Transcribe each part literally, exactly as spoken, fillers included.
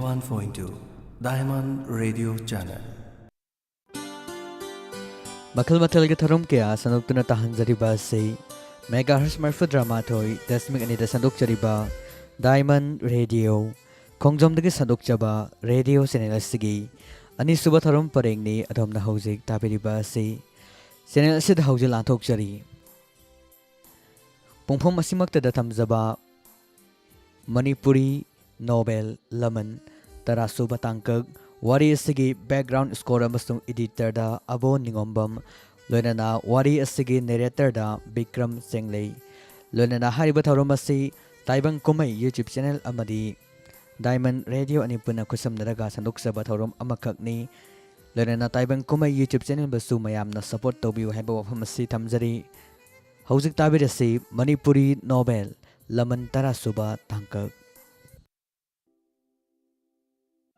one point two Diamond Radio Channel. ꯃꯈꯜ ꯃꯊꯦꯜꯒꯤ ꯊꯧꯔꯝ ꯀꯌꯥ ꯁꯟꯗꯣꯛꯇꯨꯅ ꯇꯥꯍꯟꯖꯔꯤꯕ ꯑꯁꯤ ꯃꯦꯒꯥꯍꯔꯁ ꯃꯔꯤꯐꯨꯇꯔꯥꯃꯥꯊꯣꯏ ꯗꯁꯃꯤꯛ ꯑꯅꯤꯗ ꯁꯟꯗꯣꯛꯆꯔꯤꯕ ꯗꯥꯏꯃꯟ ꯔꯦꯗꯤꯑꯣ ꯈꯣꯡꯖꯣꯝꯗꯒꯤ ꯁꯟꯗꯣꯛꯆꯕ ꯔꯦꯗꯤꯑꯣ ꯆꯦꯅꯦꯜ ꯑꯁꯤꯒꯤ ꯑꯅꯤꯁꯨꯕ ꯊꯧꯔꯝ ꯄꯔꯦꯡꯅꯤ ꯑꯗꯣꯝꯅ ꯍꯧꯖꯤꯛ ꯇꯥꯕꯤꯔꯤꯕ ꯑꯁꯤ꯫ ꯆꯦꯅꯦꯜ ꯑꯁꯤꯗ ꯍꯧꯖꯤꯛ ꯂꯥꯟꯊꯣꯛꯆꯔꯤ꯫ ꯄꯨꯡꯐꯝ ꯑꯁꯤꯃꯛꯇꯗ ꯊꯝꯖꯕ ꯃꯅꯤꯄꯨꯔꯤ ꯅꯣꯕꯦꯜ ꯂꯃꯟ ꯇꯔꯥꯁꯨꯕ ꯇꯥꯡꯀꯛ꯫ ꯋꯥꯔꯤ ꯑꯁꯤꯒꯤ ꯕꯦꯛꯒ꯭ꯔꯥꯎꯟ ꯁ꯭ꯀꯣꯔ ꯑꯃꯁꯨꯡ ꯏꯗꯤꯇꯔꯗ ꯑꯕꯣ ꯅꯤꯉꯣꯝꯕꯝ, ꯂꯣꯏꯅꯅ ꯋꯥꯔꯤ ꯑꯁꯤꯒꯤ ꯅꯦꯔꯦꯇꯔꯗ ꯕꯤꯀ꯭ꯔꯝ ꯆꯦꯡꯂꯩ, ꯂꯣꯏꯅꯅ ꯍꯥꯏꯔꯤꯕ ꯊꯧꯔꯝ ꯑꯁꯤ ꯇꯥꯏꯕꯪ ꯀꯨꯝꯍꯩ ꯌꯨꯇ꯭ꯌꯨꯕ ꯆꯦꯅꯦꯜ ꯑꯃꯗꯤ ꯗꯥꯏꯃꯟ ꯔꯦꯗꯤꯑꯣ ꯑꯅꯤ ꯄꯨꯟꯅ ꯈꯨꯠꯁꯝꯅꯔꯒ ꯁꯟꯗꯣꯛꯆꯕ ꯊꯧꯔꯝ ꯑꯃꯈꯛꯅꯤ꯫ ꯂꯣꯏꯅꯅ ꯇꯥꯏꯕꯪ ꯀꯨꯝꯍꯩ ꯌꯨꯇ꯭ꯌꯨꯕ ꯆꯦꯅꯦꯜꯕꯨꯁꯨ ꯃꯌꯥꯝꯅ ꯁꯄꯣꯔꯠ ꯇꯧꯕꯤꯌꯨ ꯍꯥꯏꯕ ꯋꯥꯐꯝ ꯑꯁꯤ ꯊꯝꯖꯔꯤ꯫ ꯍꯧꯖꯤꯛ ꯇꯥꯕꯤꯔꯁꯤ ꯃꯅꯤꯄꯨꯔꯤ ꯅꯣꯕꯦꯜ ꯂꯃꯟ ꯇꯔꯥꯁꯨꯕ ꯇꯥꯡꯀꯛ꯫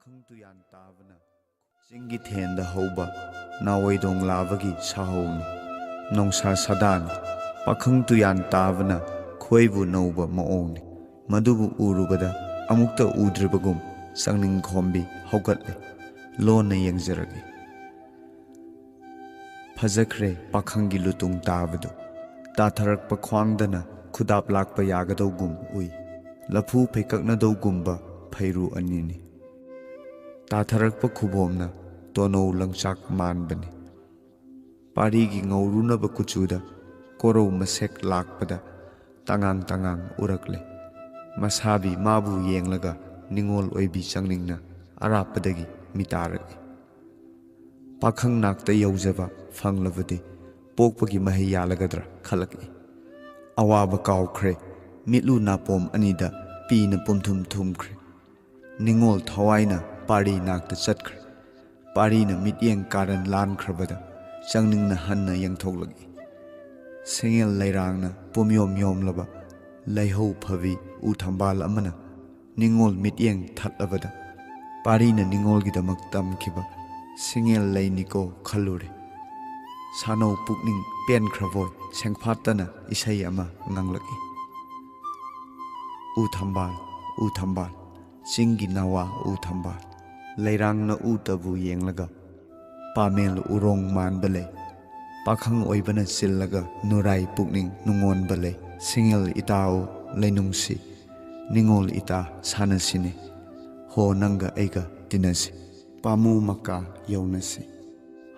ꯄꯥꯈꯪ ꯇꯨꯌꯥꯟ ꯇꯥꯕꯅ ꯆꯤꯡꯒꯤ ꯊꯦꯟꯗ ꯍꯧꯕ ꯅꯥꯋꯩꯗꯣꯡ ꯂꯥꯕꯒꯤ ꯁꯥꯍꯧꯅꯤ꯫ ꯅꯣꯡꯁꯥ ꯁꯥꯗꯥꯅꯤ꯫ ꯄꯥꯈꯪ ꯇꯨꯌꯥꯟ ꯇꯥꯕꯅ ꯈꯣꯏꯕꯨ ꯅꯧꯕ ꯃꯑꯣꯡꯅꯤ꯫ ꯃꯗꯨꯕꯨ ꯎꯔꯨꯕꯗ ꯑꯃꯨꯛꯇ ꯎꯗ꯭ꯔꯤꯕꯒꯨꯝ ꯆꯪꯅꯤꯡ ꯈꯣꯝꯕꯤ ꯍꯧꯒꯠꯂꯦ꯫ ꯂꯣꯟꯅ ꯌꯦꯡꯖꯔꯒꯦ꯫ ꯐꯖꯈ꯭ꯔꯦ ꯄꯥꯈꯪꯒꯤ ꯂꯨꯇꯣꯡ ꯇꯥꯕꯗꯨ꯫ ꯇꯥꯊꯔꯛꯄ ꯈ꯭ꯋꯥꯡꯗꯅ ꯈꯨꯗꯥꯞ ꯂꯥꯛꯄ ꯌꯥꯒꯗꯧꯒꯨꯝ ꯎꯏ꯫ ꯂꯐꯨ ꯐꯩꯀꯛꯅꯗꯧꯒꯨꯝꯕ ꯐꯩꯔꯨ ꯑꯅꯤꯅꯤ꯫ ꯇꯥꯊꯔꯛꯄ ꯈꯨꯕꯣꯝꯅ ꯇꯣꯅꯧ ꯂꯪꯆꯥꯛ ꯃꯥꯟꯕꯅꯤ꯫ ꯄꯥꯔꯤꯒꯤ ꯉꯧꯔꯨꯅꯕ ꯀꯨꯆꯨꯗ ꯀꯣꯔꯧ ꯃꯁꯦꯛ ꯂꯥꯛꯄꯗ ꯇꯉꯥꯡ ꯇꯉꯥꯡ ꯎꯔꯛꯂꯦ꯫ ꯃꯁꯥꯕꯤ ꯃꯥꯕꯨ ꯌꯦꯡꯂꯒ ꯅꯤꯡꯉꯣꯜ ꯑꯣꯏꯕꯤ ꯆꯪꯅꯤꯡꯅ ꯑꯔꯥꯞꯄꯗꯒꯤ ꯃꯤꯇꯥꯔꯛꯏ꯫ ꯄꯥꯈꯪ ꯅꯥꯛꯇ ꯌꯧꯖꯕ ꯐꯪꯂꯕꯗꯤ ꯄꯣꯛꯄꯒꯤ ꯃꯍꯩ ꯌꯥꯜꯂꯒꯗ꯭ꯔꯥ ꯈꯜꯂꯛꯏ꯫ ꯑꯋꯥꯕ ꯀꯥꯎꯈ꯭ꯔꯦ꯫ ꯃꯤꯠꯂꯨ ꯅꯥꯄꯣꯝ ꯑꯅꯤꯗ ꯄꯤꯅ ꯄꯨꯝꯊꯨꯝ ꯊꯨꯝꯈ꯭ꯔꯦ꯫ ꯅꯤꯡꯉꯣꯜ ꯊꯋꯥꯏꯅ ꯄꯥꯔꯤ ꯅꯥꯛꯇ ꯆꯠꯈ꯭ꯔꯦ꯫ ꯄꯥꯔꯤꯅ ꯃꯤꯠꯌꯦꯡ ꯀꯥꯔꯟ ꯂꯥꯟꯈ꯭ꯔꯕꯗ ꯆꯪꯅꯤꯡꯅ ꯍꯟꯅ ꯌꯦꯡꯊꯣꯛꯂꯛꯏ꯫ ꯁꯦꯡꯉꯦꯜ ꯂꯩꯔꯥꯡꯅ ꯄꯨꯝꯌꯣꯝ ꯌꯣꯝꯂꯕ ꯂꯩꯍꯧ ꯐꯕꯤ ꯎ ꯊꯝꯕꯥꯜ ꯑꯃꯅ ꯅꯤꯡꯉꯣꯜ ꯃꯤꯠꯌꯦꯡ ꯊꯠꯂꯕꯗ ꯄꯥꯔꯤꯅ ꯅꯤꯡꯉꯣꯜꯒꯤꯗꯃꯛ ꯇꯝꯈꯤꯕ ꯁꯤꯡꯉꯦꯜ ꯂꯩꯅꯤꯀꯣ ꯈꯜꯂꯨꯔꯦ꯫ ꯁꯥꯅꯧ ꯄꯨꯛꯅꯤꯡ ꯄꯦꯟꯈ꯭ꯔꯕꯣꯏ ꯁꯦꯡꯐꯥꯠꯇꯅ ꯏꯁꯩ ꯑꯃ ꯉꯪꯂꯛꯏ꯫ ꯎ ꯊꯝꯕꯥꯜ, ꯎ ꯊꯝꯕꯥꯜ, ꯆꯤꯡꯒꯤ ꯅꯋꯥ ꯎ ꯊꯝꯕꯥꯜ, ꯂꯩꯔꯥꯡꯅ ꯎꯇꯕꯨ ꯌꯦꯡꯂꯒ, ꯄꯥꯃꯦꯜ ꯎꯔꯣꯡ ꯃꯥꯟꯕ ꯂꯩ꯫ ꯄꯥꯈꯪ ꯑꯣꯏꯕꯅ ꯆꯤꯜꯂꯒ, ꯅꯨꯔꯥꯏ ꯄꯨꯛꯅꯤꯡ ꯅꯨꯡꯉꯣꯟꯕ ꯂꯩ꯫ ꯁꯤꯡꯉꯦꯜ ꯏꯇꯥꯎ ꯂꯩꯅꯨꯡꯁꯤ, ꯅꯤꯡꯉꯣꯜ ꯏꯇꯥ ꯁꯥꯟꯅꯁꯤꯅꯦ꯫ ꯍꯣ ꯅꯪꯒ ꯑꯩꯒ ꯇꯤꯟꯅꯁꯤ, ꯄꯥꯃꯨ ꯃꯀꯥ ꯌꯧꯅꯁꯤ,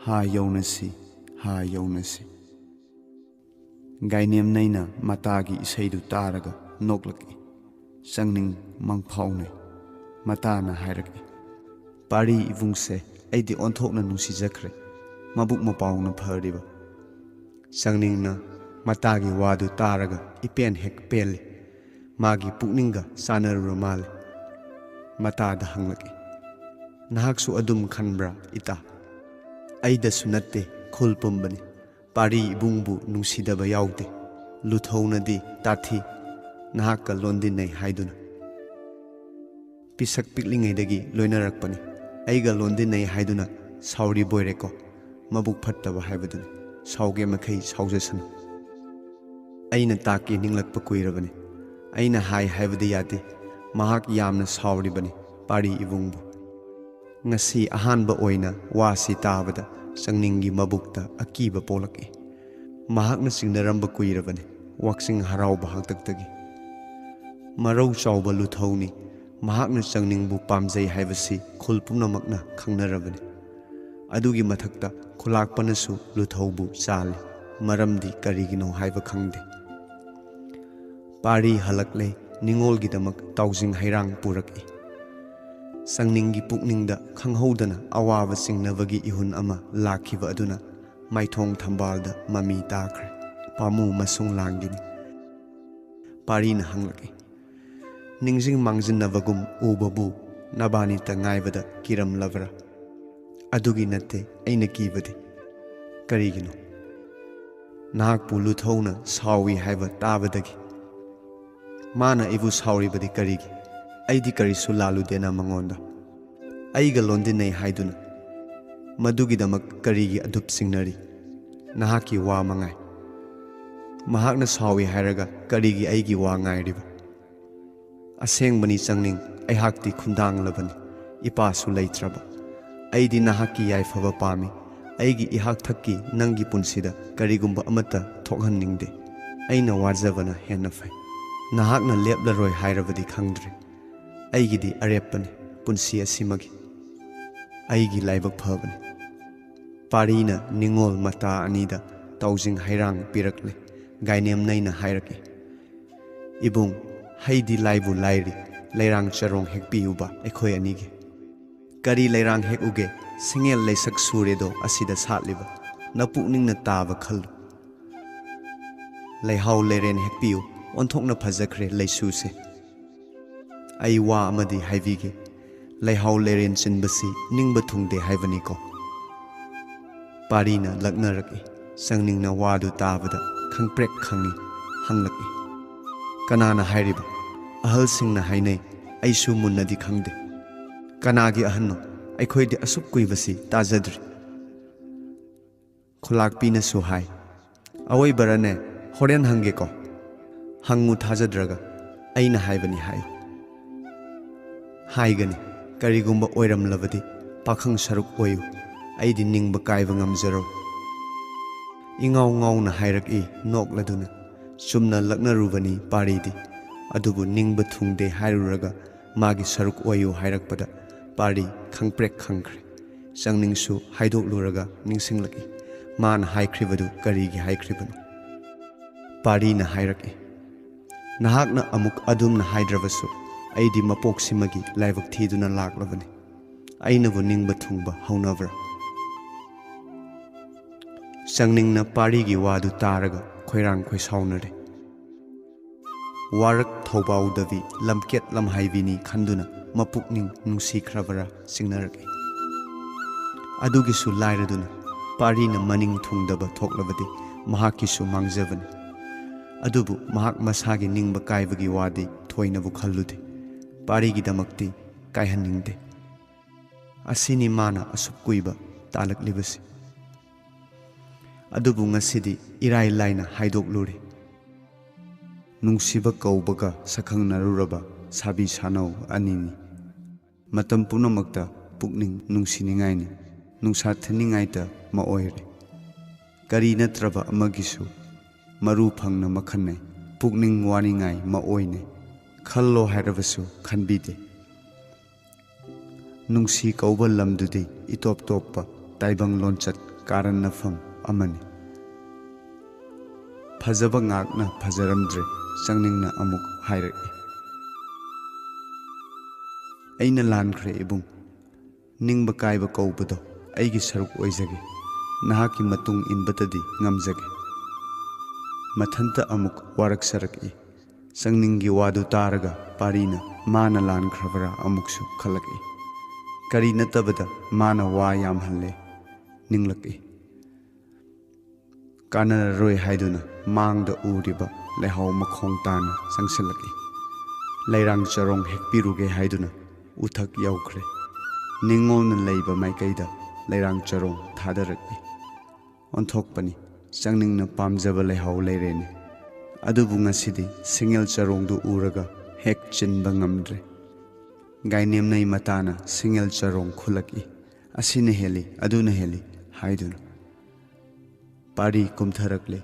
ꯍꯥ ꯌꯧꯅꯁꯤ, ꯍꯥ ꯌꯧꯅꯁꯤ꯫ ꯒꯥꯏꯅꯦꯝꯅꯩꯅ ꯃꯇꯥꯒꯤ ꯏꯁꯩꯗꯨ ꯇꯥꯔꯒ ꯅꯣꯛꯂꯛꯏ꯫ ꯆꯪꯅꯤꯡ ꯃꯪꯐꯥꯎꯅꯩ꯫ ꯃꯇꯥꯅ ꯍꯥꯏꯔꯛꯏ, "ꯄꯥꯔꯤ ꯏꯕꯨꯡꯁꯦ ꯑꯩꯗꯤ ꯑꯣꯟꯊꯣꯛꯅ ꯅꯨꯡꯁꯤꯖꯈ꯭ꯔꯦ꯫ ꯃꯕꯨꯛ ꯃꯄꯥꯎꯅ ꯐꯔꯤꯕ?" ꯆꯪꯅꯤꯡꯅ ꯃꯇꯥꯒꯤ ꯋꯥꯗꯨ ꯇꯥꯔꯒ ꯏꯄꯦꯟ ꯍꯦꯛ ꯄꯦꯜꯂꯤ꯫ ꯃꯥꯒꯤ ꯄꯨꯛꯅꯤꯡꯒ ꯆꯥꯟꯅꯔꯨꯔ ꯃꯥꯜꯂꯤ꯫ ꯃꯇꯥꯗ ꯍꯪꯂꯛꯏ, "ꯅꯍꯥꯛꯁꯨ ꯑꯗꯨꯝ ꯈꯟꯕ꯭ꯔꯥ ꯏꯇꯥ?" "ꯑꯩꯗꯁꯨ ꯅꯠꯇꯦ, ꯈꯨꯜ ꯄꯨꯝꯕꯅꯤ꯫ ꯄꯥꯔꯤ ꯏꯕꯨꯡꯕꯨ ꯅꯨꯡꯁꯤꯗꯕ ꯌꯥꯎꯗꯦ꯫ ꯂꯨꯊꯧꯅꯗꯤ ꯇꯥꯊꯤ, ꯅꯍꯥꯛꯀ ꯂꯣꯟꯗꯤꯟꯅꯩ ꯍꯥꯏꯗꯨꯅ꯫ ꯄꯤꯁꯛ ꯄꯤꯛꯂꯤꯉꯩꯗꯒꯤ ꯂꯣꯏꯅꯔꯛꯄꯅꯤ꯫ ꯑꯩꯒ ꯂꯣꯟꯗꯤꯟꯅꯩ ꯍꯥꯏꯗꯨꯅ ꯁꯥꯎꯔꯤꯕꯣꯏꯔꯦꯀꯣ꯫ ꯃꯕꯨꯛ ꯐꯠꯇꯕ ꯍꯥꯏꯕꯗꯨꯅꯤ꯫ ꯁꯥꯎꯒꯦ ꯃꯈꯩ ꯁꯥꯎꯖꯁꯅꯨ꯫ ꯑꯩꯅ ꯇꯥꯛꯀꯦ ꯅꯤꯡꯂꯛꯄ ꯀꯨꯏꯔꯕꯅꯤ꯫ ꯑꯩꯅ ꯍꯥꯏ ꯍꯥꯏꯕꯗꯤ ꯌꯥꯗꯦ꯫ ꯃꯍꯥꯛ ꯌꯥꯝꯅ ꯁꯥꯎꯔꯤꯕꯅꯤ, ꯄꯥꯔꯤ ꯏꯕꯨꯡꯕꯨ꯫" ꯉꯁꯤ ꯑꯍꯥꯟꯕ ꯑꯣꯏꯅ ꯋꯥꯁꯤ ꯇꯥꯕꯗ ꯆꯪꯅꯤꯡꯒꯤ ꯃꯕꯨꯛꯇ ꯑꯀꯤꯕ ꯄꯣꯛꯂꯛꯏ꯫ ꯃꯍꯥꯛꯅ ꯆꯤꯡꯅꯔꯝꯕ ꯀꯨꯏꯔꯕꯅꯤ, ꯋꯥꯛꯆꯤꯡ ꯍꯔꯥꯎꯕ ꯍꯥꯛꯇꯛꯇꯒꯤ꯫ ꯃꯔꯧ ꯆꯥꯎꯕ ꯂꯨꯊꯧꯅꯤ꯫ ꯃꯍꯥꯛꯅ ꯆꯪꯅꯤꯡꯕꯨ ꯄꯥꯝꯖꯩ ꯍꯥꯏꯕꯁꯤ ꯈꯨꯜ ꯄꯨꯝꯅꯃꯛꯅ ꯈꯪꯅꯔꯕꯅꯤ꯫ ꯑꯗꯨꯒꯤ ꯃꯊꯛꯇ ꯈꯨꯂꯥꯛꯄꯅꯁꯨ ꯂꯨꯊꯧꯕꯨ ꯆꯥꯜꯂꯤ꯫ ꯃꯔꯝꯗꯤ ꯀꯔꯤꯒꯤꯅꯣ ꯍꯥꯏꯕ ꯈꯪꯗꯦ꯫ ꯄꯥꯔꯤ ꯍꯜꯂꯛꯂꯦ, ꯅꯤꯡꯉꯣꯜꯒꯤꯗꯃꯛ ꯇꯥꯎꯖꯤꯡ ꯍꯩꯔꯥꯡ ꯄꯨꯔꯛꯏ꯫ ꯆꯪꯅꯤꯡꯒꯤ ꯄꯨꯛꯅꯤꯡꯗ ꯈꯪꯍꯧꯗꯅ ꯑꯋꯥꯕ ꯆꯤꯡꯅꯕꯒꯤ ꯏꯍꯨꯟ ꯑꯃ ꯂꯥꯛꯈꯤꯕ ꯑꯗꯨꯅ ꯃꯥꯏꯊꯣꯡ ꯊꯝꯕꯥꯜꯗ ꯃꯃꯤ ꯇꯥꯈ꯭ꯔꯦ꯫ ꯄꯥꯃꯨ ꯃꯁꯨꯡ ꯂꯥꯡꯒꯤꯅꯤ꯫ ꯄꯥꯔꯤꯅ ꯍꯪꯂꯛꯏ, "ꯅꯤꯡꯁꯤꯡ ꯃꯥꯡꯖꯤꯟꯅꯕꯒꯨꯝ ꯎꯕꯕꯨ ꯅꯕꯥꯅꯤꯇ ꯉꯥꯏꯕꯗ ꯀꯤꯔꯝꯂꯕ꯭ꯔꯥ?" "ꯑꯗꯨꯒꯤ ꯅꯠꯇꯦ ꯑꯩꯅ ꯀꯤꯕꯗꯤ꯫" "ꯀꯔꯤꯒꯤꯅꯣ?" "ꯅꯍꯥꯛꯄꯨ ꯂꯨꯊꯧꯅ ꯁꯥꯎꯏ ꯍꯥꯏꯕ ꯇꯥꯕꯗꯒꯤ꯫" "ꯃꯥꯅ ꯑꯩꯕꯨ ꯁꯥꯎꯔꯤꯕꯗꯤ ꯀꯔꯤꯒꯤ? ꯑꯩꯗꯤ ꯀꯔꯤꯁꯨ ꯂꯥꯜꯂꯨꯗꯦꯅ ꯃꯉꯣꯟꯗ꯫ ꯑꯩꯒ ꯂꯣꯟꯗꯤꯟꯅꯩ ꯍꯥꯏꯗꯨꯅ꯫ ꯃꯗꯨꯒꯤꯗꯃꯛ ꯀꯔꯤꯒꯤ ꯑꯗꯨꯞ ꯆꯤꯡꯅꯔꯤ? ꯅꯍꯥꯛꯀꯤ ꯋꯥ ꯃꯉꯥꯏ꯫ ꯃꯍꯥꯛꯅ ꯁꯥꯎꯏ ꯍꯥꯏꯔꯒ ꯀꯔꯤꯒꯤ ꯑꯩꯒꯤ ꯋꯥ ꯉꯥꯏꯔꯤꯕ?" "ꯑꯁꯦꯡꯕꯅꯤ ꯆꯪꯅꯤꯡ, ꯑꯩꯍꯥꯛꯇꯤ ꯈꯨꯟꯗꯥꯡꯂꯕꯅꯤ, ꯏꯄꯥꯁꯨ ꯂꯩꯇ꯭ꯔꯕ꯫ ꯑꯩꯗꯤ ꯅꯍꯥꯛꯀꯤ ꯌꯥꯏꯐꯕ ꯄꯥꯝꯃꯤ꯫ ꯑꯩꯒꯤ ꯏꯍꯥꯛ ꯊꯛꯀꯤ ꯅꯪꯒꯤ ꯄꯨꯟꯁꯤꯗ ꯀꯔꯤꯒꯨꯝꯕ ꯑꯃꯠꯇ ꯊꯣꯛꯍꯟꯅꯤꯡꯗꯦ꯫ ꯑꯩꯅ ꯋꯥꯖꯕꯅ ꯍꯦꯟꯅ ꯐꯩ꯫ ꯅꯍꯥꯛꯅ ꯂꯦꯞꯂꯔꯣꯏ ꯍꯥꯏꯔꯕꯗꯤ ꯈꯪꯗ꯭ꯔꯦ꯫ ꯑꯩꯒꯤꯗꯤ ꯑꯔꯦꯞꯄꯅꯤ, ꯄꯨꯟꯁꯤ ꯑꯁꯤꯃꯒꯤ꯫ ꯑꯩꯒꯤ ꯂꯥꯏꯕꯛ ꯐꯕꯅꯤ꯫ ꯄꯥꯔꯤꯅ ꯅꯤꯡꯉꯣꯜ ꯃꯇꯥ ꯑꯅꯤꯗ ꯇꯥꯎꯖꯤꯡ ꯍꯩꯔꯥꯡ ꯄꯤꯔꯛꯂꯦ꯫ ꯒꯥꯏꯅꯦꯝꯅꯩꯅ ꯍꯥꯏꯔꯛꯏ, "ꯏꯕꯨꯡ, ꯍꯩꯗꯤ ꯂꯥꯏꯕꯨ ꯂꯥꯏꯔꯤ, ꯂꯩꯔꯥꯡ ꯆꯔꯣꯡ ꯍꯦꯛꯄꯤꯌꯨꯕ ꯑꯩꯈꯣꯏ ꯑꯅꯤꯒꯤ"꯫ "ꯀꯔꯤ ꯂꯩꯔꯥꯡ ꯍꯦꯛꯎꯒꯦ? ꯁꯤꯡꯉꯦꯜ ꯂꯩꯁꯛ ꯁꯨꯔꯦꯗꯣ ꯑꯁꯤꯗ ꯁꯥꯠꯂꯤꯕ꯫ ꯅꯄꯨꯛꯅꯤꯡꯅ ꯇꯥꯕ ꯈꯜꯂꯨ꯫ ꯂꯩꯍꯥꯎ ꯂꯩꯔꯦꯟ ꯍꯦꯛꯄꯤꯌꯨ, ꯑꯣꯟꯊꯣꯛꯅ ꯐꯖꯈ꯭ꯔꯦ ꯂꯩꯁꯨꯁꯦ꯫ ꯑꯩ ꯋꯥ ꯑꯃꯗꯤ ꯍꯥꯏꯕꯤꯒꯦ, ꯂꯩꯍꯥꯎ ꯂꯩꯔꯦꯟ ꯆꯤꯟꯕꯁꯤ ꯅꯤꯡꯕ ꯊꯨꯡꯗꯦ ꯍꯥꯏꯕꯅꯤꯀꯣ"꯫ ꯄꯥꯔꯤꯅ ꯂꯛꯅꯔꯛꯏ꯫ ꯆꯪꯅꯤꯡꯅ ꯋꯥꯗꯨ ꯇꯥꯕꯗ ꯈꯪꯄ꯭ꯔꯦꯛ ꯈꯪꯏ, ꯍꯪꯂꯛꯏ, "ꯀꯅꯥꯅ ꯍꯥꯏꯔꯤꯕ? ꯑꯍꯜꯁꯤꯡꯅ ꯍꯥꯏꯅꯩ, ꯑꯩꯁꯨ ꯃꯨꯟꯅꯗꯤ ꯈꯪꯗꯦ"꯫ "ꯀꯅꯥꯒꯤ ꯑꯍꯟꯅꯣ? ꯑꯩꯈꯣꯏꯗꯤ ꯑꯁꯨꯛ ꯀꯨꯏꯕꯁꯤ ꯇꯥꯖꯗ꯭ꯔꯤ"꯫ ꯈꯨꯂꯥꯛꯄꯤꯅꯁꯨ ꯍꯥꯏ, "ꯑꯋꯣꯏꯕꯔꯅꯦ? ꯍꯣꯔꯦꯟ ꯍꯪꯒꯦꯀꯣ"꯫ "ꯍꯪꯉꯨ, ꯊꯥꯖꯗ꯭ꯔꯒ꯫ ꯑꯩꯅ ꯍꯥꯏꯕꯅꯤ ꯍꯥꯏꯌꯨ"꯫ "ꯍꯥꯏꯒꯅꯤ, ꯀꯔꯤꯒꯨꯝꯕ ꯑꯣꯏꯔꯝꯂꯕꯗꯤ ꯄꯥꯈꯪ ꯁꯔꯨꯛ ꯑꯣꯏꯌꯨ, ꯑꯩꯗꯤ ꯅꯤꯡꯕ ꯀꯥꯏꯕ ꯉꯝꯖꯔꯣꯏ"꯫ ꯏꯉꯥꯎ ꯉꯥꯎꯅ ꯍꯥꯏꯔꯛꯏ ꯅꯣꯛꯂꯗꯨꯅ꯫ ꯆꯨꯝꯅ ꯂꯛꯅꯔꯨꯕꯅꯤ ꯄꯥꯔꯤꯗꯤ, ꯑꯗꯨꯕꯨ ꯅꯤꯡꯕ ꯊꯨꯡꯗꯦ ꯍꯥꯏꯔꯨꯔꯒ ꯃꯥꯒꯤ ꯁꯔꯨꯛ ꯑꯣꯏꯌꯨ ꯍꯥꯏꯔꯛꯄꯗ ꯄꯥꯔꯤ ꯈꯪꯄ꯭ꯔꯦꯛ ꯈꯪꯈ꯭ꯔꯦ꯫ ꯆꯪꯅꯤꯡꯁꯨ ꯍꯥꯏꯗꯣꯛꯂꯨꯔꯒ ꯅꯤꯡꯁꯤꯡꯂꯛꯏ, ꯃꯥꯅ ꯍꯥꯏꯈ꯭ꯔꯤꯕꯗꯨ ꯀꯔꯤꯒꯤ ꯍꯥꯏꯈ꯭ꯔꯤꯕꯅꯣ? ꯄꯥꯔꯤꯅ ꯍꯥꯏꯔꯛꯏ, "ꯅꯍꯥꯛꯅ ꯑꯃꯨꯛ ꯑꯗꯨꯝꯅ ꯍꯥꯏꯗ꯭ꯔꯕꯁꯨ, ꯑꯩꯗꯤ ꯃꯄꯣꯛꯁꯤꯃꯒꯤ ꯂꯥꯏꯕꯛ ꯊꯤꯗꯨꯅ ꯂꯥꯛꯂꯕꯅꯤ꯫ ꯑꯩꯅꯕꯨ ꯅꯤꯡꯕ ꯊꯨꯡꯕ ꯍꯧꯅꯕ꯭ꯔꯥ?" ꯆꯪꯅꯤꯡꯅ ꯄꯥꯔꯤꯒꯤ ꯋꯥꯗꯨ ꯇꯥꯔꯒ ꯈꯣꯏꯔꯥꯡ ꯈꯣꯏꯁꯥꯎꯅꯔꯦ꯫ ꯋꯥꯔꯛ ꯊꯧꯕꯥꯎꯗꯕꯤ ꯂꯝꯀꯦꯠ ꯂꯝꯍꯥꯏꯕꯤꯅꯤ ꯈꯟꯗꯨꯅ ꯃꯄꯨꯛꯅꯤꯡ ꯅꯨꯡꯁꯤꯈ꯭ꯔꯕꯔꯥ ꯆꯤꯡꯅꯔꯛꯏ꯫ ꯑꯗꯨꯒꯤꯁꯨ ꯂꯥꯏꯔꯗꯨꯅ ꯄꯥꯔꯤꯅ ꯃꯅꯤꯡ ꯊꯨꯡꯗꯕ ꯊꯣꯛꯂꯕꯗꯤ ꯃꯍꯥꯛꯀꯤꯁꯨ ꯃꯥꯡꯖꯕꯅꯤ꯫ ꯑꯗꯨꯕꯨ ꯃꯍꯥꯛ ꯃꯁꯥꯒꯤ ꯅꯤꯡꯕ ꯀꯥꯏꯕꯒꯤ ꯋꯥꯗꯤ ꯊꯣꯏꯅꯕꯨ ꯈꯜꯂꯨꯗꯦ꯫ ꯄꯥꯔꯤꯒꯤꯗꯃꯛꯇꯤ ꯀꯥꯏꯍꯟꯅꯤꯡꯗꯦ꯫ ꯑꯁꯤꯅꯤ ꯃꯥꯅ ꯑꯁꯨꯛ ꯀꯨꯏꯕ ꯇꯥꯜꯂꯛꯂꯤꯕꯁꯤ꯫ ꯑꯗꯨꯕꯨ ꯉꯁꯤꯗꯤ ꯏꯔꯥꯏ ꯂꯥꯏꯅ ꯍꯥꯏꯗꯣꯛꯂꯨꯔꯦ꯫ ꯅꯨꯡꯁꯤꯕ ꯀꯧꯕꯒ ꯁꯛꯈꯪꯅꯔꯨꯔꯕ ꯁꯥꯕꯤ ꯁꯥꯅꯧ ꯑꯅꯤꯅꯤ꯫ ꯃꯇꯝ ꯄꯨꯝꯅꯃꯛꯇ ꯄꯨꯛꯅꯤꯡ ꯅꯨꯡꯁꯤꯅꯤꯡꯉꯥꯏꯅꯤ, ꯅꯨꯡꯁꯥ ꯊꯤꯟꯅꯤꯡꯉꯥꯏꯇ ꯃꯑꯣꯏꯔꯦ꯫ ꯀꯔꯤ ꯅꯠꯇ꯭ꯔꯕ ꯑꯃꯒꯤꯁꯨ ꯃꯔꯨ ꯐꯪꯅ ꯃꯈꯟꯅꯩ, ꯄꯨꯛꯅꯤꯡ ꯋꯥꯅꯤꯡꯉꯥꯏ ꯃꯑꯣꯏꯅꯩ꯫ ꯈꯜꯂꯣ ꯍꯥꯏꯔꯕꯁꯨ ꯈꯟꯕꯤꯗꯦ꯫ ꯅꯨꯡꯁꯤ ꯀꯧꯕ ꯂꯝꯗꯨꯗꯤ ꯏꯇꯣꯞ ꯇꯣꯞꯄ ꯇꯥꯏꯕꯪ ꯂꯣꯟꯆꯠ ꯀꯥꯔꯟꯅꯐꯝ ꯑꯃꯅꯤ꯫ ꯐꯖꯕ ꯉꯥꯛꯅ ꯐꯖꯔꯝꯗ꯭ꯔꯦ, ꯆꯪꯅꯤꯡꯅ ꯑꯃꯨꯛ ꯍꯥꯏꯔꯛꯏ꯫ ꯑꯩꯅ ꯂꯥꯟꯈ꯭ꯔꯦ ꯏꯕꯨꯡ꯫ ꯅꯤꯡꯕ ꯀꯥꯏꯕ ꯀꯧꯕꯗꯣ ꯑꯩꯒꯤ ꯁꯔꯨꯛ ꯑꯣꯏꯖꯒꯦ꯫ ꯅꯍꯥꯛꯀꯤ ꯃꯇꯨꯡ ꯏꯟꯕꯇꯗꯤ ꯉꯝꯖꯒꯦ꯫ ꯃꯊꯟꯇ ꯑꯃꯨꯛ ꯋꯥꯔꯛꯆꯔꯛꯏ꯫ ꯆꯪꯅꯤꯡꯒꯤ ꯋꯥꯗꯨ ꯇꯥꯔꯒ ꯄꯥꯔꯤꯅ ꯃꯥꯅ ꯂꯥꯟꯈ꯭ꯔꯕ꯭ꯔꯥ ꯑꯃꯨꯛꯁꯨ ꯈꯜꯂꯛꯏ꯫ ꯀꯔꯤ ꯅꯠꯇꯕꯗ ꯃꯥꯅ ꯋꯥ ꯌꯥꯝꯍꯜꯂꯦ ꯅꯤꯡꯂꯛꯏ꯫ ꯀꯥꯟꯅꯔꯔꯣꯏ ꯍꯥꯏꯗꯨꯅ ꯃꯥꯡꯗ ꯎꯔꯤꯕ ꯂꯩꯍꯥꯎ ꯃꯈꯣꯡ ꯇꯥꯅ ꯆꯪꯁꯤꯜꯂꯛꯏ꯫ ꯂꯩꯔꯥꯡ ꯆꯔꯣꯡ ꯍꯦꯛꯄꯤꯔꯨꯒꯦ ꯍꯥꯏꯗꯨꯅ ꯎꯊꯛ ꯌꯧꯈ꯭ꯔꯦ꯫ ꯅꯤꯡꯉꯣꯜꯅ ꯂꯩꯕ ꯃꯥꯏꯀꯩꯗ ꯂꯩꯔꯥꯡ ꯆꯔꯣꯡ ꯊꯥꯗꯔꯛꯏ꯫ ꯑꯣꯟꯊꯣꯛꯄꯅꯤ, ꯆꯪꯅꯤꯡꯅ ꯄꯥꯝꯖꯕ ꯂꯩꯍꯥꯎ ꯂꯩꯔꯦꯅꯦ꯫ ꯑꯗꯨꯕꯨ ꯉꯁꯤꯗꯤ ꯁꯤꯡꯉꯦꯜ ꯆꯔꯣꯡꯗꯨ ꯎꯔꯒ ꯍꯦꯛ ꯆꯤꯟꯕ ꯉꯝꯗ꯭ꯔꯦ꯫ ꯒꯥꯏꯅꯦꯝꯅꯩ ꯃꯇꯥꯅ ꯁꯤꯡꯉꯦꯜ ꯆꯔꯣꯡ ꯈꯨꯜꯂꯛꯏ꯫ ꯑꯁꯤꯅ ꯍꯦꯜꯂꯤ, ꯑꯗꯨꯅ ꯍꯦꯜꯂꯤ ꯍꯥꯏꯗꯨꯅ꯫ ꯄꯥꯔꯤ ꯀꯨꯝꯊꯔꯛꯂꯦ꯫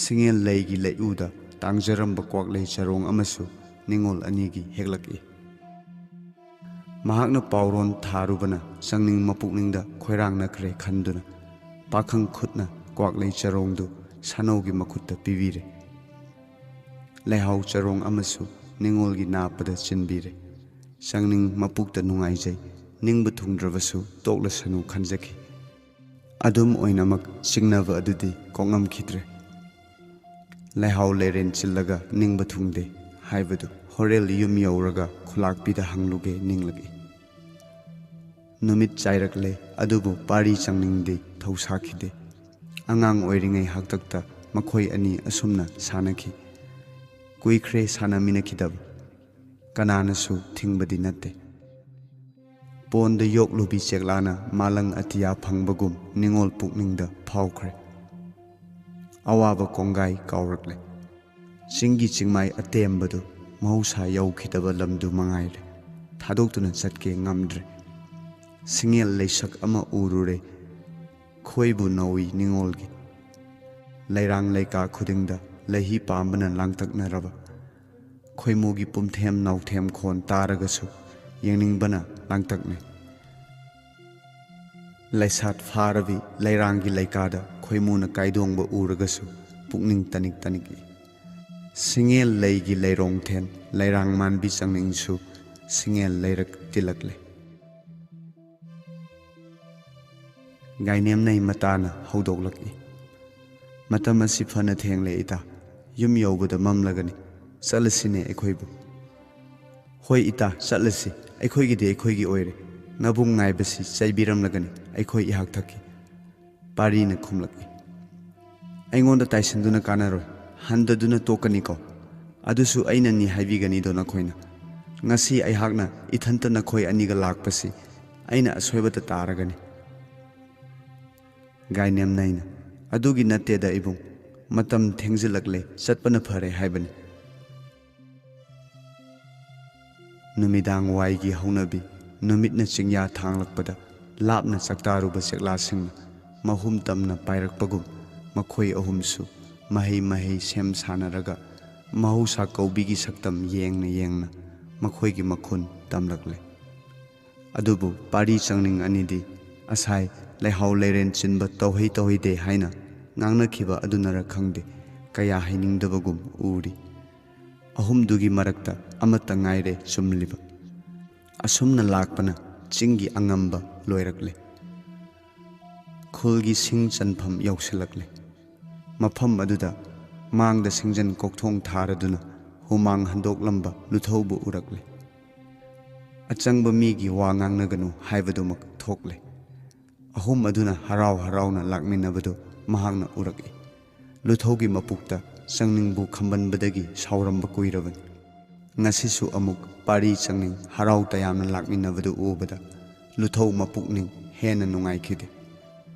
ꯁꯤꯡꯉꯦꯜ ꯂꯩꯒꯤ ꯂꯩꯎꯗ ꯇꯥꯡꯖꯔꯝꯕ ꯀ꯭ꯋꯥꯛꯂꯩ ꯆꯔꯣꯡ ꯑꯃꯁꯨ ꯅꯤꯡꯉꯣꯜ ꯑꯅꯤꯒꯤ ꯍꯦꯛꯂꯛꯏ꯫ ꯃꯍꯥꯛꯅ ꯄꯥꯎꯔꯣꯟ ꯊꯥꯔꯨꯕꯅ ꯆꯪꯅꯤꯡ ꯃꯄꯨꯛꯅꯤꯡꯗ ꯈꯣꯏꯔꯥꯡꯅꯈ꯭ꯔꯦ ꯈꯟꯗꯨꯅ ꯄꯥꯈꯪ ꯈꯨꯠꯅ ꯀ꯭ꯋꯥꯛꯂꯩ ꯆꯔꯣꯡꯗꯨ ꯁꯥꯅꯧꯒꯤ ꯃꯈꯨꯠꯇ ꯄꯤꯕꯤꯔꯦ꯫ ꯂꯩꯍꯥꯎ ꯆꯔꯣꯡ ꯑꯃꯁꯨ ꯅꯤꯡꯉꯣꯜꯒꯤ ꯅꯥꯞꯄꯗ ꯆꯤꯟꯕꯤꯔꯦ꯫ ꯆꯪꯅꯤꯡ ꯃꯄꯨꯛꯇ ꯅꯨꯡꯉꯥꯏꯖꯩ, ꯅꯤꯡꯕ ꯊꯨꯡꯗ꯭ꯔꯕꯁꯨ ꯇꯣꯛꯂꯁꯅꯨ ꯈꯟꯖꯈꯤ꯫ ꯑꯗꯨꯝ ꯑꯣꯏꯅꯃꯛ ꯆꯤꯡꯅꯕ ꯑꯗꯨꯗꯤ ꯀꯣꯛꯉꯝꯈꯤꯗ꯭ꯔꯦ꯫ ꯂꯩꯍꯥꯎ ꯂꯩꯔꯦꯟ ꯆꯤꯜꯂꯒ ꯅꯤꯡꯕ ꯊꯨꯡꯗꯦ ꯍꯥꯏꯕꯗꯨ ꯍꯣꯔꯦꯜ ꯌꯨꯝ ꯌꯧꯔꯒ ꯈꯨꯂꯥꯛꯄꯤꯗ ꯍꯪꯂꯨꯒꯦ ꯅꯤꯡꯂꯛꯏ꯫ ꯅꯨꯃꯤꯠ ꯆꯥꯏꯔꯛꯂꯦ, ꯑꯗꯨꯕꯨ ꯄꯥꯔꯤ ꯆꯪꯅꯤꯡꯗꯤ ꯊꯧꯁꯥꯈꯤꯗꯦ꯫ ꯑꯉꯥꯡ ꯑꯣꯏꯔꯤꯉꯩ ꯍꯥꯛꯇꯛꯇ ꯃꯈꯣꯏ ꯑꯅꯤ ꯑꯁꯨꯝꯅ ꯁꯥꯟꯅꯈꯤ꯫ ꯀꯨꯏꯈ꯭ꯔꯦ ꯁꯥꯟꯅꯃꯤꯟꯅꯈꯤꯗꯕ꯫ ꯀꯅꯥꯅꯁꯨ ꯊꯤꯡꯕꯗꯤ ꯅꯠꯇꯦ꯫ ꯄꯣꯟꯗ ꯌꯣꯛꯂꯨꯕꯤ ꯆꯦꯛꯂꯥꯅ ꯃꯥꯂꯪ ꯑꯇꯤꯌꯥ ꯐꯪꯕꯒꯨꯝ ꯅꯤꯡꯉꯣꯜ ꯄꯨꯛꯅꯤꯡꯗ ꯐꯥꯎꯈ꯭ꯔꯦ꯫ ꯑꯋꯥꯕ ꯀꯣꯡꯒꯥꯏ ꯀꯥꯎꯔꯛꯂꯦ꯫ ꯆꯤꯡꯒꯤ ꯆꯤꯡꯃꯥꯏ ꯑꯇꯦꯝꯕꯗꯨ ꯃꯍꯧꯁꯥ ꯌꯧꯈꯤꯗꯕ ꯂꯝꯗꯨ ꯃꯉꯥꯏꯔꯦ꯫ ꯊꯥꯗꯣꯛꯇꯨꯅ ꯆꯠꯀꯦ ꯉꯝꯗ꯭ꯔꯦ꯫ ꯁꯤꯡꯉꯦꯜ ꯂꯩꯁꯛ ꯑꯃ ꯎꯔꯨꯔꯦ꯫ ꯈꯣꯏꯕꯨ ꯅꯧꯏ ꯅꯤꯡꯉꯣꯜꯒꯤ꯫ ꯂꯩꯔꯥꯡ ꯂꯩꯀꯥ ꯈꯨꯗꯤꯡꯗ ꯂꯩꯍꯤ ꯄꯥꯝꯕꯅ ꯂꯥꯡꯇꯛꯅꯔꯕ꯫ ꯈꯣꯏꯃꯨꯒꯤ ꯄꯨꯝꯊꯦꯝ ꯅꯥꯎꯊꯦꯝ ꯈꯣꯟ ꯇꯥꯔꯒꯁꯨ ꯌꯦꯡꯅꯤꯡꯕꯅ ꯂꯥꯡꯇꯛꯅꯩ꯫ ꯂꯩꯁꯥꯠ ꯐꯥꯔꯕꯤ ꯂꯩꯔꯥꯡꯒꯤ ꯂꯩꯀꯥꯗ ꯈꯣꯏꯃꯨꯅ ꯀꯥꯏꯗꯣꯡꯕ ꯎꯔꯒꯁꯨ ꯄꯨꯛꯅꯤꯡ ꯇꯅꯤꯛ ꯇꯅꯤꯛꯏ꯫ ꯁꯤꯡꯉꯦꯜ ꯂꯩꯒꯤ ꯂꯩꯔꯣꯡꯊꯦꯟ ꯂꯩꯔꯥꯡ ꯃꯥꯟꯕꯤ ꯆꯪꯅꯤꯡꯁꯨ ꯁꯤꯡꯉꯦꯜ ꯂꯩꯔꯛ ꯇꯤꯜꯂꯛꯂꯦ꯫ ꯒꯥꯏꯅꯦꯝꯅꯩ ꯃꯇꯥꯅ ꯍꯧꯗꯣꯛꯂꯛꯏ꯫ "ꯃꯇꯝ ꯑꯁꯤ ꯐꯅ ꯊꯦꯡꯂꯦ ꯏꯇꯥ꯫ ꯌꯨꯝ ꯌꯧꯕꯗ ꯃꯝꯂꯒꯅꯤ꯫ ꯆꯠꯂꯁꯤꯅꯦ ꯑꯩꯈꯣꯏꯕꯨ꯫" "ꯍꯣꯏ ꯏꯇꯥ, ꯆꯠꯂꯁꯤ꯫ ꯑꯩꯈꯣꯏꯒꯤꯗꯤ ꯑꯩꯈꯣꯏꯒꯤ ꯑꯣꯏꯔꯦ꯫ ꯅꯕꯨꯡ ꯉꯥꯏꯕꯁꯤ ꯆꯩꯕꯤꯔꯝꯂꯒꯅꯤ ꯑꯩꯈꯣꯏ ꯏꯍꯥꯛ ꯊꯛꯀꯤ꯫" ꯄꯥꯔꯤꯅ ꯈꯨꯝꯂꯛꯏ꯫ "ꯑꯩꯉꯣꯟꯗ ꯇꯥꯏꯁꯤꯟꯗꯨꯅ ꯀꯥꯟꯅꯔꯣꯏ꯫ ꯍꯟꯗꯗꯨꯅ ꯇꯣꯛꯀꯅꯤꯀꯣ꯫ ꯑꯗꯨꯁꯨ ꯑꯩꯅꯅꯤ ꯍꯥꯏꯕꯤꯒꯅꯤꯗꯣ ꯅꯈꯣꯏꯅ꯫ ꯉꯁꯤ ꯑꯩꯍꯥꯛꯅ ꯏꯊꯟꯇ ꯅꯈꯣꯏ ꯑꯅꯤꯒ ꯂꯥꯛꯄꯁꯤ ꯑꯩꯅ ꯑꯁꯣꯏꯕꯇ ꯇꯥꯔꯒꯅꯤ꯫" ꯒꯥꯏꯅꯦꯝꯅꯩꯅ, "ꯑꯗꯨꯒꯤ ꯅꯠꯇꯦꯗ ꯏꯕꯨꯡ, ꯃꯇꯝ ꯊꯦꯡꯖꯤꯜꯂꯛꯂꯦ, ꯆꯠꯄꯅ ꯐꯔꯦ ꯍꯥꯏꯕꯅꯤ꯫" ꯅꯨꯃꯤꯗꯥꯡ ꯋꯥꯏꯒꯤ ꯍꯧꯅꯕꯤ, ꯅꯨꯃꯤꯠꯅ ꯆꯤꯡꯌꯥ ꯊꯥꯡꯂꯛꯄꯗ ꯂꯥꯞꯅ ꯆꯥꯛꯇꯥꯔꯨꯕ ꯆꯦꯛꯂꯥꯁꯤꯡꯅ ꯃꯍꯨꯝ ꯇꯝꯅ ꯄꯥꯏꯔꯛꯄꯒꯨꯝ, ꯃꯈꯣꯏ ꯑꯍꯨꯝꯁꯨ ꯃꯍꯩ ꯃꯍꯩ ꯁꯦꯝ ꯁꯥꯅꯔꯒ ꯃꯍꯧꯁꯥ ꯀꯧꯕꯤꯒꯤ ꯁꯛꯇꯝ ꯌꯦꯡꯅ ꯌꯦꯡꯅ ꯃꯈꯣꯏꯒꯤ ꯃꯈꯨꯟ ꯇꯝꯂꯛꯂꯦ꯫ ꯑꯗꯨꯕꯨ ꯄꯥꯔꯤ ꯆꯪꯅꯤꯡ ꯑꯅꯤꯗꯤ ꯑꯁꯥꯏ ꯂꯩꯍꯥꯎ ꯂꯩꯔꯦꯟ ꯆꯤꯟꯕ ꯇꯧꯍꯩ ꯇꯧꯍꯩꯗꯦ ꯍꯥꯏꯅ ꯉꯥꯡꯅꯈꯤꯕ ꯑꯗꯨꯅꯔ ꯈꯪꯗꯦ, ꯀꯌꯥ ꯍꯩꯅꯤꯡꯗꯕꯒꯨꯝ ꯎꯔꯤ꯫ ꯑꯍꯨꯝꯗꯨꯒꯤ ꯃꯔꯛꯇ ꯑꯃꯠꯇ ꯉꯥꯏꯔꯦ ꯆꯨꯝꯂꯤꯕ꯫ ꯑꯁꯨꯝꯅ ꯂꯥꯛꯄꯅ ꯆꯤꯡꯒꯤ ꯑꯉꯝꯕ ꯂꯣꯏꯔꯛꯂꯦ꯫ ꯈꯨꯜꯒꯤ ꯁꯤꯡ ꯆꯟꯐꯝ ꯌꯧꯁꯤꯜꯂꯛꯂꯦ꯫ ꯃꯐꯝ ꯑꯗꯨꯗ ꯃꯥꯡꯗ ꯁꯤꯡꯖꯟ ꯀꯣꯛꯊꯣꯡ ꯊꯥꯔꯗꯨꯅ ꯍꯨꯃꯥꯡ ꯍꯟꯗꯣꯛꯂꯝꯕ ꯂꯨꯊꯧꯕꯨ ꯎꯔꯛꯂꯦ꯫ ꯑꯆꯪꯕ ꯃꯤꯒꯤ ꯋꯥ ꯉꯥꯡꯅꯒꯅꯨ ꯍꯥꯏꯕꯗꯨꯃꯛ ꯊꯣꯛꯂꯦ꯫ ꯑꯍꯨꯝ ꯑꯗꯨꯅ ꯍꯔꯥꯎ ꯍꯔꯥꯎꯅ ꯂꯥꯛꯃꯤꯟꯅꯕꯗꯨ ꯃꯍꯥꯛꯅ ꯎꯔꯛꯏ꯫ ꯂꯨꯊꯧꯒꯤ ꯃꯄꯨꯛꯇ ꯆꯪꯅꯤꯡꯕꯨ ꯈꯝꯕꯟꯕꯗꯒꯤ ꯁꯥꯎꯔꯝꯕ ꯀꯨꯏꯔꯕꯅꯤ꯫ ꯉꯁꯤꯁꯨ ꯑꯃꯨꯛ ꯄꯥꯔꯤ ꯆꯪꯅꯤꯡ ꯍꯔꯥꯎ ꯇꯌꯥꯝꯅ ꯂꯥꯛꯃꯤꯟꯅꯕꯗꯨ ꯎꯕꯗ ꯂꯨꯊꯧ ꯃꯄꯨꯛꯅꯤꯡ ꯍꯦꯟꯅ ꯅꯨꯡꯉꯥꯏꯈꯤꯗꯦ꯫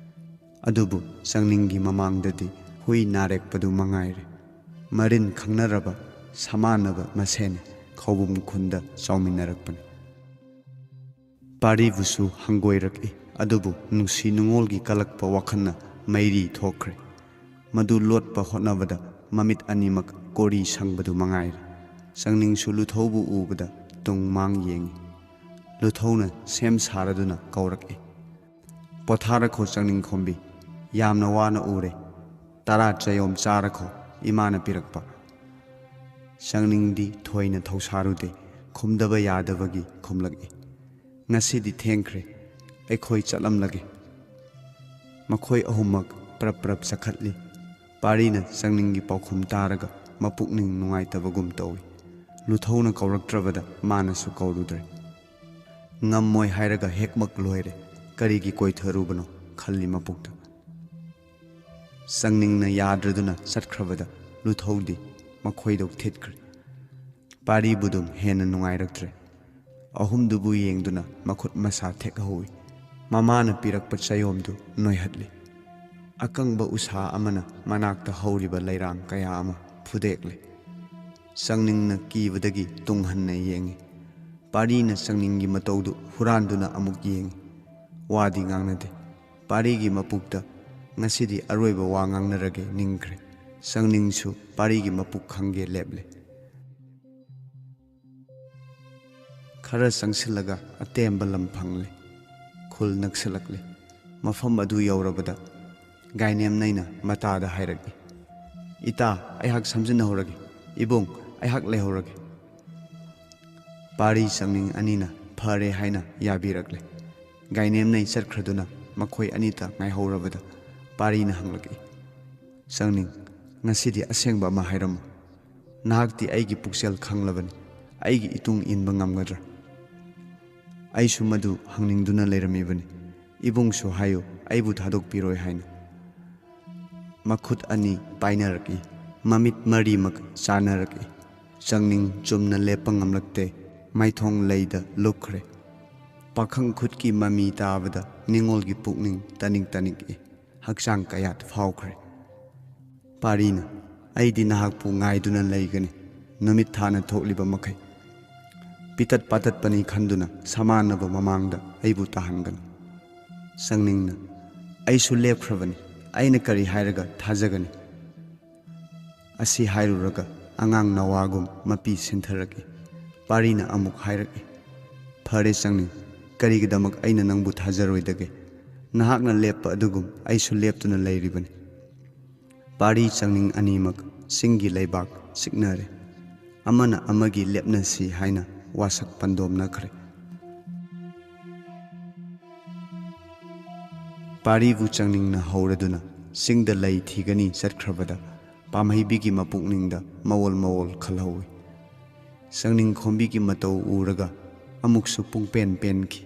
ꯑꯗꯨꯕꯨ ꯆꯪꯅꯤꯡꯒꯤ ꯃꯃꯥꯡꯗꯗꯤ ꯍꯨꯏ ꯅꯥꯔꯦꯛꯄꯗꯨ ꯃꯉꯥꯏꯔꯦ꯫ ꯃꯔꯤꯟ ꯈꯪꯅꯔꯕ ꯁꯃꯥꯟꯅꯕ ꯃꯁꯦꯟ ꯈꯧꯕꯨꯝ ꯈꯨꯟꯗ ꯆꯥꯎꯃꯤꯟꯅꯔꯛꯄꯅꯤ꯫ ꯄꯥꯔꯤꯕꯨꯁꯨ ꯍꯪꯒꯣꯏꯔꯛꯏ, ꯑꯗꯨꯕꯨ ꯅꯨꯡꯁꯤ ꯅꯨꯡꯉꯣꯜꯒꯤ ꯀꯜꯂꯛꯄ ꯋꯥꯈꯜꯅ ꯃꯩꯔꯤ ꯊꯣꯛꯈ꯭ꯔꯦ꯫ ꯃꯗꯨ ꯂꯣꯠꯄ ꯍꯣꯠꯅꯕꯗ ꯃꯃꯤꯠ ꯑꯅꯤꯃꯛ ꯀꯣꯔꯤ ꯁꯪꯕꯗꯨ ꯃꯉꯥꯏꯔꯦ꯫ ꯆꯪꯅꯤꯡꯁꯨ ꯂꯨꯊꯧꯕꯨ ꯎꯕꯗ ꯇꯨꯡ ꯃꯥꯡ ꯌꯦꯡꯏ꯫ ꯂꯨꯊꯧꯅ ꯁꯦꯝ ꯁꯥꯔꯗꯨꯅ ꯀꯧꯔꯛꯏ, "ꯄꯣꯊꯥꯔꯈꯣ ꯆꯪꯅꯤꯡ ꯈꯣꯝꯕꯤ, ꯌꯥꯝꯅ ꯋꯥꯅ ꯎꯔꯦ꯫ ꯇꯔꯥ ꯆꯌꯣꯝ ꯆꯥꯔꯈꯣ, ꯏꯃꯥꯅ ꯄꯤꯔꯛꯄ꯫" ꯆꯪꯅꯤꯡꯗꯤ ꯊꯣꯏꯅ ꯊꯧꯁꯥꯔꯨꯗꯦ, ꯈꯨꯝꯗꯕ ꯌꯥꯗꯕꯒꯤ ꯈꯨꯝꯂꯛꯏ, "ꯉꯁꯤꯗꯤ ꯊꯦꯡꯈ꯭ꯔꯦ, ꯑꯩꯈꯣꯏ ꯆꯠꯂꯝꯂꯒꯦ꯫" ꯃꯈꯣꯏ ꯑꯍꯨꯝꯃꯛ ꯄ꯭ꯔꯞ ꯄ꯭ꯔꯞ ꯆꯈꯠꯂꯤ꯫ ꯄꯥꯔꯤꯅ ꯆꯪꯅꯤꯡꯒꯤ ꯄꯥꯎꯈꯨꯝ ꯇꯥꯔꯒ ꯃꯄꯨꯛꯅꯤꯡ ꯅꯨꯡꯉꯥꯏꯇꯕꯒꯨꯝ ꯇꯧꯏ꯫ ꯂꯨꯊꯧꯅ ꯀꯧꯔꯛꯇ꯭ꯔꯕꯗ ꯃꯥꯅꯁꯨ ꯀꯧꯔꯨꯗ꯭ꯔꯦ꯫ ꯉꯝꯃꯣꯏ ꯍꯥꯏꯔꯒ ꯍꯦꯛꯃꯛ ꯂꯣꯏꯔꯦ, ꯀꯔꯤꯒꯤ ꯀꯣꯏꯊꯔꯨꯕꯅꯣ ꯈꯜꯂꯤ ꯃꯄꯨꯛꯇ꯫ ꯆꯪꯅꯤꯡꯅ ꯌꯥꯗ꯭ꯔꯗꯨꯅ ꯆꯠꯈ꯭ꯔꯕꯗ ꯂꯨꯊꯧꯗꯤ ꯃꯈꯣꯏꯗꯧ ꯊꯤꯠꯈ꯭ꯔꯦ꯫ ꯄꯥꯔꯤꯕꯨꯗꯨꯝ ꯍꯦꯟꯅ ꯅꯨꯡꯉꯥꯏꯔꯛꯇ꯭ꯔꯦ꯫ ꯑꯍꯨꯝꯗꯨꯕꯨ ꯌꯦꯡꯗꯨꯅ ꯃꯈꯨꯠ ꯃꯁꯥ ꯊꯦꯛꯍꯧꯏ꯫ ꯃꯃꯥꯅ ꯄꯤꯔꯛꯄ ꯆꯌꯣꯝꯗꯨ ꯅꯣꯏꯍꯠꯂꯤ꯫ ꯑꯀꯪꯕ ꯎꯁꯥ ꯑꯃꯅ ꯃꯅꯥꯛꯇ ꯍꯧꯔꯤꯕ ꯂꯩꯔꯥꯡ ꯀꯌꯥ ꯑꯃ ꯐꯨꯗꯦꯛꯂꯦ꯫ ꯆꯪꯅꯤꯡꯅ ꯀꯤꯕꯗꯒꯤ ꯇꯨꯡ ꯍꯟꯅ ꯌꯦꯡꯏ꯫ ꯄꯥꯔꯤꯅ ꯆꯪꯅꯤꯡꯒꯤ ꯃꯇꯧꯗꯨ ꯍꯨꯔꯥꯟꯗꯨꯅ ꯑꯃꯨꯛ ꯌꯦꯡꯏ꯫ ꯋꯥꯗꯤ ꯉꯥꯡꯅꯗꯦ꯫ ꯄꯥꯔꯤꯒꯤ ꯃꯄꯨꯛꯇ ꯉꯁꯤꯗꯤ ꯑꯔꯣꯏꯕ ꯋꯥ ꯉꯥꯡꯅꯔꯒꯦ ꯅꯤꯡꯈ꯭ꯔꯦ꯫ ꯆꯪꯅꯤꯡꯁꯨ ꯄꯥꯔꯤꯒꯤ ꯃꯄꯨꯛ ꯈꯪꯒꯦ ꯂꯦꯞꯂꯦ꯫ ꯈꯔ ꯆꯪꯁꯤꯜꯂꯒ ꯑꯇꯦꯝꯕ ꯂꯝ ꯐꯪꯂꯦ꯫ ꯈꯨꯜ ꯅꯛꯁꯤꯜꯂꯛꯂꯦ꯫ ꯃꯐꯝ ꯑꯗꯨ ꯌꯧꯔꯕꯗ ꯒꯥꯏꯅꯦꯝꯅꯩꯅ ꯃꯇꯥꯗ ꯍꯥꯏꯔꯛꯏ, "ꯏꯇꯥ, ꯑꯩꯍꯥꯛ ꯁꯝꯖꯤꯟꯅꯍꯧꯔꯒꯦ꯫ ꯏꯕꯨꯡ, ꯑꯩꯍꯥꯛ ꯂꯩꯍꯧꯔꯒꯦ꯫" ꯄꯥꯔꯤ ꯆꯪꯅꯤꯡ ꯑꯅꯤꯅ ꯐꯔꯦ ꯍꯥꯏꯅ ꯌꯥꯕꯤꯔꯛꯂꯦ꯫ ꯒꯥꯏꯅꯦꯝꯅꯩ ꯆꯠꯈ꯭ꯔꯗꯨꯅ ꯃꯈꯣꯏ ꯑꯅꯤꯇ ꯉꯥꯏꯍꯧꯔꯕꯗ ꯄꯥꯔꯤꯅ ꯍꯪꯂꯛꯏ, "ꯆꯪꯅꯤꯡ, ꯉꯁꯤꯗꯤ ꯑꯁꯦꯡꯕ ꯑꯃ ꯍꯥꯏꯔꯝꯃꯨ꯫ ꯅꯍꯥꯛꯇꯤ ꯑꯩꯒꯤ ꯄꯨꯛꯆꯦꯜ ꯈꯪꯂꯕꯅꯤ꯫ ꯑꯩꯒꯤ ꯏꯇꯨꯡ ꯏꯟꯕ ꯉꯝꯒꯗ꯭ꯔꯥ?" "ꯑꯩꯁꯨ ꯃꯗꯨ ꯍꯪꯅꯤꯡꯗꯨꯅ ꯂꯩꯔꯝꯃꯤꯕꯅꯤ꯫ ꯏꯕꯨꯡꯁꯨ ꯍꯥꯏꯌꯨ, ꯑꯩꯕꯨ ꯊꯥꯗꯣꯛꯄꯤꯔꯣꯏ ꯍꯥꯏꯅ꯫" ꯃꯈꯨꯠ ꯑꯅꯤ ꯄꯥꯏꯅꯔꯛꯏ꯫ ꯃꯃꯤꯠ ꯃꯔꯤꯃꯛ ꯆꯥꯅꯔꯛꯏ꯫ ꯆꯪꯅꯤꯡ ꯆꯨꯝꯅ ꯂꯦꯞꯄ ꯉꯝꯂꯛꯇꯦ꯫ ꯃꯥꯏꯊꯣꯡ ꯂꯩꯗ ꯂꯨꯞꯈ꯭ꯔꯦ꯫ ꯄꯥꯈꯪ ꯈꯨꯠꯀꯤ ꯃꯃꯤ ꯇꯥꯕꯗ ꯅꯤꯡꯉꯣꯜꯒꯤ ꯄꯨꯛꯅꯤꯡ ꯇꯅꯤꯛ ꯇꯅꯤꯛꯏ꯫ ꯍꯛꯆꯥꯡ ꯀꯌꯥꯠ ꯐꯥꯎꯈ꯭ꯔꯦ꯫ ꯄꯥꯔꯤꯅ, "ꯑꯩꯗꯤ ꯅꯍꯥꯛꯄꯨ ꯉꯥꯏꯗꯨꯅ ꯂꯩꯒꯅꯤ꯫ ꯅꯨꯃꯤꯠ ꯊꯥꯅ ꯊꯣꯛꯂꯤꯕ ꯃꯈꯩ꯫ ꯄꯤꯇꯠ ꯄꯥꯇꯠꯄꯅꯤ ꯈꯟꯗꯨꯅ ꯁꯃꯥꯟꯅꯕ ꯃꯃꯥꯡꯗ ꯑꯩꯕꯨ ꯇꯥꯍꯟꯒꯅꯨ꯫ ꯆꯪꯅꯤꯡꯅ, "ꯑꯩꯁꯨ ꯂꯦꯞꯈ꯭ꯔꯕꯅꯤ, ꯑꯩꯅ ꯀꯔꯤ ꯍꯥꯏꯔꯒ ꯊꯥꯖꯒꯅꯤ?" ꯑꯁꯤ ꯍꯥꯏꯔꯨꯔꯒ ꯑꯉꯥꯡ ꯅꯋꯥꯒꯨꯝ ꯃꯄꯤ ꯁꯤꯟꯊꯔꯛꯏ꯫ ꯄꯥꯔꯤꯅ ꯑꯃꯨꯛ ꯍꯥꯏꯔꯛꯏ, "ꯐꯔꯦ ꯆꯪꯅꯤꯡ, ꯀꯔꯤꯒꯤꯗꯃꯛ ꯑꯩꯅ ꯅꯪꯕꯨ ꯊꯥꯖꯔꯣꯏꯗꯒꯦ? ꯅꯍꯥꯛꯅ ꯂꯦꯞꯄ ꯑꯗꯨꯒꯨꯝ ꯑꯩꯁꯨ ꯂꯦꯞꯇꯨꯅ ꯂꯩꯔꯤꯕꯅꯤ꯫" ꯄꯥꯔꯤ ꯆꯪꯅꯤꯡ ꯑꯅꯤꯃꯛ ꯆꯤꯡꯒꯤ ꯂꯩꯕꯥꯛ ꯆꯤꯛꯅꯔꯦ꯫ ꯑꯃꯅ ꯑꯃꯒꯤ ꯂꯦꯞꯅꯁꯤ ꯍꯥꯏꯅ ꯋꯥꯁꯛ ꯄꯟꯗꯣꯝꯅꯈ꯭ꯔꯦ꯫ ꯄꯥꯔꯤꯕꯨ ꯆꯪꯅꯤꯡꯅ ꯍꯧꯔꯗꯨꯅ ꯆꯤꯡꯗ ꯂꯩ ꯊꯤꯒꯅꯤ ꯆꯠꯈ꯭ꯔꯕꯗ ꯄꯥꯝꯍꯩꯕꯤꯒꯤ ꯃꯄꯨꯛꯅꯤꯡꯗ ꯃꯋꯣꯜ ꯃꯋꯣꯜ ꯈꯜꯍꯧꯏ꯫ ꯆꯪꯅꯤꯡ ꯈꯣꯝꯕꯤꯒꯤ ꯃꯇꯧ ꯎꯔꯒ ꯑꯃꯨꯛꯁꯨ ꯄꯨꯡꯄꯦꯟ ꯄꯦꯟꯈꯤ꯫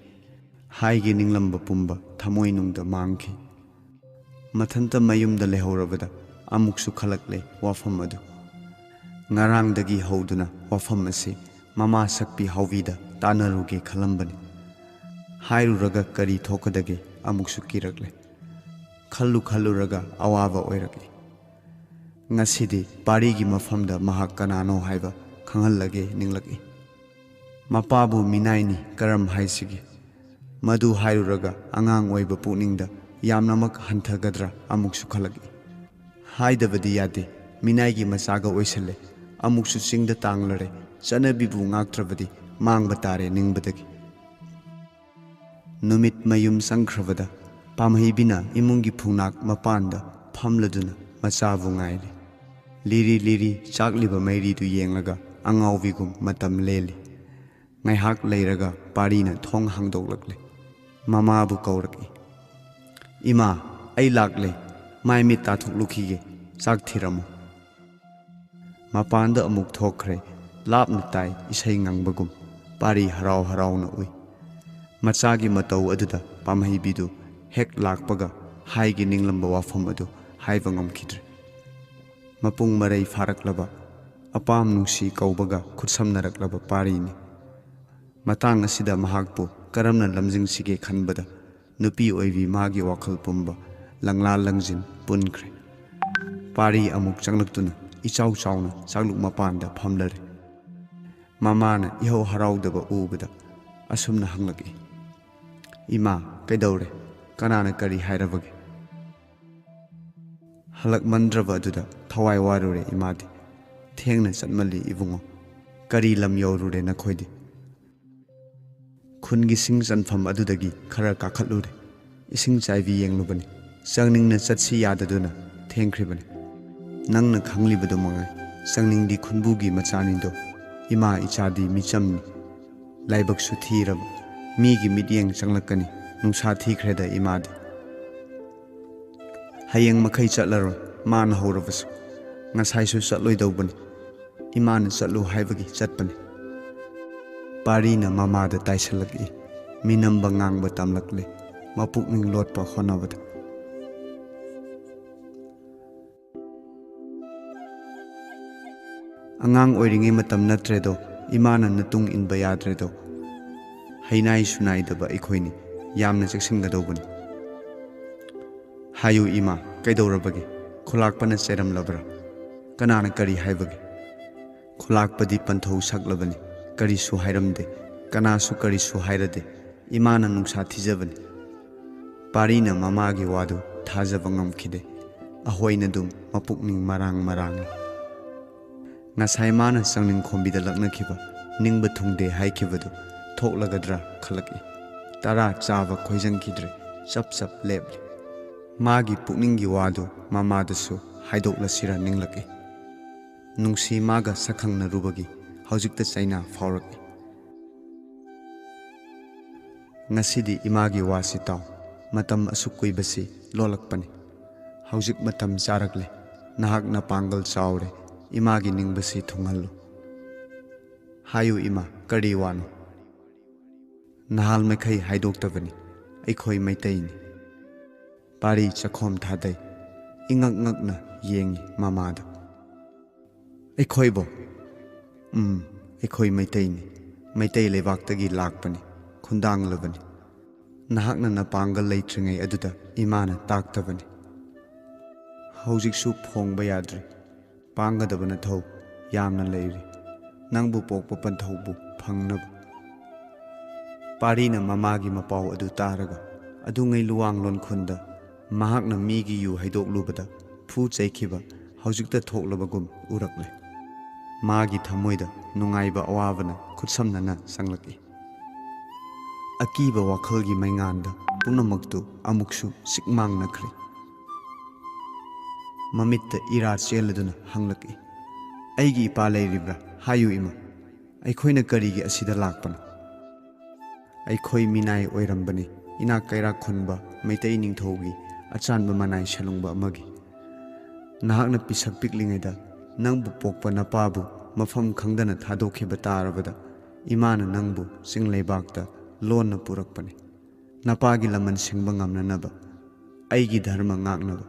ꯍꯥꯏꯒꯦ ꯅꯤꯡꯂꯝꯕ ꯄꯨꯝꯕ ꯊꯃꯣꯏꯅꯨꯡꯗ ꯃꯥꯡꯈꯤ꯫ ꯃꯊꯟꯇ ꯃꯌꯨꯝꯗ ꯂꯩꯍꯧꯔꯕꯗ ꯑꯃꯨꯛꯁꯨ ꯈꯜꯂꯛꯂꯦ ꯋꯥꯐꯝ ꯑꯗꯨ꯫ ꯉꯔꯥꯡꯗꯒꯤ ꯍꯧꯗꯨꯅ ꯋꯥꯐꯝ ꯑꯁꯤ ꯃꯃꯥ ꯁꯛꯄꯤ ꯍꯥꯎꯕꯤꯗ ꯇꯥꯟꯅꯔꯨꯒꯦ ꯈꯜꯂꯝꯕꯅꯤ꯫ ꯍꯥꯏꯔꯨꯔꯒ ꯀꯔꯤ ꯊꯣꯛꯀꯗꯒꯦ ꯑꯃꯨꯛꯁꯨ ꯀꯤꯔꯛꯂꯦ꯫ ꯈꯜꯂꯨ ꯈꯜꯂꯨꯔꯒ ꯑꯋꯥꯕ ꯑꯣꯏꯔꯛꯏ꯫ ꯉꯁꯤꯗꯤ ꯄꯥꯔꯤꯒꯤ ꯃꯐꯝꯗ ꯃꯍꯥꯛ ꯀꯅꯥꯅꯣ ꯍꯥꯏꯕ ꯈꯪꯍꯜꯂꯒꯦ ꯅꯤꯡꯂꯛꯏ꯫ ꯃꯄꯥꯕꯨ ꯃꯤꯅꯥꯏꯅꯤ ꯀꯔꯝ ꯍꯥꯏꯁꯤꯒꯦ? ꯃꯗꯨ ꯍꯥꯏꯔꯨꯔꯒ ꯑꯉꯥꯡ ꯑꯣꯏꯕ ꯄꯨꯛꯅꯤꯡꯗ ꯌꯥꯝꯅꯃꯛ ꯍꯟꯊꯒꯗ꯭ꯔꯥ ꯑꯃꯨꯛꯁꯨ ꯈꯜꯂꯛꯏ꯫ ꯍꯥꯏꯗꯕꯗꯤ ꯌꯥꯗꯦ, ꯃꯤꯅꯥꯏꯒꯤ ꯃꯆꯥꯒ ꯑꯣꯏꯁꯜꯂꯦ, ꯑꯃꯨꯛꯁꯨ ꯆꯤꯡꯗ ꯇꯥꯡꯂꯔꯦ, ꯆꯠꯅꯕꯤꯕꯨ ꯉꯥꯛꯇ꯭ꯔꯕꯗꯤ ꯃꯥꯡꯕ ꯇꯥꯔꯦ ꯅꯤꯡꯕꯗꯒꯤ꯫ ꯅꯨꯃꯤꯠ ꯃꯌꯨꯝ ꯆꯪꯈ꯭ꯔꯕꯗ ꯄꯥꯝꯍꯩꯕꯤꯅ ꯏꯃꯨꯡꯒꯤ ꯐꯨꯡꯅꯥꯛ ꯃꯄꯥꯟꯗ ꯐꯝꯂꯗꯨꯅ ꯃꯆꯥꯕꯨ ꯉꯥꯏꯔꯤ꯫ ꯂꯤꯔꯤ ꯂꯤꯔꯤ ꯆꯥꯛꯂꯤꯕ ꯃꯩꯔꯤꯗꯨ ꯌꯦꯡꯂꯒ ꯑꯉꯥꯎꯕꯤꯒꯨꯝ ꯃꯇꯝ ꯂꯦꯜꯂꯤ꯫ ꯉꯥꯏꯍꯥꯛ ꯂꯩꯔꯒ ꯄꯥꯔꯤꯅ ꯊꯣꯡ ꯍꯥꯡꯗꯣꯛꯂꯛꯂꯦ꯫ ꯃꯃꯥꯕꯨ ꯀꯧꯔꯛꯏ꯫ "ꯏꯃꯥ, ꯑꯩ ꯂꯥꯛꯂꯦ꯫ ꯃꯥꯏ ꯃꯤꯠ ꯇꯥꯊꯣꯛꯂꯨꯈꯤꯒꯦ꯫ ꯆꯥꯛ ꯊꯤꯔꯝꯃꯨ꯫" ꯃꯄꯥꯟꯗ ꯑꯃꯨꯛ ꯊꯣꯛꯈ꯭ꯔꯦ꯫ ꯂꯥꯞꯅ ꯇꯥꯏ ꯏꯁꯩ ꯉꯪꯕꯒꯨꯝ꯫ ꯄꯥꯔꯤ ꯍꯔꯥꯎ ꯍꯔꯥꯎꯅ ꯎꯏ꯫ ꯃꯆꯥꯒꯤ ꯃꯇꯧ ꯑꯗꯨꯗ ꯄꯥꯝꯍꯩꯕꯤꯗꯨ ꯍꯦꯛ ꯂꯥꯛꯄꯒ ꯍꯥꯏꯒꯦ ꯅꯤꯡꯂꯝꯕ ꯋꯥꯐꯝ ꯑꯗꯨ ꯍꯥꯏꯕ ꯉꯝꯈꯤꯗ꯭ꯔꯦ꯫ ꯃꯄꯨꯡ ꯃꯔꯩ ꯐꯥꯔꯛꯂꯕ, ꯑꯄꯥꯝ ꯅꯨꯡꯁꯤ ꯀꯧꯕꯒ ꯈꯨꯠꯁꯝꯅꯔꯛꯂꯕ ꯄꯥꯔꯤꯅꯤ꯫ ꯃꯇꯥꯡ ꯑꯁꯤꯗ ꯃꯍꯥꯛꯄꯨ ꯀꯔꯝꯅ ꯂꯝꯖꯤꯡꯁꯤꯒꯦ ꯈꯟꯕꯗ ꯅꯨꯄꯤ ꯑꯣꯏꯕꯤ ꯃꯥꯒꯤ ꯋꯥꯈꯜ ꯄꯨꯝꯕ ꯂꯪꯂꯥ ꯂꯪꯖꯤꯟ ꯄꯨꯟꯈ꯭ꯔꯦ꯫ ꯄꯥꯔꯤ ꯑꯃꯨꯛ ꯆꯪꯂꯛꯇꯨꯅ ꯏꯆꯥꯎ ꯆꯥꯎꯅ ꯆꯥꯛꯂꯨꯛ ꯃꯄꯥꯟꯗ ꯐꯝꯂꯔꯦ꯫ ꯃꯃꯥꯅ ꯏꯍꯧ ꯍꯔꯥꯎꯗꯕ ꯎꯕꯗ ꯑꯁꯨꯝꯅ ꯍꯪꯂꯛꯏ, "ꯏꯃꯥ, ꯀꯩꯗꯧꯔꯦ? ꯀꯅꯥꯅ ꯀꯔꯤ ꯍꯥꯏꯔꯕꯒꯦ?" ꯍꯜꯂꯛꯃꯟꯗ꯭ꯔꯕ ꯑꯗꯨꯗ ꯊꯋꯥꯏ ꯋꯥꯔꯨꯔꯦ ꯏꯃꯥꯗꯤ꯫ "ꯊꯦꯡꯅ ꯆꯠꯃꯜꯂꯤ ꯏꯕꯨꯡꯉꯣ꯫ ꯀꯔꯤ ꯂꯝ ꯌꯧꯔꯨꯔꯦ ꯅꯈꯣꯏꯗꯤ?" "ꯈꯨꯟꯒꯤ ꯁꯤꯡ ꯆꯟꯐꯝ ꯑꯗꯨꯗꯒꯤ ꯈꯔ ꯀꯥꯈꯠꯂꯨꯔꯦ꯫ ꯏꯁꯤꯡ ꯆꯥꯏꯕꯤ ꯌꯦꯡꯂꯨꯕꯅꯤ꯫ ꯆꯪꯅꯤꯡꯅ ꯆꯠꯁꯤ ꯌꯥꯗꯗꯨꯅ ꯊꯦꯡꯈ꯭ꯔꯤꯕꯅꯤ꯫ ꯅꯪꯅ ꯈꯪꯂꯤꯕꯗꯨ ꯃꯉꯥꯏ꯫ ꯆꯪꯅꯤꯡꯗꯤ ꯈꯨꯟꯕꯨꯒꯤ ꯃꯆꯥꯅꯤꯗꯣ꯫ ꯏꯃꯥ ꯏꯆꯥꯗꯤ ꯃꯤꯆꯝꯅꯤ꯫ ꯂꯥꯏꯕꯛꯁꯨ ꯊꯤꯔꯕ꯫ ꯃꯤꯒꯤ ꯃꯤꯠꯌꯦꯡ ꯆꯪꯂꯛꯀꯅꯤ꯫ ꯅꯨꯡꯁꯥ ꯊꯤꯈ꯭ꯔꯦꯗ ꯏꯃꯥꯗꯤ꯫ ꯍꯌꯦꯡ ꯃꯈꯩ ꯆꯠꯂꯔꯣꯏ, ꯃꯥꯅ ꯍꯧꯔꯕꯁꯨ꯫ ꯉꯁꯥꯏꯁꯨ ꯆꯠꯂꯣꯏꯗꯧꯕꯅꯤ꯫ ꯏꯃꯥꯅ ꯆꯠꯂꯨ ꯍꯥꯏꯕꯒꯤ ꯆꯠꯄꯅꯤ꯫" ꯄꯥꯔꯤꯅ ꯃꯃꯥꯗ ꯇꯥꯏꯁꯜꯂꯛꯏ꯫ ꯃꯤꯅꯝꯕ ꯉꯥꯡꯕ ꯇꯝꯂꯛꯂꯦ꯫ ꯃꯄꯨꯛꯅꯤꯡ ꯂꯣꯠꯄ ꯍꯣꯠꯅꯕꯗ꯫ "ꯑꯉꯥꯡ ꯑꯣꯏꯔꯤꯉꯩ ꯃꯇꯝ ꯅꯠꯇ꯭ꯔꯦꯗꯣ, ꯏꯃꯥꯅ ꯅꯇꯨꯡ ꯏꯟꯕ ꯌꯥꯗ꯭ꯔꯦꯗꯣ꯫ ꯍꯩꯅꯥꯏ ꯁꯨꯅꯥꯏꯗꯕ ꯑꯩꯈꯣꯏꯅꯤ꯫ ꯌꯥꯝꯅ ꯆꯦꯛꯁꯤꯟꯒꯗꯧꯕꯅꯤ꯫" "ꯍꯥꯏꯌꯨ ꯏꯃꯥ, ꯀꯩꯗꯧꯔꯕꯒꯦ? ꯈꯨꯂꯥꯛꯄꯅ ꯆꯩꯔꯝꯂꯕ꯭ꯔꯥ? ꯀꯅꯥꯅ ꯀꯔꯤ ꯍꯥꯏꯕꯒꯦ?" "ꯈꯨꯂꯥꯛꯄꯗꯤ ꯄꯟꯊꯧ ꯁꯛꯂꯕꯅꯤ꯫ ꯀꯔꯤꯁꯨ ꯍꯥꯏꯔꯝꯗꯦ꯫ ꯀꯅꯥꯁꯨ ꯀꯔꯤꯁꯨ ꯍꯥꯏꯔꯗꯦ꯫ ꯏꯃꯥꯅ ꯅꯨꯡꯁꯥ ꯊꯤꯖꯕꯅꯤ꯫" ꯄꯥꯔꯤꯅ ꯃꯃꯥꯒꯤ ꯋꯥꯗꯨ ꯊꯥꯖꯕ ꯉꯝꯈꯤꯗꯦ꯫ ꯑꯍꯣꯏꯅꯗꯨꯝ ꯃꯄꯨꯛꯅꯤꯡ ꯃꯔꯥꯡ ꯃꯔꯥꯡꯂꯤ꯫ ꯉꯁꯥꯏ ꯃꯥꯅ ꯆꯪꯅꯤꯡ ꯈꯣꯝꯕꯤꯗ ꯂꯛꯅꯈꯤꯕ, ꯅꯤꯡꯕ ꯊꯨꯡꯗꯦ ꯍꯥꯏꯈꯤꯕꯗꯨ ꯊꯣꯛꯂꯒꯗ꯭ꯔꯥ ꯈꯜꯂꯛꯏ꯫ ꯇꯔꯥ ꯆꯥꯕ ꯈꯣꯏꯖꯪꯈꯤꯗ꯭ꯔꯦ, ꯆꯞ ꯆꯞ ꯂꯦꯞꯂꯤ꯫ ꯃꯥꯒꯤ ꯄꯨꯛꯅꯤꯡꯒꯤ ꯋꯥꯗꯨ ꯃꯃꯥꯗꯁꯨ ꯍꯥꯏꯗꯣꯛꯂꯁꯤꯔ ꯅꯤꯡꯂꯛꯏ꯫ ꯅꯨꯡꯁꯤ ꯃꯥꯒ ꯁꯛꯈꯪꯅꯔꯨꯕꯒꯤ ꯍꯧꯖꯤꯛꯇ ꯆꯩꯅꯥ ꯐꯥꯎꯔꯛꯏ꯫ ꯉꯁꯤꯗꯤ ꯏꯃꯥꯒꯤ ꯋꯥꯁꯤ ꯇꯥꯎ꯫ ꯃꯇꯝ ꯑꯁꯨꯛ ꯀꯨꯏꯕꯁꯤ ꯂꯣꯜꯂꯛꯄꯅꯤ꯫ ꯍꯧꯖꯤꯛ ꯃꯇꯝ ꯆꯥꯔꯛꯂꯦ꯫ ꯅꯍꯥꯛꯅ ꯄꯥꯡꯒꯜ ꯆꯥꯎꯔꯦ꯫ ꯏꯃꯥꯒꯤ ꯅꯤꯡꯕꯁꯤ ꯊꯨꯡꯍꯜꯂꯨ꯫ ꯍꯥꯏꯌꯨ ꯏꯃꯥ, ꯀꯔꯤ ꯋꯥꯅꯣ? ꯅꯍꯥꯜ ꯃꯈꯩ ꯍꯥꯏꯗꯣꯛꯇꯕꯅꯤ꯫ ꯑꯩꯈꯣꯏ ꯃꯩꯇꯩꯅꯤ꯫ ꯄꯥꯔꯤ ꯆꯈꯣꯝ ꯊꯥꯗꯩ꯫ ꯏꯉꯛ ꯉꯛꯅ ꯌꯦꯡꯉꯤ ꯃꯃꯥꯗ꯫ ꯑꯩꯈꯣꯏꯕꯣ? ꯎꯝ, ꯑꯩꯈꯣꯏ ꯃꯩꯇꯩꯅꯤ꯫ ꯃꯩꯇꯩ ꯂꯩꯕꯥꯛꯇꯒꯤ ꯂꯥꯛꯄꯅꯤ, ꯈꯨꯟꯗꯥꯡꯂꯕꯅꯤ꯫ ꯅꯍꯥꯛꯅ ꯅꯄꯥꯡꯒꯜ ꯂꯩꯇ꯭ꯔꯤꯉꯩ ꯑꯗꯨꯗ ꯏꯃꯥꯅ ꯇꯥꯛꯇꯕꯅꯤ꯫ ꯍꯧꯖꯤꯛꯁꯨ ꯐꯣꯡꯕ ꯌꯥꯗ꯭ꯔꯤ꯫ ꯄꯥꯡꯒꯗꯕ ꯅꯊꯧ ꯌꯥꯝꯅ ꯂꯩꯔꯤ꯫ ꯅꯪꯕꯨ ꯄꯣꯛꯄ ꯄꯟꯊꯧꯕꯨ ꯐꯪꯅꯕ꯫ ꯄꯥꯔꯤꯅ ꯃꯃꯥꯒꯤ ꯃꯄꯥꯎ ꯑꯗꯨ ꯇꯥꯔꯒ ꯑꯗꯨꯉꯩ ꯂꯨꯋꯥꯡꯂꯣꯟ ꯈꯨꯟꯗ ꯃꯍꯥꯛꯅ ꯃꯤꯒꯤ ꯌꯨ ꯍꯩꯗꯣꯛꯂꯨꯕꯗ ꯐꯨ ꯆꯩꯈꯤꯕ ꯍꯧꯖꯤꯛꯇ ꯊꯣꯛꯂꯕꯒꯨꯝ ꯎꯔꯛꯂꯦ꯫ ꯃꯥꯒꯤ ꯊꯃꯣꯏꯗ ꯅꯨꯡꯉꯥꯏꯕ ꯑꯋꯥꯕꯅ ꯈꯨꯠꯁꯝꯅꯅ ꯆꯪꯂꯛꯏ꯫ ꯑꯀꯤꯕ ꯋꯥꯈꯜꯒꯤ ꯃꯩꯉꯥꯟꯗ ꯄꯨꯝꯅꯃꯛꯇꯨ ꯑꯃꯨꯛꯁꯨ ꯁꯤꯛꯃꯥꯡꯅꯈ꯭ꯔꯦ꯫ ꯃꯃꯤꯠꯇ ꯏꯔꯥ ꯆꯦꯜꯂꯗꯨꯅ ꯍꯪꯂꯛꯏ, "ꯑꯩꯒꯤ ꯏꯄꯥ ꯂꯩꯔꯤꯕ꯭ꯔꯥ? ꯍꯥꯏꯌꯨ ꯏꯃꯥ, ꯑꯩꯈꯣꯏꯅ ꯀꯔꯤꯒꯤ ꯑꯁꯤꯗ ꯂꯥꯛꯄꯅꯣ?" ꯑꯩꯈꯣꯏ ꯃꯤꯅꯥꯏ ꯑꯣꯏꯔꯝꯕꯅꯤ, ꯏꯅꯥꯛ ꯀꯩꯔꯥꯛ ꯈꯨꯟꯕ ꯃꯩꯇꯩ ꯅꯤꯡꯊꯧꯒꯤ ꯑꯆꯥꯟꯕ ꯃꯅꯥꯏ ꯁꯦꯂꯨꯡꯕ ꯑꯃꯒꯤ꯫ ꯅꯍꯥꯛꯅ ꯄꯤꯁꯛ ꯄꯤꯛꯂꯤꯉꯩꯗ ꯅꯪꯕꯨ ꯄꯣꯛꯄ ꯅꯄꯥꯕꯨ ꯃꯐꯝ ꯈꯪꯗꯅ ꯊꯥꯗꯣꯛꯈꯤꯕ ꯇꯥꯔꯕꯗ ꯏꯃꯥꯅ ꯅꯪꯕꯨ ꯆꯤꯡ ꯂꯩꯕꯥꯛꯇ ꯂꯣꯟꯅ ꯄꯨꯔꯛꯄꯅꯤ꯫ ꯅꯄꯥꯒꯤ ꯂꯃꯟ ꯁꯤꯡꯕ ꯉꯝꯅꯅꯕ, ꯑꯩꯒꯤ ꯙꯔꯃ ꯉꯥꯛꯅꯕ꯫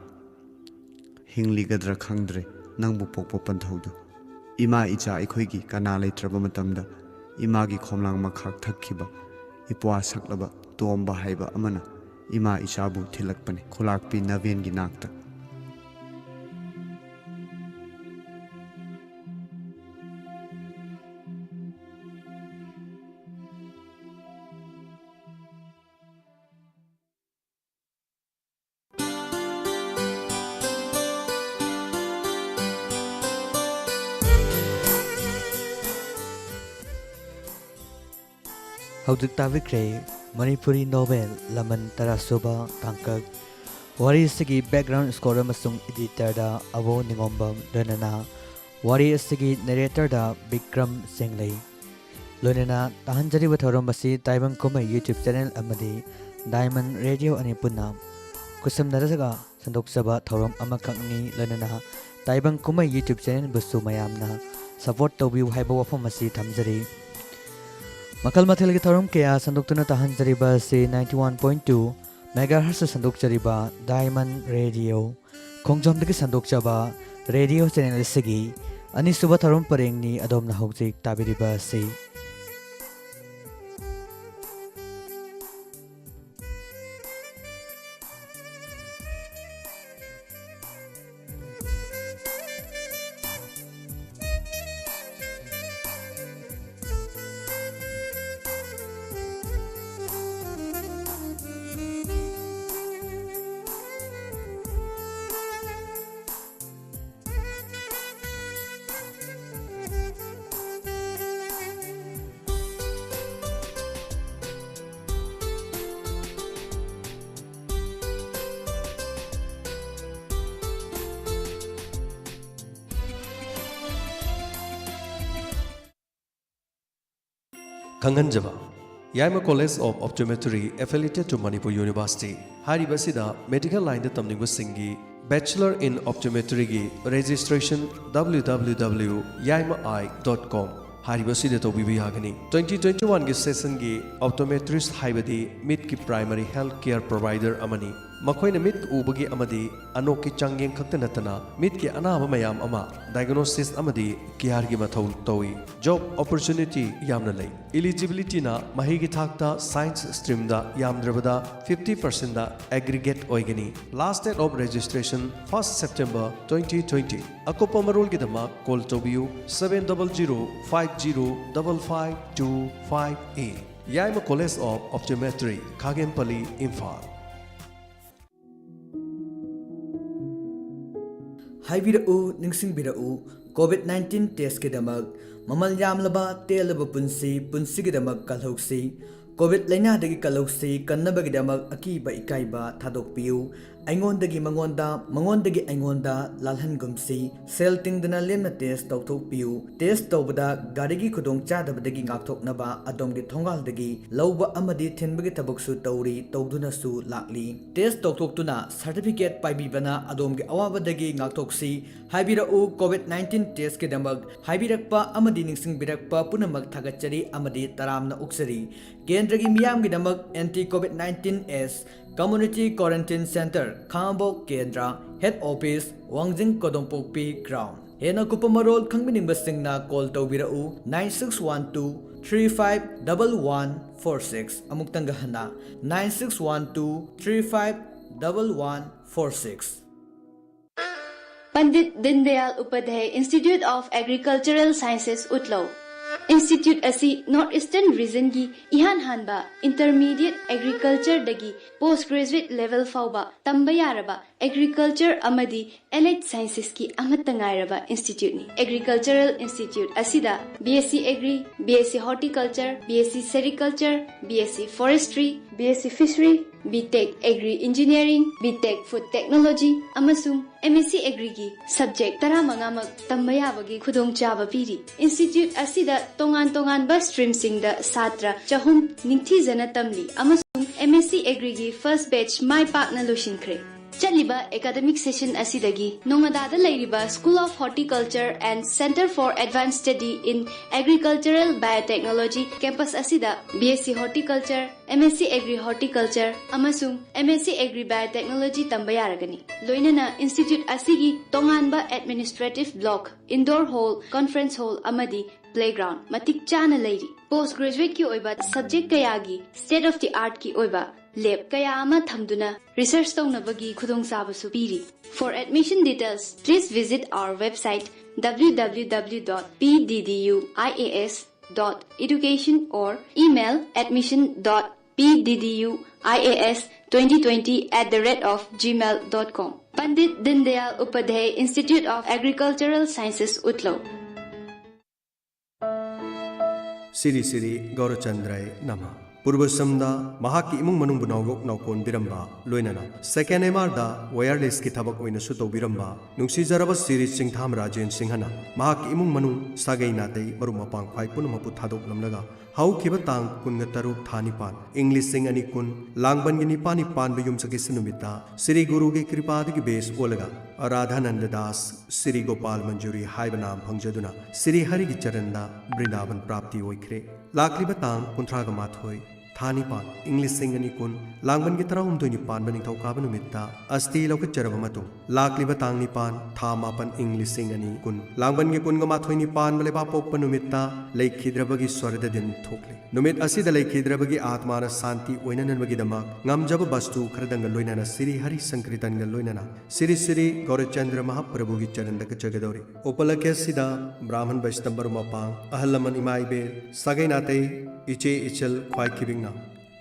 ꯍꯤꯡꯂꯤꯒꯗ꯭ꯔꯥ ꯈꯪꯗ꯭ꯔꯦ ꯅꯪꯕꯨ ꯄꯣꯛꯄ ꯄꯟꯊꯧꯗꯨ꯫ ꯏꯃꯥ ꯏꯆꯥ ꯑꯩꯈꯣꯏꯒꯤ ꯀꯅꯥ ꯂꯩꯇ꯭ꯔꯕ ꯃꯇꯝꯗ ꯏꯃꯥꯒꯤ ꯈꯣꯝꯂꯥꯡ ꯃꯈꯥꯛ ꯊꯛꯈꯤꯕ ꯏꯄ꯭ꯋꯥ ꯁꯛꯂꯕ ꯇꯣꯝꯕ ꯍꯥꯏꯕ ꯑꯃꯅ ꯏꯃꯥ ꯏꯆꯥꯕꯨ ꯊꯤꯜꯂꯛꯄꯅꯤ ꯈꯨꯂꯥꯛꯄꯤ ꯅꯕꯦꯟꯒꯤ ꯅꯥꯛꯇ꯫ ꯍꯧꯖꯤꯛ ꯇꯥꯕꯤꯈ꯭ꯔꯦ ꯃꯅꯤꯄꯨꯔꯤ ꯅꯣꯚꯦꯜ ꯂꯃꯟ ꯇꯔꯥꯁꯨꯕ ꯇꯥꯡꯀꯛ꯫ ꯋꯥꯔꯤ ꯑꯁꯤꯒꯤ ꯕꯦꯛꯒ꯭ꯔꯥꯎꯟ ꯁ꯭ꯀꯣꯔ ꯑꯃꯁꯨꯡ ꯏꯗꯤꯇꯔꯗ ꯑꯕꯣ ꯅꯤꯉꯣꯝꯕꯝ, ꯂꯣꯏꯅꯅ ꯋꯥꯔꯤ ꯑꯁꯤꯒꯤ ꯅꯦꯔꯦꯇꯔꯗ ꯕꯤꯀ꯭ꯔꯝ ꯆꯦꯡꯂꯩ, ꯂꯣꯏꯅꯅ ꯇꯥꯍꯟꯖꯔꯤꯕ ꯊꯧꯔꯝ ꯑꯁꯤ ꯇꯥꯏꯕꯪ ꯀꯨꯝꯍꯩ YouTube ꯆꯦꯅꯦꯜ ꯑꯃꯗꯤ ꯗꯥꯏꯃꯟ ꯔꯦꯗꯤꯑꯣ ꯑꯅꯤ ꯄꯨꯟꯅ ꯈꯨꯠꯁꯝꯅꯔꯒ ꯁꯟꯗꯣꯛꯆꯕ ꯊꯧꯔꯝ ꯑꯃꯈꯛꯅꯤ꯫ ꯂꯣꯏꯅꯅ ꯇꯥꯏꯕꯪ ꯀꯨꯝꯍꯩ YouTube ꯆꯦꯅꯦꯜꯕꯨꯁꯨ ꯃꯌꯥꯝꯅ ꯁꯄꯣꯔꯠ ꯇꯧꯕꯤꯌꯨ ꯍꯥꯏꯕ ꯋꯥꯐꯝ ꯑꯁꯤ ꯊꯝꯖꯔꯤ꯫ ꯃꯈꯜ ꯃꯊꯦꯜꯒꯤ ꯊꯧꯔꯝ ꯀꯌꯥ ꯁꯟꯗꯣꯛꯇꯨꯅ ꯇꯥꯍꯟꯖꯔꯤꯕ ꯑꯁꯤ ninety one point two megahertz ꯁꯟꯗꯣꯛꯆꯔꯤꯕ ꯗꯥꯏꯃꯟ ꯔꯦꯗꯤꯑꯣ ꯈꯣꯡꯖꯣꯝꯗꯒꯤ ꯁꯟꯗꯣꯛꯆꯕ ꯔꯦꯗꯤꯑꯣ ꯆꯦꯅꯦꯜ ꯑꯁꯤꯒꯤ ꯑꯅꯤꯁꯨꯕ ꯊꯧꯔꯝ ꯄꯔꯦꯡꯅꯤ ꯑꯗꯣꯝꯅ ꯍꯧꯖꯤꯛ ꯇꯥꯕꯤꯔꯤꯕ ꯑꯁꯤ꯫ ꯈꯪꯍꯟꯖꯕ, Yaima College of Optometry, affiliated to Manipur University꯫ ꯍꯥꯏꯔꯤꯕ ꯑꯁꯤꯗ medical line the ꯇꯝꯅꯤꯡꯕꯁꯤꯡꯒꯤ Bachelor in Optometry ꯒꯤ registration W W W yaima eye dot com ꯍꯥꯏꯔꯤꯕ ꯑꯁꯤꯗ ꯇꯧꯕꯤꯕ ꯌꯥꯒꯅꯤ꯫ Twenty twenty-one ꯒꯤ session ꯒꯤ optometrist ꯍꯥꯏꯕꯗꯤ ꯃꯤꯠꯀꯤ primary health care provider ꯑꯃꯅꯤ꯫ ꯃꯈꯣꯏꯅ ꯃꯤꯠ ꯎꯕꯒꯤ ꯑꯃꯗꯤ ꯑꯅꯣꯛꯀꯤ ꯆꯥꯡꯌꯦꯡ ꯈꯛꯇ ꯅꯠꯇꯅ ꯃꯤꯠꯀꯤ ꯑꯅꯥꯕ ꯃꯌꯥꯝ ꯑꯃ diagnosis ꯑꯃꯗꯤ care ꯒꯤ ꯃꯊꯧ ꯇꯧꯏ꯫ Job opportunity ꯌꯥꯝꯅ ꯂꯩ꯫ Eligibility ꯅ ꯃꯍꯩꯒꯤ ꯊꯥꯛꯇ science stream ꯗ ꯌꯥꯝꯗ꯭ꯔꯕꯗ fifty percent ꯗ aggregate ꯑꯣꯏꯒꯅꯤ꯫ Last date of registration first September twenty twenty꯫ ꯑꯀꯨꯞꯄ ꯃꯔꯣꯜꯒꯤꯗꯃꯛ call ꯇꯧꯕꯤꯌꯨ seven double zero five zero double five two five eight꯫ Yaima College of Optometry, ꯈꯥꯒꯦꯝꯄꯜꯂꯤ, Imphal. ꯍꯥꯏꯕꯤꯔꯛꯎ, ꯅꯤꯡꯁꯤꯡꯕꯤꯔꯛꯎ, COVID nineteen test ꯀꯤꯗꯃꯛ ꯃꯃꯜ ꯌꯥꯝꯂꯕ ꯇꯦꯜꯂꯕ ꯄꯨꯟꯁꯤ, ꯄꯨꯟꯁꯤꯒꯤꯗꯃꯛ ꯀꯜꯍꯧꯁꯤ꯫ COVID ꯂꯥꯏꯅꯥꯗꯒꯤ ꯀꯜꯍꯧꯁꯤ, ꯀꯟꯅꯕꯒꯤꯗꯃꯛ ꯑꯀꯤꯕ ꯏꯀꯥꯏꯕ ꯊꯥꯗꯣꯛꯄꯤꯌꯨ꯫ ꯑꯩꯉꯣꯟꯗꯒꯤ ꯃꯉꯣꯟꯗ, ꯃꯉꯣꯟꯗꯒꯤ ꯑꯩꯉꯣꯟꯗ ꯂꯥꯜꯍꯟꯒꯨꯝꯁꯤ꯫ ꯁꯦꯜ ꯇꯤꯡꯗꯅ ꯂꯦꯝꯅ test ꯇꯧꯊꯣꯛꯄꯤꯌꯨ꯫ Test ꯇꯧꯕꯗ ꯒꯥꯔꯤꯒꯤ ꯈꯨꯗꯣꯡꯆꯥꯗꯕꯗꯒꯤ ꯉꯥꯛꯊꯣꯛꯅꯕ ꯑꯗꯣꯝꯒꯤ ꯊꯣꯡꯒꯥꯜꯗꯒꯤ ꯂꯧꯕ ꯑꯃꯗꯤ ꯊꯤꯟꯕꯒꯤ ꯊꯕꯛꯁꯨ ꯇꯧꯔꯤ, ꯇꯧꯗꯨꯅꯁꯨ ꯂꯥꯛꯂꯤ꯫ Test ꯇꯧꯊꯣꯛꯇꯨꯅ certificate ꯄꯥꯏꯕꯤꯕꯅ ꯑꯗꯣꯝꯒꯤ ꯑꯋꯥꯕꯗꯒꯤ ꯉꯥꯛꯊꯣꯛꯁꯤ꯫ ꯍꯥꯏꯕꯤꯔꯛꯎ, COVID nineteen test ꯀꯤꯗꯃꯛ ꯍꯥꯏꯕꯤꯔꯛꯄ ꯑꯃꯗꯤ ꯅꯤꯡꯁꯤꯡꯕꯤꯔꯛꯄ ꯄꯨꯝꯅꯃꯛ ꯊꯥꯒꯠꯆꯔꯤ ꯑꯃꯗꯤ ꯇꯔꯥꯝꯅ ꯑꯣꯛꯆꯔꯤ꯫ ꯀꯦꯟꯗ꯭ꯔꯒꯤ ꯃꯤꯌꯥꯝꯒꯤꯗꯃꯛ Anti COVID nineteen S Community Quarantine Center, ꯈꯥꯉꯕꯣꯛ ꯀꯦꯟꯗ꯭ꯔ, Head Office, ꯋꯥꯡꯖꯤꯡ ꯀꯣꯗꯣꯝꯄꯣꯛꯄꯤ Ground꯫ ꯍꯦꯟꯅ ꯀꯨꯞꯄ ꯃꯔꯣꯜ ꯈꯪꯕꯤꯅꯤꯡꯕꯁꯤꯡꯅ call ꯇꯧꯕꯤꯔꯛꯎ nine six one two three five double one four six꯫ ꯑꯃꯨꯛꯇꯪꯒ ꯍꯟꯅ, nine six one two three five double one four six꯫ Pandit Deendayal Upadhyay Institute of Agricultural Sciences, ꯎꯠꯂꯧ꯫ Institute ꯑꯁꯤ North Eastern Region ꯒꯤ ꯏꯍꯥꯟ ꯍꯥꯟꯕ Intermediate Agriculture ꯗꯒꯤ Post Graduate level ꯐꯥꯎꯕ ꯇꯝꯕ ꯌꯥꯔꯕ Agriculture ꯑꯃꯗꯤ Allied Sciences ꯀꯤ ꯑꯃꯠꯇ ꯉꯥꯏꯔꯕ institute ꯅꯤ꯫ Agricultural Institute ꯑꯁꯤꯗ B S C Agri, B S C Horticulture, B S C Sericulture, B S C Forestry, B S C Fishery, B Tech Agri Engineering, B Tech Food Technology ꯑꯃꯁꯨꯡ M S ꯁꯤ ꯑꯦꯒ꯭ꯔꯤꯒꯤ subject ꯇꯔꯥꯃꯉꯥꯃꯛ ꯇꯝꯕ ꯌꯥꯕꯒꯤ ꯈꯨꯗꯣꯡꯆꯥꯕ ꯄꯤꯔꯤ꯫ Institute ꯑꯁꯤꯗ ꯇꯣꯉꯥꯟ ꯇꯣꯉꯥꯟꯕ ꯁ꯭ꯇ꯭ꯔꯤꯝꯁꯤꯡꯗ ꯁꯥꯇ꯭ꯔ ꯆꯍꯨꯝ ꯅꯤꯡꯊꯤꯖꯅ ꯇꯝꯂꯤ ꯑꯃꯁꯨꯡ ꯑꯦꯝ ꯑꯦꯁ ꯁꯤ ꯑꯦꯒ꯭ꯔꯤꯒꯤ ꯐꯥꯔꯁ ꯕꯦꯆ ꯃꯥꯏ ꯄꯥꯛꯅ ꯂꯣꯏꯁꯤꯟꯈ꯭ꯔꯦ꯫ ꯆꯠꯂꯤꯕ ꯑꯦꯀꯥꯗꯃꯤꯛ ꯁꯦꯁꯟ ꯑꯁꯤꯗꯒꯤ ꯅꯣꯉꯥꯗꯥꯗ ꯂꯩꯔꯤꯕ School of Horticulture and Centre for Advanced Study in Agricultural Biotechnology campus ꯑꯁꯤꯗ B S C horticulture, M S C agri horticulture ꯑꯃꯁꯨꯡ M S C agri biotechnology ꯇꯝꯕ ꯌꯥꯔꯒꯅꯤ꯫ ꯂꯣꯏꯅꯅ ꯏꯟꯁꯇꯤꯇ꯭ꯌꯨꯠ ꯑꯁꯤꯒꯤ ꯇꯣꯉꯥꯟꯕ administrative block, indoor hall, conference hall ꯑꯃꯗꯤ playground ꯃꯇꯤꯛ ꯆꯥꯅ ꯂꯩꯔꯤ꯫ ꯄꯣꯁ ꯒ꯭ꯔꯦꯖꯨꯋꯦꯠꯀꯤ ꯑꯣꯏꯕ ꯁꯕꯖꯦꯛ ꯀꯌꯥꯒꯤ ꯁ꯭ꯇꯦꯠ ꯑꯣꯐ ꯗꯤ ꯑꯥꯔꯠꯀꯤ ꯑꯣꯏꯕ ꯂꯦꯕ ꯀꯌꯥ ꯑꯃ ꯊꯝꯗꯨꯅ ꯔꯤꯁꯔꯆ ꯇꯧꯅꯕꯒꯤ ꯈꯨꯗꯣꯡꯆꯥꯕꯁꯨ ꯄꯤꯔꯤ꯫ For admission details, please visit our website W W W dot P D D U I A S dot education or email admission dot P D D U I A S twenty twenty at the rate of gmail dot com. Pandit Deendayal Upadhyay Institute of Agricultural Sciences, Utlo. ꯁꯤꯔꯤ ꯁꯤꯔꯤ ꯒꯧꯔꯆꯟꯗ꯭ꯔꯥꯌ ꯅꯃ꯫ ꯄꯨꯔꯕꯁꯝꯗ ꯃꯍꯥꯛꯀꯤ ꯏꯃꯨꯡ ꯃꯅꯨꯡꯕꯨ ꯅꯥꯎꯌꯣꯛ ꯅꯥꯎꯀꯣꯟꯕꯤꯔꯝꯕ, ꯂꯣꯏꯅꯅ ꯁꯦꯀꯦꯟ M ꯑꯥꯔꯗ ꯋꯥꯌꯔꯂꯦꯁꯀꯤ ꯊꯕꯛ ꯑꯣꯏꯅꯁꯨ ꯇꯧꯕꯤꯔꯝꯕ ꯅꯨꯡꯁꯤꯖꯔꯕ ꯁꯤꯔꯤ ꯆꯤꯡꯊꯥꯝ ꯔꯥꯖꯦꯟ ꯁꯤꯡꯍꯅ ꯃꯍꯥꯛꯀꯤ ꯏꯃꯨꯡ ꯃꯅꯨꯡ, ꯁꯥꯒꯩ ꯅꯥꯇꯩ, ꯃꯔꯨꯞ ꯃꯄꯥꯡ ꯈ꯭ꯋꯥꯏ ꯄꯨꯝꯅꯃꯛꯄꯨ ꯊꯥꯗꯣꯛꯂꯝꯂꯒ ꯍꯧꯈꯤꯕ ꯇꯥꯡ ꯀꯨꯟꯒ ꯇꯔꯨꯛ ꯊꯥ ꯅꯤꯄꯥꯟ, ꯏꯪ ꯂꯤꯁꯤꯡ ꯑꯅꯤ ꯀꯨꯟ, ꯂꯥꯡꯕꯟꯒꯤ ꯅꯤꯄꯥꯟꯅꯤ ꯄꯥꯟꯕ ꯌꯨꯝꯁꯀꯩꯁ ꯅꯨꯃꯤꯠꯇ ꯁꯤꯔꯤ ꯒꯨꯔꯨꯒꯤ ꯀ꯭ꯔꯤꯄꯥꯗꯒꯤ ꯕꯦꯁ ꯑꯣꯜꯂꯒ ꯑꯔꯥꯙꯥꯅꯟꯗ ꯗꯥꯁ ꯁꯤꯔꯤ ꯒꯣꯄꯥꯜ ꯃꯟꯖꯨꯔꯤ ꯍꯥꯏꯕ ꯅꯥꯝ ꯐꯪꯖꯗꯨꯅ ꯁꯤꯔꯤ ꯍꯔꯤꯒꯤ ꯆꯔꯟꯗ ꯕ꯭ꯔꯤꯟꯗꯥꯕꯟ ꯄ꯭ꯔꯥꯞꯇꯤ ꯑꯣꯏꯈ꯭ꯔꯦ꯫ ꯂꯥꯛꯂꯤꯕ ꯇꯥꯡ ꯀꯨꯟꯊ꯭ꯔꯥꯒ ꯃꯥꯊꯣꯏ ꯊꯥ ꯅꯤꯄꯥꯟ, ꯏꯪ ꯂꯤꯁꯤꯡ ꯑꯅꯤ ꯀꯨꯟ, ꯂꯥꯡꯕꯟꯒꯤ ꯇꯔꯥꯍꯨꯝꯗꯣꯏꯅꯤ ꯄꯥꯟꯕ ꯅꯤꯡꯊꯧꯀꯥꯕ ꯅꯨꯃꯤꯠꯇ ꯑꯁꯇꯤ ꯂꯧꯈꯠꯆꯔꯕ ꯃꯇꯨꯡ, ꯂꯥꯛꯂꯤꯕ ꯇꯥꯡ ꯅꯤꯄꯥꯟ ꯊꯥ ꯃꯥꯄꯟ, ꯏꯪ ꯂꯤꯁꯤꯡ ꯑꯅꯤ ꯀꯨꯟ, ꯂꯥꯡꯕꯟꯒꯤ ꯀꯨꯟꯒ ꯃꯥꯊꯣꯏꯅꯤ ꯄꯥꯟꯕ ꯂꯩꯕꯥꯛꯄꯣꯛꯄ ꯅꯨꯃꯤꯠꯇ ꯂꯩꯈꯤꯗ꯭ꯔꯕꯒꯤ ꯁ꯭ꯋꯔꯒꯗ ꯗꯤꯟ ꯊꯣꯛꯂꯤ꯫ ꯅꯨꯃꯤꯠ ꯑꯁꯤꯗ ꯂꯩꯈꯤꯗ꯭ꯔꯕꯒꯤ ꯑꯥꯠꯃꯥꯅ ꯁꯥꯟꯇꯤ ꯑꯣꯏꯅꯅꯕꯒꯤꯗꯃꯛ ꯉꯝꯖꯕ ꯕꯁꯇꯨ ꯈꯔꯗꯪꯒ ꯂꯣꯏꯅꯅ ꯁꯤꯔꯤ ꯍꯔꯤ ꯁꯪꯀ꯭ꯔꯤꯇꯟꯒ ꯂꯣꯏꯅꯅ ꯁꯤꯔꯤ ꯁꯤꯔꯤ ꯒꯧꯔꯆꯟꯗ꯭ꯔ ꯃꯍꯥꯄ꯭ꯔꯚꯨꯒꯤ ꯆꯔꯟꯗ ꯀꯠꯆꯒꯗꯧꯔꯤ꯫ ꯎꯄꯂꯛꯈ꯭ꯌ ꯑꯁꯤꯗ ꯕ꯭ꯔꯥꯍꯃꯟ ꯕꯩꯁꯅꯕ ꯃꯔꯨꯞ ꯃꯄꯥꯡ, ꯑꯍꯜ ꯂꯃꯟ ꯏꯃꯥ ꯏꯕꯦꯜ, ꯁꯥꯒꯩ ꯅꯥꯇꯩ, ꯏꯆꯦ ꯏꯆꯜ ꯈ꯭ꯋꯥꯏ ꯈꯤꯕꯤꯛꯅ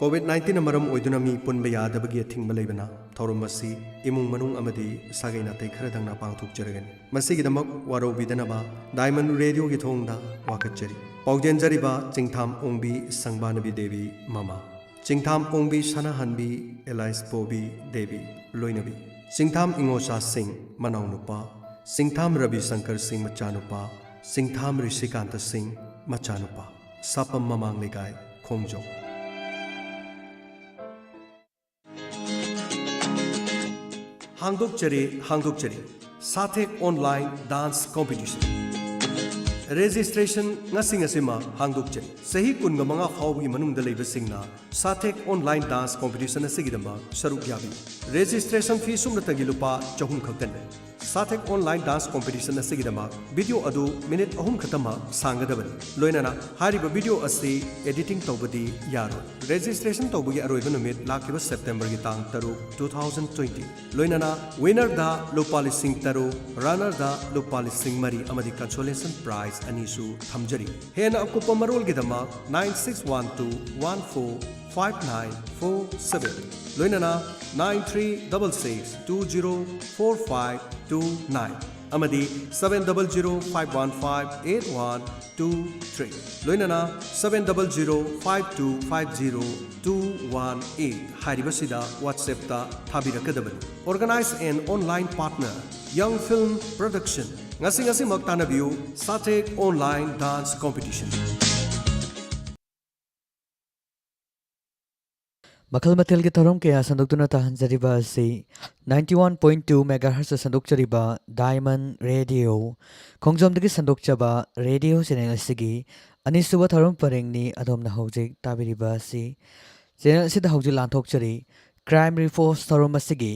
ꯀꯣꯚꯤꯗ ꯅꯥꯏꯟꯇꯤꯟꯅ ꯃꯔꯝ ꯑꯣꯏꯗꯨꯅ ꯃꯤ ꯄꯨꯟꯕ ꯌꯥꯗꯕꯒꯤ ꯑꯊꯤꯡꯕ ꯂꯩꯕꯅ ꯊꯧꯔꯝ ꯑꯁꯤ ꯏꯃꯨꯡ ꯃꯅꯨꯡ ꯑꯃꯗꯤ ꯁꯥꯒꯩ ꯅꯥꯇꯩ ꯈꯔꯗꯪꯅ ꯄꯥꯡꯊꯣꯛꯆꯔꯒꯅꯤ꯫ ꯃꯁꯤꯒꯤꯗꯃꯛ ꯋꯥꯔꯧꯕꯤꯗꯅꯕ ꯗꯥꯏꯃꯟ ꯔꯦꯗꯤꯑꯣꯒꯤ ꯊꯣꯡꯗ ꯋꯥꯀꯠꯆꯔꯤ꯫ ꯄꯥꯎꯖꯦꯟꯖꯔꯤꯕ ꯆꯤꯡꯊꯥꯝ ꯑꯣꯡꯕꯤ ꯁꯪꯕꯥꯅꯕꯤ ꯗꯦꯕꯤ ꯃꯃꯥ, ꯆꯤꯡꯊꯥꯝ ꯑꯣꯡꯕꯤ ꯁꯅꯥꯍꯟꯕꯤ ꯑꯦꯂꯥꯏꯁ ꯕꯣꯕꯤ ꯗꯦꯕꯤ ꯂꯣꯏꯅꯕꯤ꯫ ꯆꯤꯡꯊꯥꯝ ꯏꯉꯣꯆꯥ ꯁꯤꯡ ꯃꯅꯥꯎꯅꯨꯄꯥ, ꯆꯤꯡꯊꯥꯝ ꯔꯕꯤ ꯁꯪꯀꯔ ꯁꯤꯡ ꯃꯆꯥꯅꯨꯄꯥ, ꯆꯤꯡꯊꯥꯝ ꯔꯤꯁꯤꯀꯥꯟꯇ ꯁꯤꯡ ꯃꯆꯥꯅꯨꯄꯥ, ꯁꯥꯄꯝ ꯃꯃꯥꯡ ꯂꯩꯀꯥꯏ, ꯈꯣꯡꯖꯣꯝ꯫ ꯍꯥꯡꯗꯣꯛꯆꯔꯤ, ꯍꯥꯡꯗꯣꯛꯆꯔꯤ꯫ ꯁꯥꯊꯦꯛ online dance competition꯫ Registration ꯉꯁꯤ ꯉꯁꯤꯃꯛ ꯍꯥꯡꯗꯣꯛꯆꯔꯤ꯫ ꯆꯍꯤ ꯀꯨꯟꯒ ꯃꯉꯥ ꯐꯥꯎꯕꯒꯤ ꯃꯅꯨꯡꯗ ꯂꯩꯕꯁꯤꯡꯅ ꯁꯥꯊꯦꯛ online dance competition ꯑꯁꯤꯒꯤꯗꯃꯛ ꯁꯔꯨꯛ ꯌꯥꯕꯤꯌꯨ꯫ Registration fee ꯁꯨꯞꯅꯇꯒꯤ ꯂꯨꯄꯥ ꯆꯍꯨꯝ ꯈꯛꯇꯅꯤ꯫ ꯁꯥꯊꯦꯛ online dance competition ꯑꯁꯤꯒꯤꯗꯃꯛ video ꯑꯗꯨ minute ꯑꯍꯨꯝ ꯈꯛꯇꯃꯛ ꯁꯥꯡꯒꯗꯕꯅꯤ꯫ ꯂꯣꯏꯅꯅ ꯍꯥꯏꯔꯤꯕ video ꯑꯁꯤ editing ꯇꯧꯕꯗꯤ ꯌꯥꯔꯣꯏ꯫ Registration ꯇꯧꯕꯒꯤ ꯑꯔꯣꯏꯕ ꯅꯨꯃꯤꯠ ꯂꯥꯛꯂꯤꯕ Septemberꯒꯤ ꯇꯥꯡ ꯇꯔꯨꯛ, two thousand twenty꯫ ꯂꯣꯏꯅꯅ winnerꯗ ꯂꯨꯄꯥ ꯂꯤꯁꯤꯡ ꯇꯔꯨꯛ, runnerꯗ ꯂꯨꯄꯥ ꯂꯤꯁꯤꯡ ꯃꯔꯤ ꯑꯃꯗꯤ consolation prize ꯑꯅꯤꯁꯨ ꯊꯝꯖꯔꯤ꯫ ꯍꯦꯟꯅ ꯑꯀꯨꯞꯄ ꯃꯔꯣꯜꯒꯤꯗꯃꯛ nine six one two one four five nine four seven, ꯂꯣꯏꯅꯅ nine three double six two zero four five two nine ꯑꯃꯗꯤ seven double zero five one five eight one two three, ꯂꯣꯏꯅꯅ seven double zero five two five zero two one eight ꯍꯥꯏꯔꯤꯕꯁꯤꯗ WhatsAppꯇ ꯊꯥꯕꯤꯔꯛꯀꯗꯕꯅꯤ꯫ Organized and online partner, Young Film Production꯫ ꯉꯁꯤ ꯉꯁꯤꯃꯛ ꯇꯥꯟꯅꯕꯤꯌꯨ ꯁꯥꯊꯦꯛ online dance competition꯫ ꯃꯈꯜ ꯃꯊꯦꯜꯒꯤ ꯊꯧꯔꯝ ꯀꯌꯥ ꯁꯟꯗꯣꯛꯇꯨꯅ ꯇꯥꯍꯟꯖꯔꯤꯕ ꯑꯁꯤ ninety one point two megahertz ꯁꯟꯗꯣꯛꯆꯔꯤꯕ Diamond Radio, ꯈꯣꯡꯖꯣꯝꯗꯒꯤ ꯁꯟꯗꯣꯛꯆꯕ radio channel ꯑꯁꯤꯒꯤ ꯑꯅꯤꯁꯨꯕ ꯊꯧꯔꯝ ꯄꯔꯦꯡꯅꯤ꯫ ꯑꯗꯣꯝꯅ ꯍꯧꯖꯤꯛ ꯇꯥꯕꯤꯔꯤꯕ ꯑꯁꯤ channel ꯑꯁꯤꯗ ꯍꯧꯖꯤꯛ ꯂꯥꯟꯊꯣꯛꯆꯔꯤ Crime Reports ꯊꯧꯔꯝ ꯑꯁꯤꯒꯤ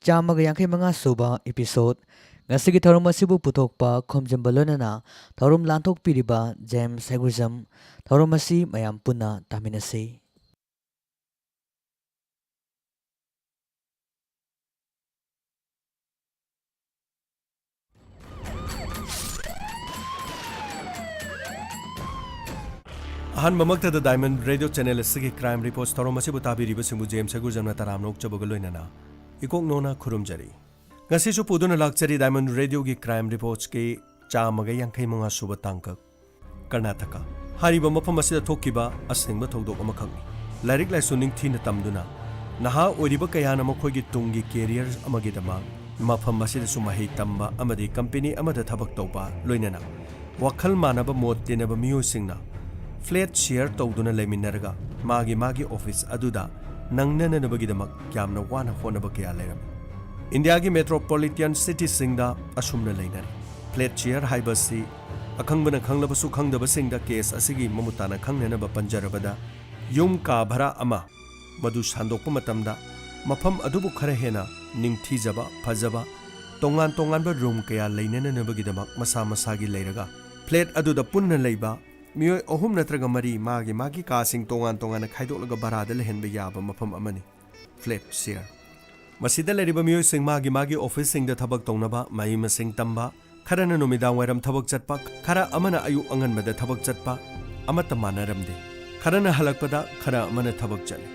ꯆꯥꯝꯃꯒ ꯌꯥꯡꯈꯩ ꯃꯉꯥ ꯁꯨꯕ episode꯫ ꯉꯁꯤꯒꯤ ꯊꯧꯔꯝ ꯑꯁꯤꯕꯨ ꯄꯨꯊꯣꯛꯄ, ꯈꯣꯝꯖꯤꯟꯕ, ꯂꯣꯏꯅꯅ ꯊꯧꯔꯝ ꯂꯥꯟꯊꯣꯛꯄꯤꯔꯤꯕ ꯖꯦꯝꯁ ꯍꯩꯒꯨꯖꯝ꯫ ꯊꯧꯔꯝ ꯑꯁꯤ ꯃꯌꯥꯝ ꯄꯨꯟꯅ ꯇꯥꯃꯤꯟꯅꯁꯤ꯫ ꯑꯍꯥꯟꯕꯃꯛꯇꯗ Diamond Radio channel ꯑꯁꯤꯒꯤ Crime Reports ꯊꯧꯔꯝ ꯑꯁꯤꯕꯨ ꯇꯥꯕꯤꯔꯤꯕꯁꯤꯡꯕꯨ ꯖꯦꯝꯁ ꯍꯩꯒꯨꯖꯝꯅ ꯇꯔꯥꯝꯅ ꯑꯣꯛꯆꯕꯒ ꯂꯣꯏꯅꯅ ꯏꯀꯣꯛ ꯅꯣꯟꯅ ꯈꯨꯔꯨꯝꯖꯔꯤ꯫ ꯉꯁꯤꯁꯨ ꯄꯨꯗꯨꯅ ꯂꯥꯛꯆꯔꯤ Diamond Radioꯒꯤ Crime Reportsꯀꯤ ꯆꯥꯝꯃꯒ ꯌꯥꯡꯈꯩ ꯃꯉꯥ ꯁꯨꯕ ꯇꯥꯡꯀꯛ꯫ ꯀꯔꯅꯥꯇꯀꯥ ꯍꯥꯏꯔꯤꯕ ꯃꯐꯝ ꯑꯁꯤꯗ ꯊꯣꯛꯈꯤꯕ ꯑꯁꯦꯡꯕ ꯊꯧꯗꯣꯛ ꯑꯃꯈꯛꯅꯤ꯫ ꯂꯥꯏꯔꯤꯛ ꯂꯥꯏꯁꯨ ꯅꯤꯡꯊꯤꯅ ꯇꯝꯗꯨꯅ ꯅꯍꯥ ꯑꯣꯏꯔꯤꯕ ꯀꯌꯥꯅ ꯃꯈꯣꯏꯒꯤ ꯇꯨꯡꯒꯤ ꯀꯦꯔꯤꯌꯔ ꯑꯃꯒꯤꯗꯃꯛ ꯃꯐꯝ ꯑꯁꯤꯗꯁꯨ ꯃꯍꯩ ꯇꯝꯕ ꯑꯃꯗꯤ ꯀꯝꯄꯦꯅꯤ ꯑꯃꯗ ꯊꯕꯛ ꯇꯧꯕ, ꯂꯣꯏꯅꯅ ꯋꯥꯈꯜ ꯃꯥꯟꯅꯕ ꯃꯣꯠ ꯇꯤꯟꯅꯕ ꯃꯤꯑꯣꯏꯁꯤꯡꯅ ꯐ꯭ꯂꯦꯠ ꯁꯤꯌꯔ ꯇꯧꯗꯨꯅ ꯂꯩꯃꯤꯟꯅꯔꯒ ꯃꯥꯒꯤ ꯃꯥꯒꯤ ꯑꯣꯐꯤꯁ ꯑꯗꯨꯗ ꯅꯪꯅꯅꯕꯒꯤꯗꯃꯛ ꯌꯥꯝꯅ ꯋꯥꯅ ꯍꯣꯠꯅꯕ ꯀꯌꯥ ꯂꯩꯔꯝꯃꯤ꯫ ꯏꯟꯗꯤꯌꯥꯒꯤ ꯃꯦꯇ꯭ꯔꯣꯄꯣꯂꯤꯇꯤꯌꯟ ꯁꯤꯇꯤꯁꯤꯡꯗ ꯑꯁꯨꯝꯅ ꯂꯩꯅꯔꯤ꯫ ꯐ꯭ꯂꯦꯠ ꯁꯤꯌꯔ ꯍꯥꯏꯕꯁꯤ ꯑꯈꯪꯕꯅ ꯈꯪꯂꯕꯁꯨ ꯈꯪꯗꯕꯁꯤꯡꯗ ꯀꯦꯁ ꯑꯁꯤꯒꯤ ꯃꯃꯨꯠ ꯇꯥꯅ ꯈꯪꯅꯅꯕ ꯄꯟꯖꯔꯕꯗ, ꯌꯨꯝ ꯀꯥ ꯚꯔꯥ ꯑꯃ ꯃꯗꯨ ꯁꯥꯟꯗꯣꯛꯄ ꯃꯇꯝꯗ ꯃꯐꯝ ꯑꯗꯨꯕꯨ ꯈꯔ ꯍꯦꯟꯅ ꯅꯤꯡꯊꯤꯖꯕ, ꯐꯖꯕ, ꯇꯣꯉꯥꯟ ꯇꯣꯉꯥꯟꯕ ꯔꯨꯝ ꯀꯌꯥ ꯂꯩꯅꯅꯅꯕꯒꯤꯗꯃꯛ ꯃꯁꯥ ꯃꯁꯥꯒꯤ ꯂꯩꯔꯒ, ꯐ꯭ꯂꯦꯠ ꯑꯗꯨꯗ ꯄꯨꯟꯅ ꯂꯩꯕ ꯃꯤꯑꯣꯏ ꯑꯍꯨꯝ ꯅꯠꯇ꯭ꯔꯒ ꯃꯔꯤ ꯃꯥꯒꯤ ꯃꯥꯒꯤ ꯀꯥꯁꯤꯡ ꯇꯣꯉꯥꯟ ꯇꯣꯉꯥꯟꯅ ꯈꯥꯏꯗꯣꯛꯂꯒ ꯚꯔꯥꯗ ꯂꯩꯍꯟꯕ ꯌꯥꯕ ꯃꯐꯝ ꯑꯃꯅꯤ ꯐ꯭ꯂꯦꯠ ꯁꯤꯌꯔ꯫ ꯃꯁꯤꯗ ꯂꯩꯔꯤꯕ ꯃꯤꯑꯣꯏꯁꯤꯡ ꯃꯥꯒꯤ ꯃꯥꯒꯤ ꯑꯣꯐꯤꯁꯁꯤꯡꯗ ꯊꯕꯛ ꯇꯧꯅꯕ, ꯃꯍꯩ ꯃꯁꯤꯡ ꯇꯝꯕ, ꯈꯔꯅ ꯅꯨꯃꯤꯗꯥꯡ ꯋꯥꯏꯔꯝ ꯊꯕꯛ ꯆꯠꯄ, ꯈꯔ ꯑꯃꯅ ꯑꯌꯨꯛ ꯑꯉꯟꯕꯗ ꯊꯕꯛ ꯆꯠꯄ, ꯑꯃꯠꯇ ꯃꯥꯟꯅꯔꯝꯗꯦ꯫ ꯈꯔꯅ ꯍꯜꯂꯛꯄꯗ ꯈꯔ ꯑꯃꯅ ꯊꯕꯛ ꯆꯠꯂꯤ꯫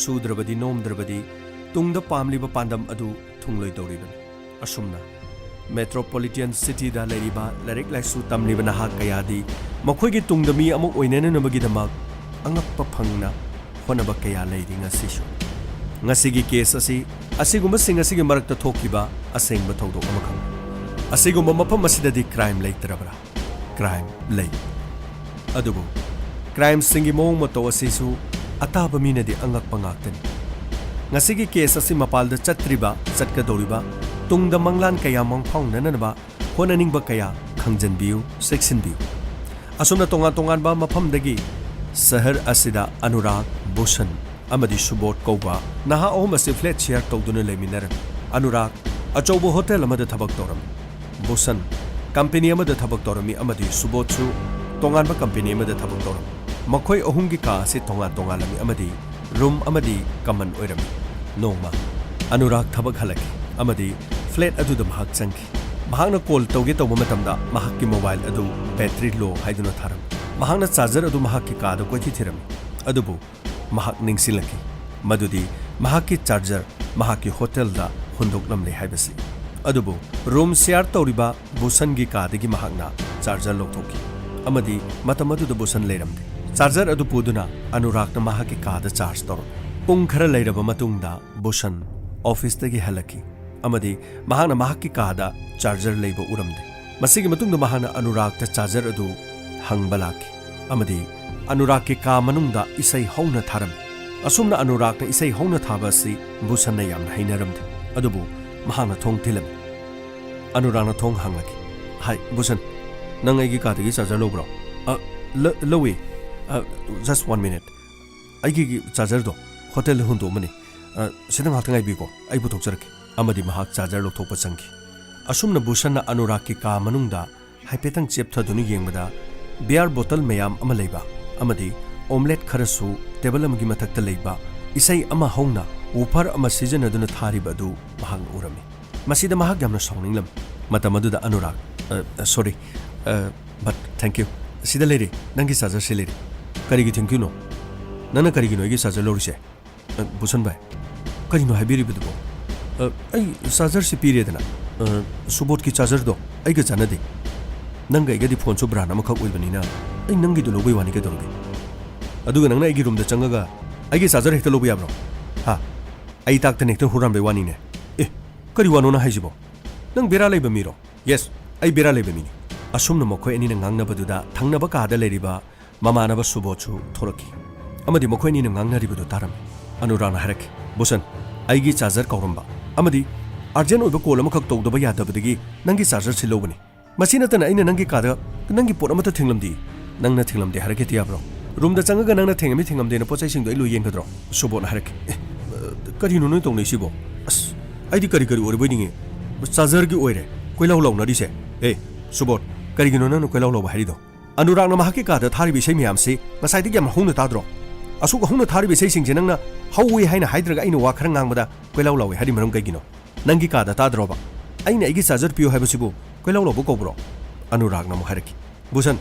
ꯁꯨꯗ꯭ꯔꯕꯗꯤ ꯅꯣꯝꯗ꯭ꯔꯕꯗꯤ ꯇꯨꯡꯗ ꯄꯥꯝꯂꯤꯕ ꯄꯥꯟꯗꯝ ꯑꯗꯨ ꯊꯨꯡꯂꯣꯏꯗꯧꯔꯤꯕꯅꯤ꯫ ꯑꯁꯨꯝꯅ ꯃꯦꯇ꯭ꯔꯣꯄꯣꯂꯤꯇꯤꯌꯟ ꯁꯤꯇꯤꯗ ꯂꯩꯔꯤꯕ ꯂꯥꯏꯔꯤꯛ ꯂꯥꯏꯁꯨ ꯇꯝꯂꯤꯕ ꯅꯍꯥ ꯀꯌꯥꯗꯤ ꯃꯈꯣꯏꯒꯤ ꯇꯨꯡꯗ ꯃꯤ ꯑꯃ ꯑꯣꯏꯅꯅꯕꯒꯤꯗꯃꯛ ꯑꯉꯛꯄ ꯐꯪꯅ ꯍꯣꯠꯅꯕ ꯀꯌꯥ ꯂꯩꯔꯤ ꯉꯁꯤꯁꯨ꯫ ꯉꯁꯤꯒꯤ ꯀꯦꯁ ꯑꯁꯤ ꯑꯁꯤꯒꯨꯝꯕꯁꯤꯡ ꯑꯁꯤꯒꯤ ꯃꯔꯛꯇ ꯊꯣꯛꯈꯤꯕ ꯑꯁꯦꯡꯕ ꯊꯧꯗꯣꯛ ꯑꯃꯈꯛꯅꯤ꯫ ꯑꯁꯤꯒꯨꯝꯕ ꯃꯐꯝ ꯑꯁꯤꯗꯗꯤ ꯀ꯭ꯔꯥꯏꯝ ꯂꯩꯇ꯭ꯔꯕ꯭ꯔꯥ? ꯀ꯭ꯔꯥꯏꯝ ꯂꯩ꯫ ꯑꯗꯨꯕꯨ ꯀ꯭ꯔꯥꯏꯝꯁꯤꯡꯒꯤ ꯃꯑꯣꯡ ꯃꯇꯧ ꯑꯁꯤꯁꯨ ꯑꯇꯥꯕ ꯃꯤꯅꯗꯤ ꯑꯉꯛꯄ ꯉꯥꯛꯇꯅꯤ꯫ ꯉꯁꯤꯒꯤ ꯀꯦꯁ ꯑꯁꯤ ꯃꯄꯥꯜꯗ ꯆꯠꯇ꯭ꯔꯤꯕ, ꯆꯠꯀꯗꯧꯔꯤꯕ, ꯇꯨꯡꯗ ꯃꯪꯂꯥꯟ ꯀꯌꯥ ꯃꯪꯐꯥꯎꯅꯅꯅꯕ ꯍꯣꯠꯅꯅꯤꯡꯕ ꯀꯌꯥ ꯈꯪꯖꯟꯕꯤꯌꯨ, ꯆꯦꯛꯁꯤꯟꯕꯤꯌꯨ꯫ ꯑꯁꯨꯝꯅ ꯇꯣꯉꯥꯟ ꯇꯣꯉꯥꯟꯕ ꯃꯐꯝꯗꯒꯤ ꯁꯍꯔ ꯑꯁꯤꯗ ꯑꯅꯨꯔꯥꯒ, ꯚꯨꯁꯟ ꯑꯃꯗꯤ ꯁꯨꯕꯣꯙ ꯀꯧꯕ ꯅꯍꯥ ꯑꯍꯨꯝ ꯑꯁꯤ ꯐ꯭ꯂꯦꯠ ꯁꯤꯌꯔ ꯇꯧꯗꯨꯅ ꯂꯩꯃꯤꯟꯅꯔꯝꯃꯤ꯫ ꯑꯅꯨꯔꯥꯒ ꯑꯆꯧꯕ ꯍꯣꯇꯦꯜ ꯑꯃꯗ ꯊꯕꯛ ꯇꯧꯔꯝꯃꯤ꯫ ꯚꯨꯁꯟ ꯀꯝꯄꯦꯅꯤ ꯑꯃꯗ ꯊꯕꯛ ꯇꯧꯔꯝꯃꯤ ꯑꯃꯗꯤ ꯁꯨꯕꯣꯙꯁꯨ ꯇꯣꯉꯥꯟꯕ ꯀꯝꯄꯦꯅꯤ ꯑꯃꯗ ꯊꯕꯛ ꯇꯧꯔꯝꯃꯤ꯫ ꯃꯈꯣꯏ ꯑꯍꯨꯝꯒꯤ ꯀꯥ ꯑꯁꯤ ꯇꯣꯉꯥꯟ ꯇꯣꯉꯥꯜꯂꯝꯃꯤ ꯑꯃꯗꯤ ꯔꯨꯝ ꯑꯃꯗꯤ ꯀꯃꯟ ꯑꯣꯏꯔꯝꯃꯤ꯫ ꯅꯣꯡꯃ ꯑꯅꯨꯔꯥꯒ ꯊꯕꯛ ꯍꯜꯂꯛꯈꯤ ꯑꯃꯗꯤ ꯐ꯭ꯂꯦꯠ ꯑꯗꯨꯗ ꯃꯍꯥꯛ ꯆꯪꯈꯤ꯫ ꯃꯍꯥꯛꯅ ꯀꯣꯜ ꯇꯧꯒꯦ ꯇꯧꯕ ꯃꯇꯝꯗ ꯃꯍꯥꯛꯀꯤ ꯃꯣꯕꯥꯏꯜ ꯑꯗꯨ ꯕꯦꯇ꯭ꯔꯤ ꯂꯣ ꯍꯥꯏꯗꯨꯅ ꯊꯥꯔꯝꯃꯤ꯫ ꯃꯍꯥꯛꯅ ꯆꯥꯔꯖꯔ ꯑꯗꯨ ꯃꯍꯥꯛꯀꯤ ꯀꯥꯗ ꯀꯣꯏꯊꯤ ꯊꯤꯔꯝꯃꯤ꯫ ꯑꯗꯨꯕꯨ ꯃꯍꯥꯛ ꯅꯤꯡꯁꯤꯡꯂꯛꯈꯤ ꯃꯗꯨꯗꯤ ꯃꯍꯥꯛꯀꯤ ꯆꯥꯔꯖꯔ ꯃꯍꯥꯛꯀꯤ ꯍꯣꯇꯦꯜꯗ ꯍꯨꯟꯗꯣꯛꯂꯝꯂꯦ ꯍꯥꯏꯕꯁꯤ꯫ ꯑꯗꯨꯕꯨ ꯔꯨꯝ ꯁꯤꯌꯥꯔ ꯇꯧꯔꯤꯕ ꯚꯨꯁꯟꯒꯤ ꯀꯥꯗꯒꯤ ꯃꯍꯥꯛꯅ ꯆꯥꯔꯖꯔ ꯂꯧꯊꯣꯛꯈꯤ ꯑꯃꯗꯤ ꯃꯇꯝ ꯑꯗꯨꯗ ꯚꯨꯁꯟ ꯂꯩꯔꯝꯗꯦ꯫ ꯆꯥꯔꯖꯔ ꯑꯗꯨ ꯄꯨꯗꯨꯅ ꯑꯅꯨꯔꯥꯒꯅ ꯃꯍꯥꯛꯀꯤ ꯀꯥꯗ ꯆꯥꯔꯖ ꯇꯧꯔꯝꯃꯤ꯫ ꯄꯨꯡ ꯈꯔ ꯂꯩꯔꯕ ꯃꯇꯨꯡꯗ ꯕꯨꯁꯟ ꯑꯣꯐꯤꯁꯇꯒꯤ ꯍꯜꯂꯛꯈꯤ ꯑꯃꯗꯤ ꯃꯍꯥꯛꯅ ꯃꯍꯥꯛꯀꯤ ꯀꯥꯗ ꯆꯥꯔꯖꯔ ꯂꯩꯕ ꯎꯔꯝꯗꯦ꯫ ꯃꯁꯤꯒꯤ ꯃꯇꯨꯡꯗ ꯃꯍꯥꯛꯅ ꯑꯅꯨꯔꯥꯒꯇ ꯆꯥꯔꯖꯔ ꯑꯗꯨ ꯍꯪꯕ ꯂꯥꯛꯈꯤ ꯑꯃꯗꯤ ꯑꯅꯨꯔꯥꯒꯀꯤ ꯀꯥ ꯃꯅꯨꯡꯗ ꯏꯁꯩ ꯍꯧꯅ ꯊꯥꯔꯝꯃꯤ꯫ ꯑꯁꯨꯝꯅ ꯑꯅꯨꯔꯥꯒꯅ ꯏꯁꯩ ꯍꯧꯅ ꯊꯥꯕ ꯑꯁꯤ ꯕꯨꯁꯟꯅ ꯌꯥꯝꯅ ꯍꯩꯅꯔꯝꯗꯦ꯫ ꯑꯗꯨꯕꯨ ꯃꯍꯥꯛꯅ ꯊꯣꯡ ꯊꯤꯜꯂꯝꯃꯤ꯫ ꯑꯅꯨꯔꯥꯒꯅ ꯊꯣꯡ ꯍꯥꯡꯂꯛꯈꯤ꯫ "ꯍꯥꯏ, ꯕꯨꯁꯟ, ꯅꯪ ꯑꯩꯒꯤ ꯀꯥꯗꯒꯤ ꯆꯥꯔꯖꯔ ꯂꯧꯕ꯭ꯔꯣ?" "ꯑ, ꯂ-, ꯂꯧꯏ꯫ ꯑ, just one minute꯫ ꯑꯩꯒꯤ ꯆꯥꯔꯖꯔꯗꯣ ꯍꯣꯇꯦꯜꯗ ꯍꯨꯟꯗꯣꯛꯑꯝꯕꯅꯤ꯫ ꯑ, ꯁꯤꯗ ꯉꯥꯏꯍꯥꯛꯇ ꯉꯥꯏꯕꯤꯌꯨꯀꯣ, ꯑꯩ ꯄꯨꯊꯣꯛꯆꯔꯛꯀꯦ꯫" ꯑꯃꯗꯤ ꯃꯍꯥꯛ ꯆꯥꯔꯖꯔ ꯂꯧꯊꯣꯛꯄ ꯆꯪꯈꯤ꯫ ꯑꯁꯨꯝꯅ ꯕꯨꯁꯟꯅ ꯑꯅꯨꯔꯥꯒꯀꯤ ꯀꯥ ꯃꯅꯨꯡꯗ ꯍꯥꯏꯐꯦꯠꯇꯪ ꯆꯦꯞꯊꯗꯨꯅ ꯌꯦꯡꯕꯗ, ꯕꯤꯌꯥꯔ ꯕꯣꯇꯜ ꯃꯌꯥꯝ ꯑꯃ ꯂꯩꯕ ꯑꯃꯗꯤ ꯑꯣꯝꯂꯦꯠ ꯈꯔꯁꯨ ꯇꯦꯕꯜ ꯑꯃꯒꯤ ꯃꯊꯛꯇ ꯂꯩꯕ, ꯏꯁꯩ ꯑꯃ ꯍꯧꯅ ꯋꯨꯐꯔ ꯑꯃ ꯁꯤꯖꯤꯟꯅꯗꯨꯅ ꯊꯥꯔꯤꯕ ꯑꯗꯨ ꯃꯍꯥꯛꯅ ꯎꯔꯝꯃꯤ꯫ ꯃꯁꯤꯗ ꯃꯍꯥꯛ ꯌꯥꯝꯅ ꯁꯥꯎꯅꯤꯡꯂꯝꯃꯤ꯫ ꯃꯇꯝ ꯑꯗꯨꯗ ꯑꯅꯨꯔꯥꯒ, "ꯑ, ꯑ, sorry, ꯑ, but thank you꯫ ꯁꯤꯗ ꯂꯩꯔꯦ, ꯅꯪꯒꯤ ꯆꯥꯔꯖꯔꯁꯤ ꯂꯩꯔꯦ꯫" "ꯀꯔꯤꯒꯤ thank youꯅꯣ? ꯅꯪꯅ ꯀꯔꯤꯒꯤꯅꯣ ꯑꯩꯒꯤ ꯆꯥꯔꯖꯔ ꯂꯧꯔꯤꯁꯦ?" "ꯑ, ꯕꯨꯁꯟ ꯚꯥꯏ, ꯀꯔꯤꯅꯣ ꯍꯥꯏꯕꯤꯔꯤꯕꯗꯨꯕꯣ?" "ꯑ, ꯑꯩ ꯆꯥꯔꯖꯔꯁꯤ ꯄꯤꯔꯦꯗꯅ, ꯑ, ꯁꯨꯕꯣꯠꯀꯤ ꯆꯥꯔꯖꯔꯗꯣ ꯑꯩꯒ ꯆꯥꯟꯅꯗꯦ꯫ ꯅꯪꯒ ꯑꯩꯒꯗꯤ ꯐꯣꯟꯁꯨ ꯕ꯭ꯔꯥꯟ ꯑꯃꯈꯛ ꯑꯣꯏꯕꯅꯤꯅ ꯑꯩ ꯅꯪꯒꯤꯗꯣ ꯂꯧꯕꯩ ꯋꯥꯅꯤ ꯀꯩꯗꯧꯔꯒꯦ? ꯑꯗꯨꯒ ꯅꯪꯅ ꯑꯩꯒꯤ ꯔꯨꯝꯗ ꯆꯪꯉꯒ ꯑꯩꯒꯤ ꯆꯥꯔꯖꯔ ꯍꯦꯛꯇ ꯂꯧꯕ ꯌꯥꯕ꯭ꯔꯣ? ꯍꯥ? ꯑꯩ ꯇꯥꯛꯇꯅ ꯍꯦꯛꯇ ꯍꯨꯔꯥꯟꯕꯩ ꯋꯥꯅꯤꯅꯦ꯫ ꯑꯦ, ꯀꯔꯤ ꯋꯥꯅꯣ ꯅꯪ ꯍꯥꯏꯁꯤꯕꯣ? ꯅꯪ ꯕꯦꯔꯥ ꯂꯩꯕ ꯃꯤꯔꯣ?" "Yes, ꯑꯩ ꯕꯦꯔꯥ ꯂꯩꯕ ꯃꯤꯅꯤ꯫" ꯑꯁꯨꯝꯅ ꯃꯈꯣꯏ ꯑꯅꯤꯅ ꯉꯥꯡꯅꯕꯗꯨꯗ ꯊꯪꯅꯕ ꯀꯥꯗ ꯂꯩꯔꯤꯕ ꯃꯃꯥꯟꯅꯕ ꯁꯨꯕꯣꯠꯁꯨ ꯊꯣꯔꯛꯈꯤ ꯑꯃꯗꯤ ꯃꯈꯣꯏ ꯑꯅꯤꯅ ꯉꯥꯡꯅꯔꯤꯕꯗꯨ ꯇꯥꯔꯝꯃꯤ꯫ ꯑꯅꯨꯔꯥꯒꯅ ꯍꯥꯏꯔꯛꯈꯤ, "ꯕꯨꯁꯟ, ꯑꯩꯒꯤ ꯆꯥꯔꯖꯔ ꯀꯥꯎꯔꯝꯕ ꯑꯃꯗꯤ ꯑꯔꯖꯦꯟ ꯑꯣꯏꯕ ꯀꯣꯜ ꯑꯃꯈꯛ ꯇꯧꯗꯕ ꯌꯥꯗꯕꯗꯒꯤ ꯅꯪꯒꯤ ꯆꯥꯔꯖꯔꯁꯤ ꯂꯧꯕꯅꯤ꯫ ꯃꯁꯤ ꯅꯠꯇꯅ ꯑꯩꯅ ꯅꯪꯒꯤ ꯀꯥꯗ ꯅꯪꯒꯤ ꯄꯣꯠ ꯑꯃꯠꯇ ꯊꯦꯡꯂꯝꯗꯦ꯫" "ꯅꯪꯅ ꯊꯦꯡꯂꯝꯗꯦ ꯍꯥꯏꯔꯛꯀꯦ ꯌꯥꯕ꯭ꯔꯣ? ꯔꯨꯝꯗ ꯆꯪꯉꯒ ꯅꯪꯅ ꯊꯦꯡꯉꯝꯃꯤ ꯊꯦꯡꯉꯝꯗꯦꯅ ꯄꯣꯠ ꯆꯩꯁꯤꯡꯗꯣ ꯑꯩ ꯂꯣꯏ ꯌꯦꯡꯒꯗ꯭ꯔꯣ?" ꯁꯨꯕꯣꯠꯅ ꯍꯥꯏꯔꯛꯈꯤ꯫ "ꯑꯦ, ꯀꯔꯤꯅꯣ ꯅꯣꯏ ꯇꯧꯅꯩꯁꯤꯕꯣ? ꯑꯁ, ꯑꯩꯗꯤ ꯀꯔꯤ ꯀꯔꯤ ꯑꯣꯏꯔꯕꯣꯏ ꯅꯤꯡꯉꯤ꯫ ꯆꯥꯔꯖꯔꯒꯤ ꯑꯣꯏꯔꯦ ꯀꯣꯏꯂꯥꯎ ꯂꯥꯎꯅꯔꯤꯁꯦ꯫ ꯑꯦ, ꯁꯨꯕꯣꯠ, ꯀꯔꯤꯒꯤꯅꯣ ꯅꯪꯅ ꯀꯣꯏꯂꯥꯎ ꯂꯥꯎꯕ ꯍꯥꯏꯔꯤꯗꯣ?" "ꯑꯅꯨꯔꯥꯒꯅ ꯃꯍꯥꯛꯀꯤ ꯀꯥꯗ ꯊꯥꯔꯤꯕ ꯏꯁꯩ ꯃꯌꯥꯝꯁꯤ ꯉꯁꯥꯏꯗꯒꯤ ꯌꯥꯝ ꯍꯧꯅ ꯇꯥꯗ꯭ꯔꯣ? ꯑꯁꯨꯛ ꯍꯧꯅ ꯊꯥꯔꯤꯕ ꯏꯁꯩꯁꯤꯡꯁꯦ ꯅꯪꯅ ꯍꯧꯋꯤ ꯍꯥꯏꯅ ꯍꯥꯏꯗ꯭ꯔꯒ ꯑꯩꯅ ꯋꯥ ꯈꯔ ꯉꯥꯡꯕꯗ ꯀꯣꯏꯂꯥꯎ ꯂꯥꯎꯋꯤ ꯍꯥꯏꯔꯤ ꯃꯔꯝ ꯀꯩꯒꯤꯅꯣ? ꯅꯪꯒꯤ ꯀꯥꯗ ꯇꯥꯗ꯭ꯔꯣꯕ? ꯑꯩꯅ ꯑꯩꯒꯤ ꯆꯥꯔꯖꯔ ꯄꯤꯌꯨ ꯍꯥꯏꯕꯁꯤꯕꯨ ꯀꯣꯏꯂꯥꯎ ꯂꯥꯎꯕ ꯀꯧꯕ꯭ꯔꯣ?" ꯑꯅꯨꯔꯥꯒꯅ ꯑꯃꯨꯛ ꯍꯥꯏꯔꯛꯈꯤ, "ꯕꯨꯁꯟ,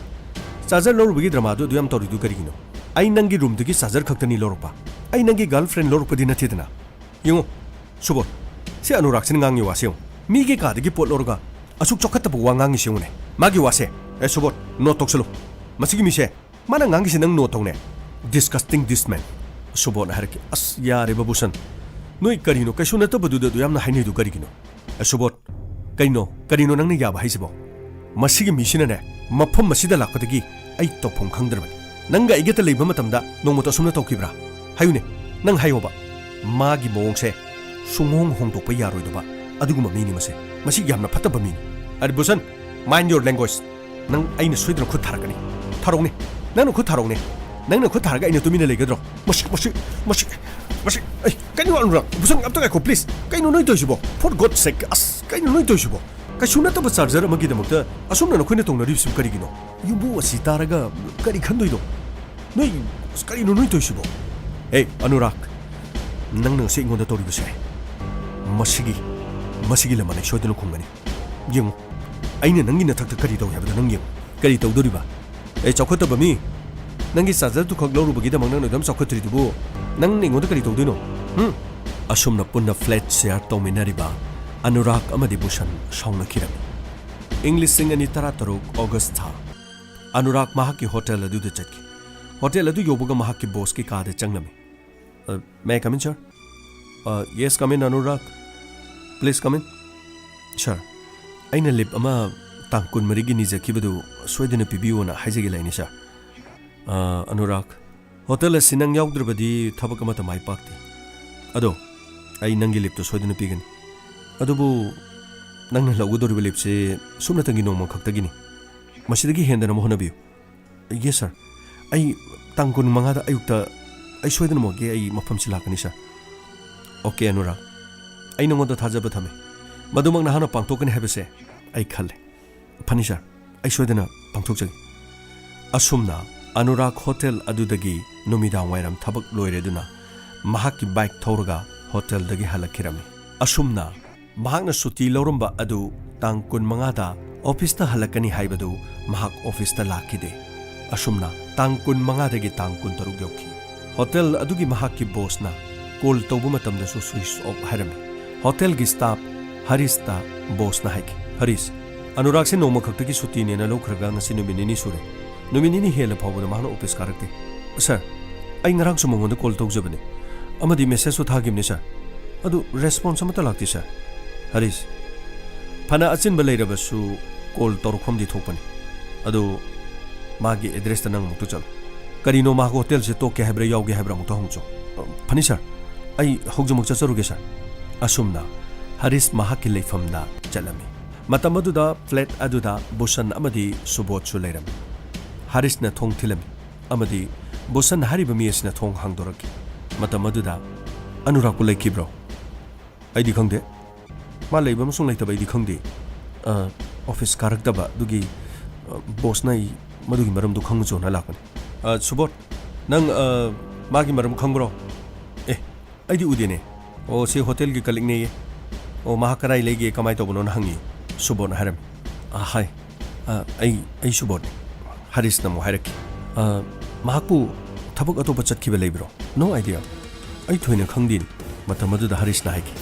ꯆꯥꯔꯖꯔ ꯂꯧꯔꯨꯕꯒꯤ ꯗ꯭ꯔꯃꯥꯗꯨ ꯑꯗꯨ ꯌꯥꯝ ꯇꯧꯔꯤꯗꯨ ꯀꯔꯤꯒꯤꯅꯣ? ꯑꯩ ꯅꯪꯒꯤ ꯔꯨꯝꯗꯒꯤ ꯆꯥꯔꯖꯔ ꯈꯛꯇꯅꯤ ꯂꯧꯔꯛꯄ꯫ ꯑꯩ ꯅꯪꯒꯤ ꯒꯔꯜ ꯐ꯭ꯔꯦꯟ ꯂꯧꯔꯛꯄꯗꯤ ꯅꯠꯇꯦꯗꯅ꯫ ꯌꯦꯡꯉꯨ, ꯁꯨꯕꯣꯠ, ꯁꯤ ꯑꯅꯨꯔꯥꯒꯁꯤꯅ ꯉꯥꯡꯉꯤ ꯋꯥꯁꯦ ꯌꯦꯡꯉꯨ꯫ ꯃꯤꯒꯤ ꯀꯥꯗꯒꯤ ꯄꯣꯠ ꯂꯧꯔꯒ ꯑꯁꯨꯛ ꯆꯥꯎꯈꯠꯇꯕ ꯋꯥ ꯉꯥꯡꯉꯤꯁꯦ ꯌꯦꯡꯉꯨꯅꯦ꯫ ꯃꯥꯒꯤ ꯋꯥꯁꯦ, ꯑꯦ ꯁꯨꯕꯣꯠ, ꯅꯣꯠ ꯇꯧꯁꯜꯂꯨ꯫ ꯃꯁꯤꯒꯤ ꯃꯤꯁꯦ, ꯃꯥꯅ ꯉꯥꯡꯉꯤꯁꯦ ꯅꯪ ꯅꯣꯠ ꯇꯧꯅꯦ꯫ Disgusting this man꯫ ꯁꯨꯕꯣꯠꯅ ꯍꯥꯏꯔꯛꯈꯤ, "ꯑꯁ, ꯌꯥꯔꯦ ꯕꯕꯨꯁꯟ, ꯅꯣꯏ ꯀꯔꯤꯅꯣ ꯀꯩꯁꯨ ꯅꯠꯇꯕꯗꯨꯗ ꯑꯗꯨ ꯌꯥꯝꯅ ꯍꯥꯏꯅꯩꯗꯨ ꯀꯔꯤꯒꯤꯅꯣ? ꯑꯦ, ꯁꯨꯕꯣꯠ, ꯀꯩꯅꯣ, ꯀꯔꯤꯅꯣ ꯅꯪꯅ ꯌꯥꯕ ꯍꯥꯏꯁꯤꯕꯣ? ꯃꯁꯤꯒꯤ ꯃꯤꯁꯤꯅꯅꯦ, ꯃꯐꯝ ꯑꯁꯤꯗ ꯂꯥꯛꯄꯗꯒꯤ ꯑꯩ ꯇꯧꯐꯝ ꯈꯪꯗ꯭ꯔꯕꯅꯤ꯫ ꯅꯪꯒ ꯑꯩꯒꯇ ꯂꯩꯕ ꯃꯇꯝꯗ ꯅꯣꯡꯃꯇ ꯑꯁꯨꯝꯅ ꯇꯧꯈꯤꯕ꯭ꯔꯥ? ꯍꯥꯏꯌꯨꯅꯦ, ꯅꯪ ꯍꯥꯏꯌꯣꯕ꯫ ꯃꯥꯒꯤ ꯃꯑꯣꯡꯁꯦ ꯁꯨꯡꯍꯣꯡ ꯍꯣꯡꯗꯣꯛꯄ ꯌꯥꯔꯣꯏꯗꯕ ꯑꯗꯨꯒꯨꯝꯕ ꯃꯤꯅꯤ ꯃꯁꯦ꯫ ꯃꯁꯤ ꯌꯥꯝꯅ ꯐꯠꯇꯕ ꯃꯤꯅꯤ꯫ ꯑꯔꯤꯕꯨꯁꯟ, mind your language꯫ ꯅꯪ ꯑꯩꯅ ꯁꯣꯏꯗꯅ ꯈꯨꯠ ꯊꯥꯔꯛꯀꯅꯤ꯫ ꯊꯥꯔꯛꯎꯅꯦ꯫ ꯅꯪꯅ ꯈꯨꯠ ꯊꯥꯔꯛꯎꯅꯦ꯫ ꯅꯪꯅ ꯈꯨꯠ ꯊꯥꯔꯒ ꯑꯩꯅ ꯇꯨꯃꯤꯟꯅ ꯂꯩꯒꯗ꯭ꯔꯣ? ꯃꯁꯤ, ꯃꯁꯤ, ꯃꯁꯤ, ꯃꯁꯤ, ꯑꯩ, ꯀꯩꯅꯣ ꯑꯅꯨꯔꯥꯒ? ꯕꯨꯁꯟ, ꯑꯝꯇ ꯉꯥꯏꯈꯣ, please꯫ ꯀꯩꯅꯣ ꯅꯣꯏ ꯇꯧꯔꯤꯁꯤꯕꯣ? For God's sake, ꯑꯁ, ꯀꯩꯅꯣ ꯅꯣꯏ ꯇꯧꯔꯤꯁꯤꯕꯣ? ꯀꯩꯁꯨ ꯅꯠꯇꯕ charger ꯑꯃꯒꯤꯗꯃꯛꯇ ꯑꯁꯨꯝꯅ ꯅꯈꯣꯏꯅ ꯇꯧꯅꯔꯤꯕꯁꯤꯕꯨ ꯀꯔꯤꯒꯤꯅꯣ? ꯌꯨꯝꯕꯨ ꯑꯁꯤ ꯇꯥꯔꯒ ꯀꯔꯤ ꯈꯟꯗꯣꯏꯅꯣ? ꯅꯣꯏ, ꯑꯁ, ꯀꯔꯤꯅꯣ ꯅꯣꯏ ꯇꯧꯔꯤꯁꯤꯕꯣ? ꯑꯦ, ꯑꯅꯨꯔꯥꯒ, ꯅꯪꯅ ꯉꯁꯤ ꯑꯩꯉꯣꯟꯗ ꯇꯧꯔꯤꯕꯁꯦ, ꯃꯁꯤꯒꯤ, ꯃꯁꯤꯒꯤ ꯂꯃꯟ ꯑꯩ ꯁꯣꯏꯗꯅ ꯈꯨꯝꯒꯅꯤ꯫ ꯌꯦꯡꯉꯨ, ꯑꯩꯅ ꯅꯪꯒꯤ ꯅꯊꯛꯇ ꯀꯔꯤ ꯇꯧꯏ ꯍꯥꯏꯕꯗꯣ ꯅꯪ ꯌꯦꯡꯉꯨ꯫ ꯀꯔꯤ ꯇꯧꯗꯣꯔꯤꯕ? ꯑꯦ, ꯆꯥꯎꯈꯠꯇꯕ ꯃꯤ, ꯅꯪꯒꯤ charger ꯗꯨꯈꯛ ꯂꯧꯔꯨꯕꯒꯤꯗꯃꯛ ꯅꯪꯅ ꯑꯗꯨꯝ ꯆꯥꯎꯈꯠꯇ꯭ꯔꯤꯗꯨꯕꯨ ꯅꯪꯅ ꯑꯩꯉꯣꯟꯗ ꯀꯔꯤ ꯇꯧꯗꯣꯏꯅꯣ? ꯍꯨꯝ? ꯑꯁꯨꯝꯅ ꯄꯨꯟꯅ flat share ꯇꯧꯃꯤꯟꯅꯔꯤꯕ ꯑꯅꯨꯔꯥꯒ ꯑꯃꯗꯤ ꯕꯨꯁꯟ ꯁꯥꯎꯅꯈꯤꯔꯝꯃꯤ꯫ ꯏꯪ ꯂꯤꯁꯤꯡ ꯑꯅꯤ ꯇꯔꯥ ꯇꯔꯨꯛ August ꯊꯥ꯫ ꯑꯅꯨꯔꯥꯒ ꯃꯍꯥꯛꯀꯤ hotel ꯑꯗꯨꯗ ꯆꯠꯈꯤ꯫ Hotel ꯑꯗꯨ ꯌꯧꯕꯒ ꯃꯍꯥꯛꯀꯤ boss ꯀꯤ ꯀꯥꯗ ꯆꯪꯂꯝꯃꯤ꯫ "Uh, may I come in, sir?" "Uh, yes, come in, Anurag. Please come in." "Sir, ꯑꯩꯅ leave ꯑꯃ ꯇꯥꯡ ꯀꯨꯟꯃꯔꯤꯒꯤ ꯅꯤꯖꯈꯤꯕꯗꯨ ꯁꯣꯏꯗꯅ ꯄꯤꯕꯤꯌꯨꯅ ꯍꯥꯏꯖꯒꯦ ꯂꯩꯅꯤ, sir." "Uh, Anurag, hotel ꯑꯁꯤ ꯅꯪ ꯌꯥꯎꯗ꯭ꯔꯕꯗꯤ ꯊꯕꯛ ꯑꯃꯠꯇ ꯃꯥꯏ ꯄꯥꯛꯇꯦ꯫ ꯑꯗꯣ ꯑꯩ ꯅꯪꯒꯤ leave ꯇꯨ ꯁꯣꯏꯗꯅ ꯄꯤꯒꯅꯤ꯫ ꯑꯗꯨꯕꯨ ꯅꯪꯅ ꯂꯧꯒꯗꯧꯔꯤꯕ leave ꯁꯤ ꯁꯨꯞꯅꯇꯪꯒꯤ ꯅꯣꯡꯃ ꯈꯛꯇꯒꯤꯅꯤ꯫ ꯃꯁꯤꯗꯒꯤ ꯍꯦꯟꯗꯅꯕ ꯍꯣꯠꯅꯕꯤꯌꯨ꯫" "Yes, sir. ꯑꯩ ꯇꯥꯡ ꯀꯨꯟꯃꯉꯥꯗ ꯑꯌꯨꯛꯇ ꯑꯩ ꯁꯣꯏꯗꯅꯃꯛꯀꯤ ꯑꯩ ꯃꯐꯝꯁꯤ ꯂꯥꯛꯀꯅꯤ, sir." "Okay, ꯑꯅꯨꯔꯥꯒ, ꯑꯩ ꯅꯉꯣꯟꯗ ꯊꯥꯖꯕ ꯊꯝꯃꯤ꯫ ꯃꯗꯨꯃꯛ ꯅꯍꯥꯛꯅ ꯄꯥꯡꯊꯣꯛꯀꯅꯤ ꯍꯥꯏꯕꯁꯦ ꯑꯩ ꯈꯜꯂꯦ꯫ ꯐꯅꯤ, sir, ꯑꯩ ꯁꯣꯏꯗꯅ ꯄꯥꯡꯊꯣꯛꯆꯒꯦ꯫" ꯑꯁꯨꯝꯅ ꯑꯅꯨꯔꯥꯒ hotel ꯑꯗꯨꯗꯒꯤ ꯅꯨꯃꯤꯗꯥꯡ ꯋꯥꯏꯔꯝ ꯊꯕꯛ ꯂꯣꯏꯔꯗꯨꯅ ꯃꯍꯥꯛꯀꯤ bike ꯊꯧꯔꯒ hotel ꯗꯒꯤ ꯍꯜꯂꯛꯈꯤꯔꯝꯃꯤ꯫ ꯑꯁꯨꯝꯅ ꯃꯍꯥꯛꯅ ꯁꯨꯇꯤ ꯂꯧꯔꯝꯕ ꯑꯗꯨ ꯇꯥꯡ ꯀꯨꯟꯃꯉꯥꯗ office ꯇ ꯍꯜꯂꯛꯀꯅꯤ ꯍꯥꯏꯕꯗꯨ ꯃꯍꯥꯛ office ꯇ ꯂꯥꯛꯈꯤꯗꯦ꯫ ꯑꯁꯨꯝꯅ ꯇꯥꯡ ꯀꯨꯟꯃꯉꯥꯗꯒꯤ ꯇꯥꯡ ꯀꯨꯟꯇꯔꯨꯛ ꯌꯧꯈꯤ꯫ Hotel ꯑꯗꯨꯒꯤ ꯃꯍꯥꯛꯀꯤ boss ꯅ call ꯇꯧꯕ ꯃꯇꯝꯗꯁꯨ switch off ꯍꯥꯏꯔꯝꯃꯤ꯫ Hotel ꯒꯤ staff ꯍꯔꯤꯁꯇ boss ꯅ ꯍꯥꯏꯈꯤ, "ꯍꯔꯤꯁ, ꯑꯅꯨꯔꯥꯒꯁꯦ ꯅꯣꯡꯃ ꯈꯛꯇꯒꯤ ꯁꯨꯇꯤꯅꯦꯅ ꯂꯧꯈ꯭ꯔꯒ ꯉꯁꯤ ꯅꯨꯃꯤꯠ ꯅꯤꯅꯤ ꯁꯨꯔꯦ꯫ ꯅꯨꯃꯤꯠ ꯅꯤꯅꯤ ꯍꯦꯜꯂ ꯐꯥꯎꯕꯗ ꯃꯍꯥꯛꯅ office ꯀꯥꯔꯛꯇꯦ꯫ Sir, ꯑꯩ ꯉꯔꯥꯡꯁꯨ ꯃꯉꯣꯟꯗ ꯀꯣꯜ ꯇꯧꯖꯕꯅꯤ, ꯑꯃꯗꯤ ꯃꯦꯁꯦꯖꯁꯨ ꯊꯥꯈꯤꯕꯅꯤ, ꯁꯥꯔ꯫ ꯑꯗꯨ ꯔꯦꯁꯄꯣꯟꯁ ꯑꯃꯠꯇ ꯂꯥꯛꯇꯦ, ꯁꯥꯔ꯫ ꯍꯔꯤꯁ, ꯐꯅ ꯑꯆꯤꯟꯕ ꯂꯩꯔꯕꯁꯨ ꯀꯣꯜ ꯇꯧꯔꯛꯐꯝꯗꯤ ꯊꯣꯛꯄꯅꯤ꯫ ꯑꯗꯨ ꯃꯥꯒꯤ ꯑꯦꯗ꯭ꯔꯦꯁꯇ ꯅꯪ ꯑꯃꯨꯛꯇ ꯆꯠꯂꯨ꯫ ꯀꯔꯤꯅꯣ, ꯃꯍꯥꯛ ꯍꯣꯇꯦꯜꯁꯦ ꯇꯣꯛꯀꯦ ꯍꯥꯏꯕ꯭ꯔꯥ, ꯌꯥꯎꯒꯦ ꯍꯥꯏꯕ꯭ꯔꯥ, ꯑꯃꯨꯛꯇ ꯍꯪꯆꯣ꯫ ꯑ, ꯐꯅꯤ, ꯁꯥꯔ꯫ ꯑꯩ ꯍꯧꯖꯤꯛꯃꯛ ꯆꯠꯆꯔꯨꯒꯦ, ꯁꯥꯔ꯫ ꯑꯁꯨꯝꯅ ꯍꯔꯤꯁ ꯃꯍꯥꯛꯀꯤ ꯂꯩꯐꯝꯗ ꯆꯠꯂꯝꯃꯤ꯫ ꯃꯇꯝ ꯑꯗꯨꯗ ꯐ꯭ꯂꯦꯠ ꯑꯗꯨꯗ ꯕꯨꯁꯟ ꯑꯃꯗꯤ ꯁꯨꯕꯣꯙꯁꯨ ꯂꯩꯔꯝꯃꯤ꯫ ꯍꯔꯤꯁꯅ ꯊꯣꯡ ꯊꯤꯜꯂꯝꯃꯤ ꯑꯃꯗꯤ ꯕꯨꯁꯟ ꯍꯥꯏꯔꯤꯕ ꯃꯤ ꯑꯁꯤꯅ ꯊꯣꯡ ꯍꯥꯡꯗꯣꯔꯛꯈꯤ꯫ ꯃꯇꯝ ꯑꯗꯨꯗ, "ꯑꯅꯨꯔꯥꯒꯄꯨ ꯂꯩꯈꯤꯕ꯭ꯔꯣ?" "ꯑꯩꯗꯤ ꯈꯪꯗꯦ꯫ ꯃꯥ ꯂꯩꯕ ꯑꯃꯁꯨꯡ ꯂꯩꯇꯕ ꯑꯩꯗꯤ ꯈꯪꯗꯦ꯫ ꯑ, ꯑꯣꯐꯤꯁ ꯀꯥꯔꯛꯇꯕ ꯑꯗꯨꯒꯤ, ꯑ, ꯕꯣꯁꯅ ꯑꯩ ꯃꯗꯨꯒꯤ ꯃꯔꯝꯗꯨ ꯈꯪꯉꯨꯆꯣꯅ ꯂꯥꯛꯄꯅꯤ꯫ ꯑ, ꯁꯨꯕꯣꯙ, ꯅꯪ, ꯑ, ꯃꯥꯒꯤ ꯃꯔꯝ ꯈꯪꯕ꯭ꯔꯣ?" "ꯑꯦ, ꯑꯩꯗꯤ ꯎꯗꯦꯅꯦ꯫ ꯑꯣ, ꯁꯤ ꯍꯣꯇꯦꯜꯒꯤ ꯀꯂꯤꯛꯅꯦꯌꯦ꯫ ꯑꯣ, ꯃꯍꯥꯛ ꯀꯗꯥꯏ ꯂꯩꯒꯦ, ꯀꯃꯥꯏ ꯇꯧꯕꯅꯣꯅ ꯍꯪꯉꯤ", ꯁꯨꯕꯣꯙꯅ ꯍꯥꯏꯔꯝꯃꯤ꯫ "ꯑ, ꯍꯥꯏ꯫ ꯑ, ꯑꯩ, ꯑꯩ ꯁꯨꯕꯣꯙꯅꯤ", ꯍꯔꯤꯁꯅ ꯑꯃꯨꯛ ꯍꯥꯏꯔꯛꯈꯤ꯫ "ꯑ, ꯃꯍꯥꯛꯄꯨ ꯊꯕꯛ ꯑꯇꯣꯞꯄ ꯆꯠꯈꯤꯕ ꯂꯩꯕ꯭ꯔꯣ?" "No idea꯫ ꯑꯩ ꯊꯣꯏꯅ ꯈꯪꯗꯦꯅꯦ", ꯃꯇꯝ ꯑꯗꯨꯗ ꯍꯔꯤꯁꯅ ꯍꯥꯏꯈꯤ꯫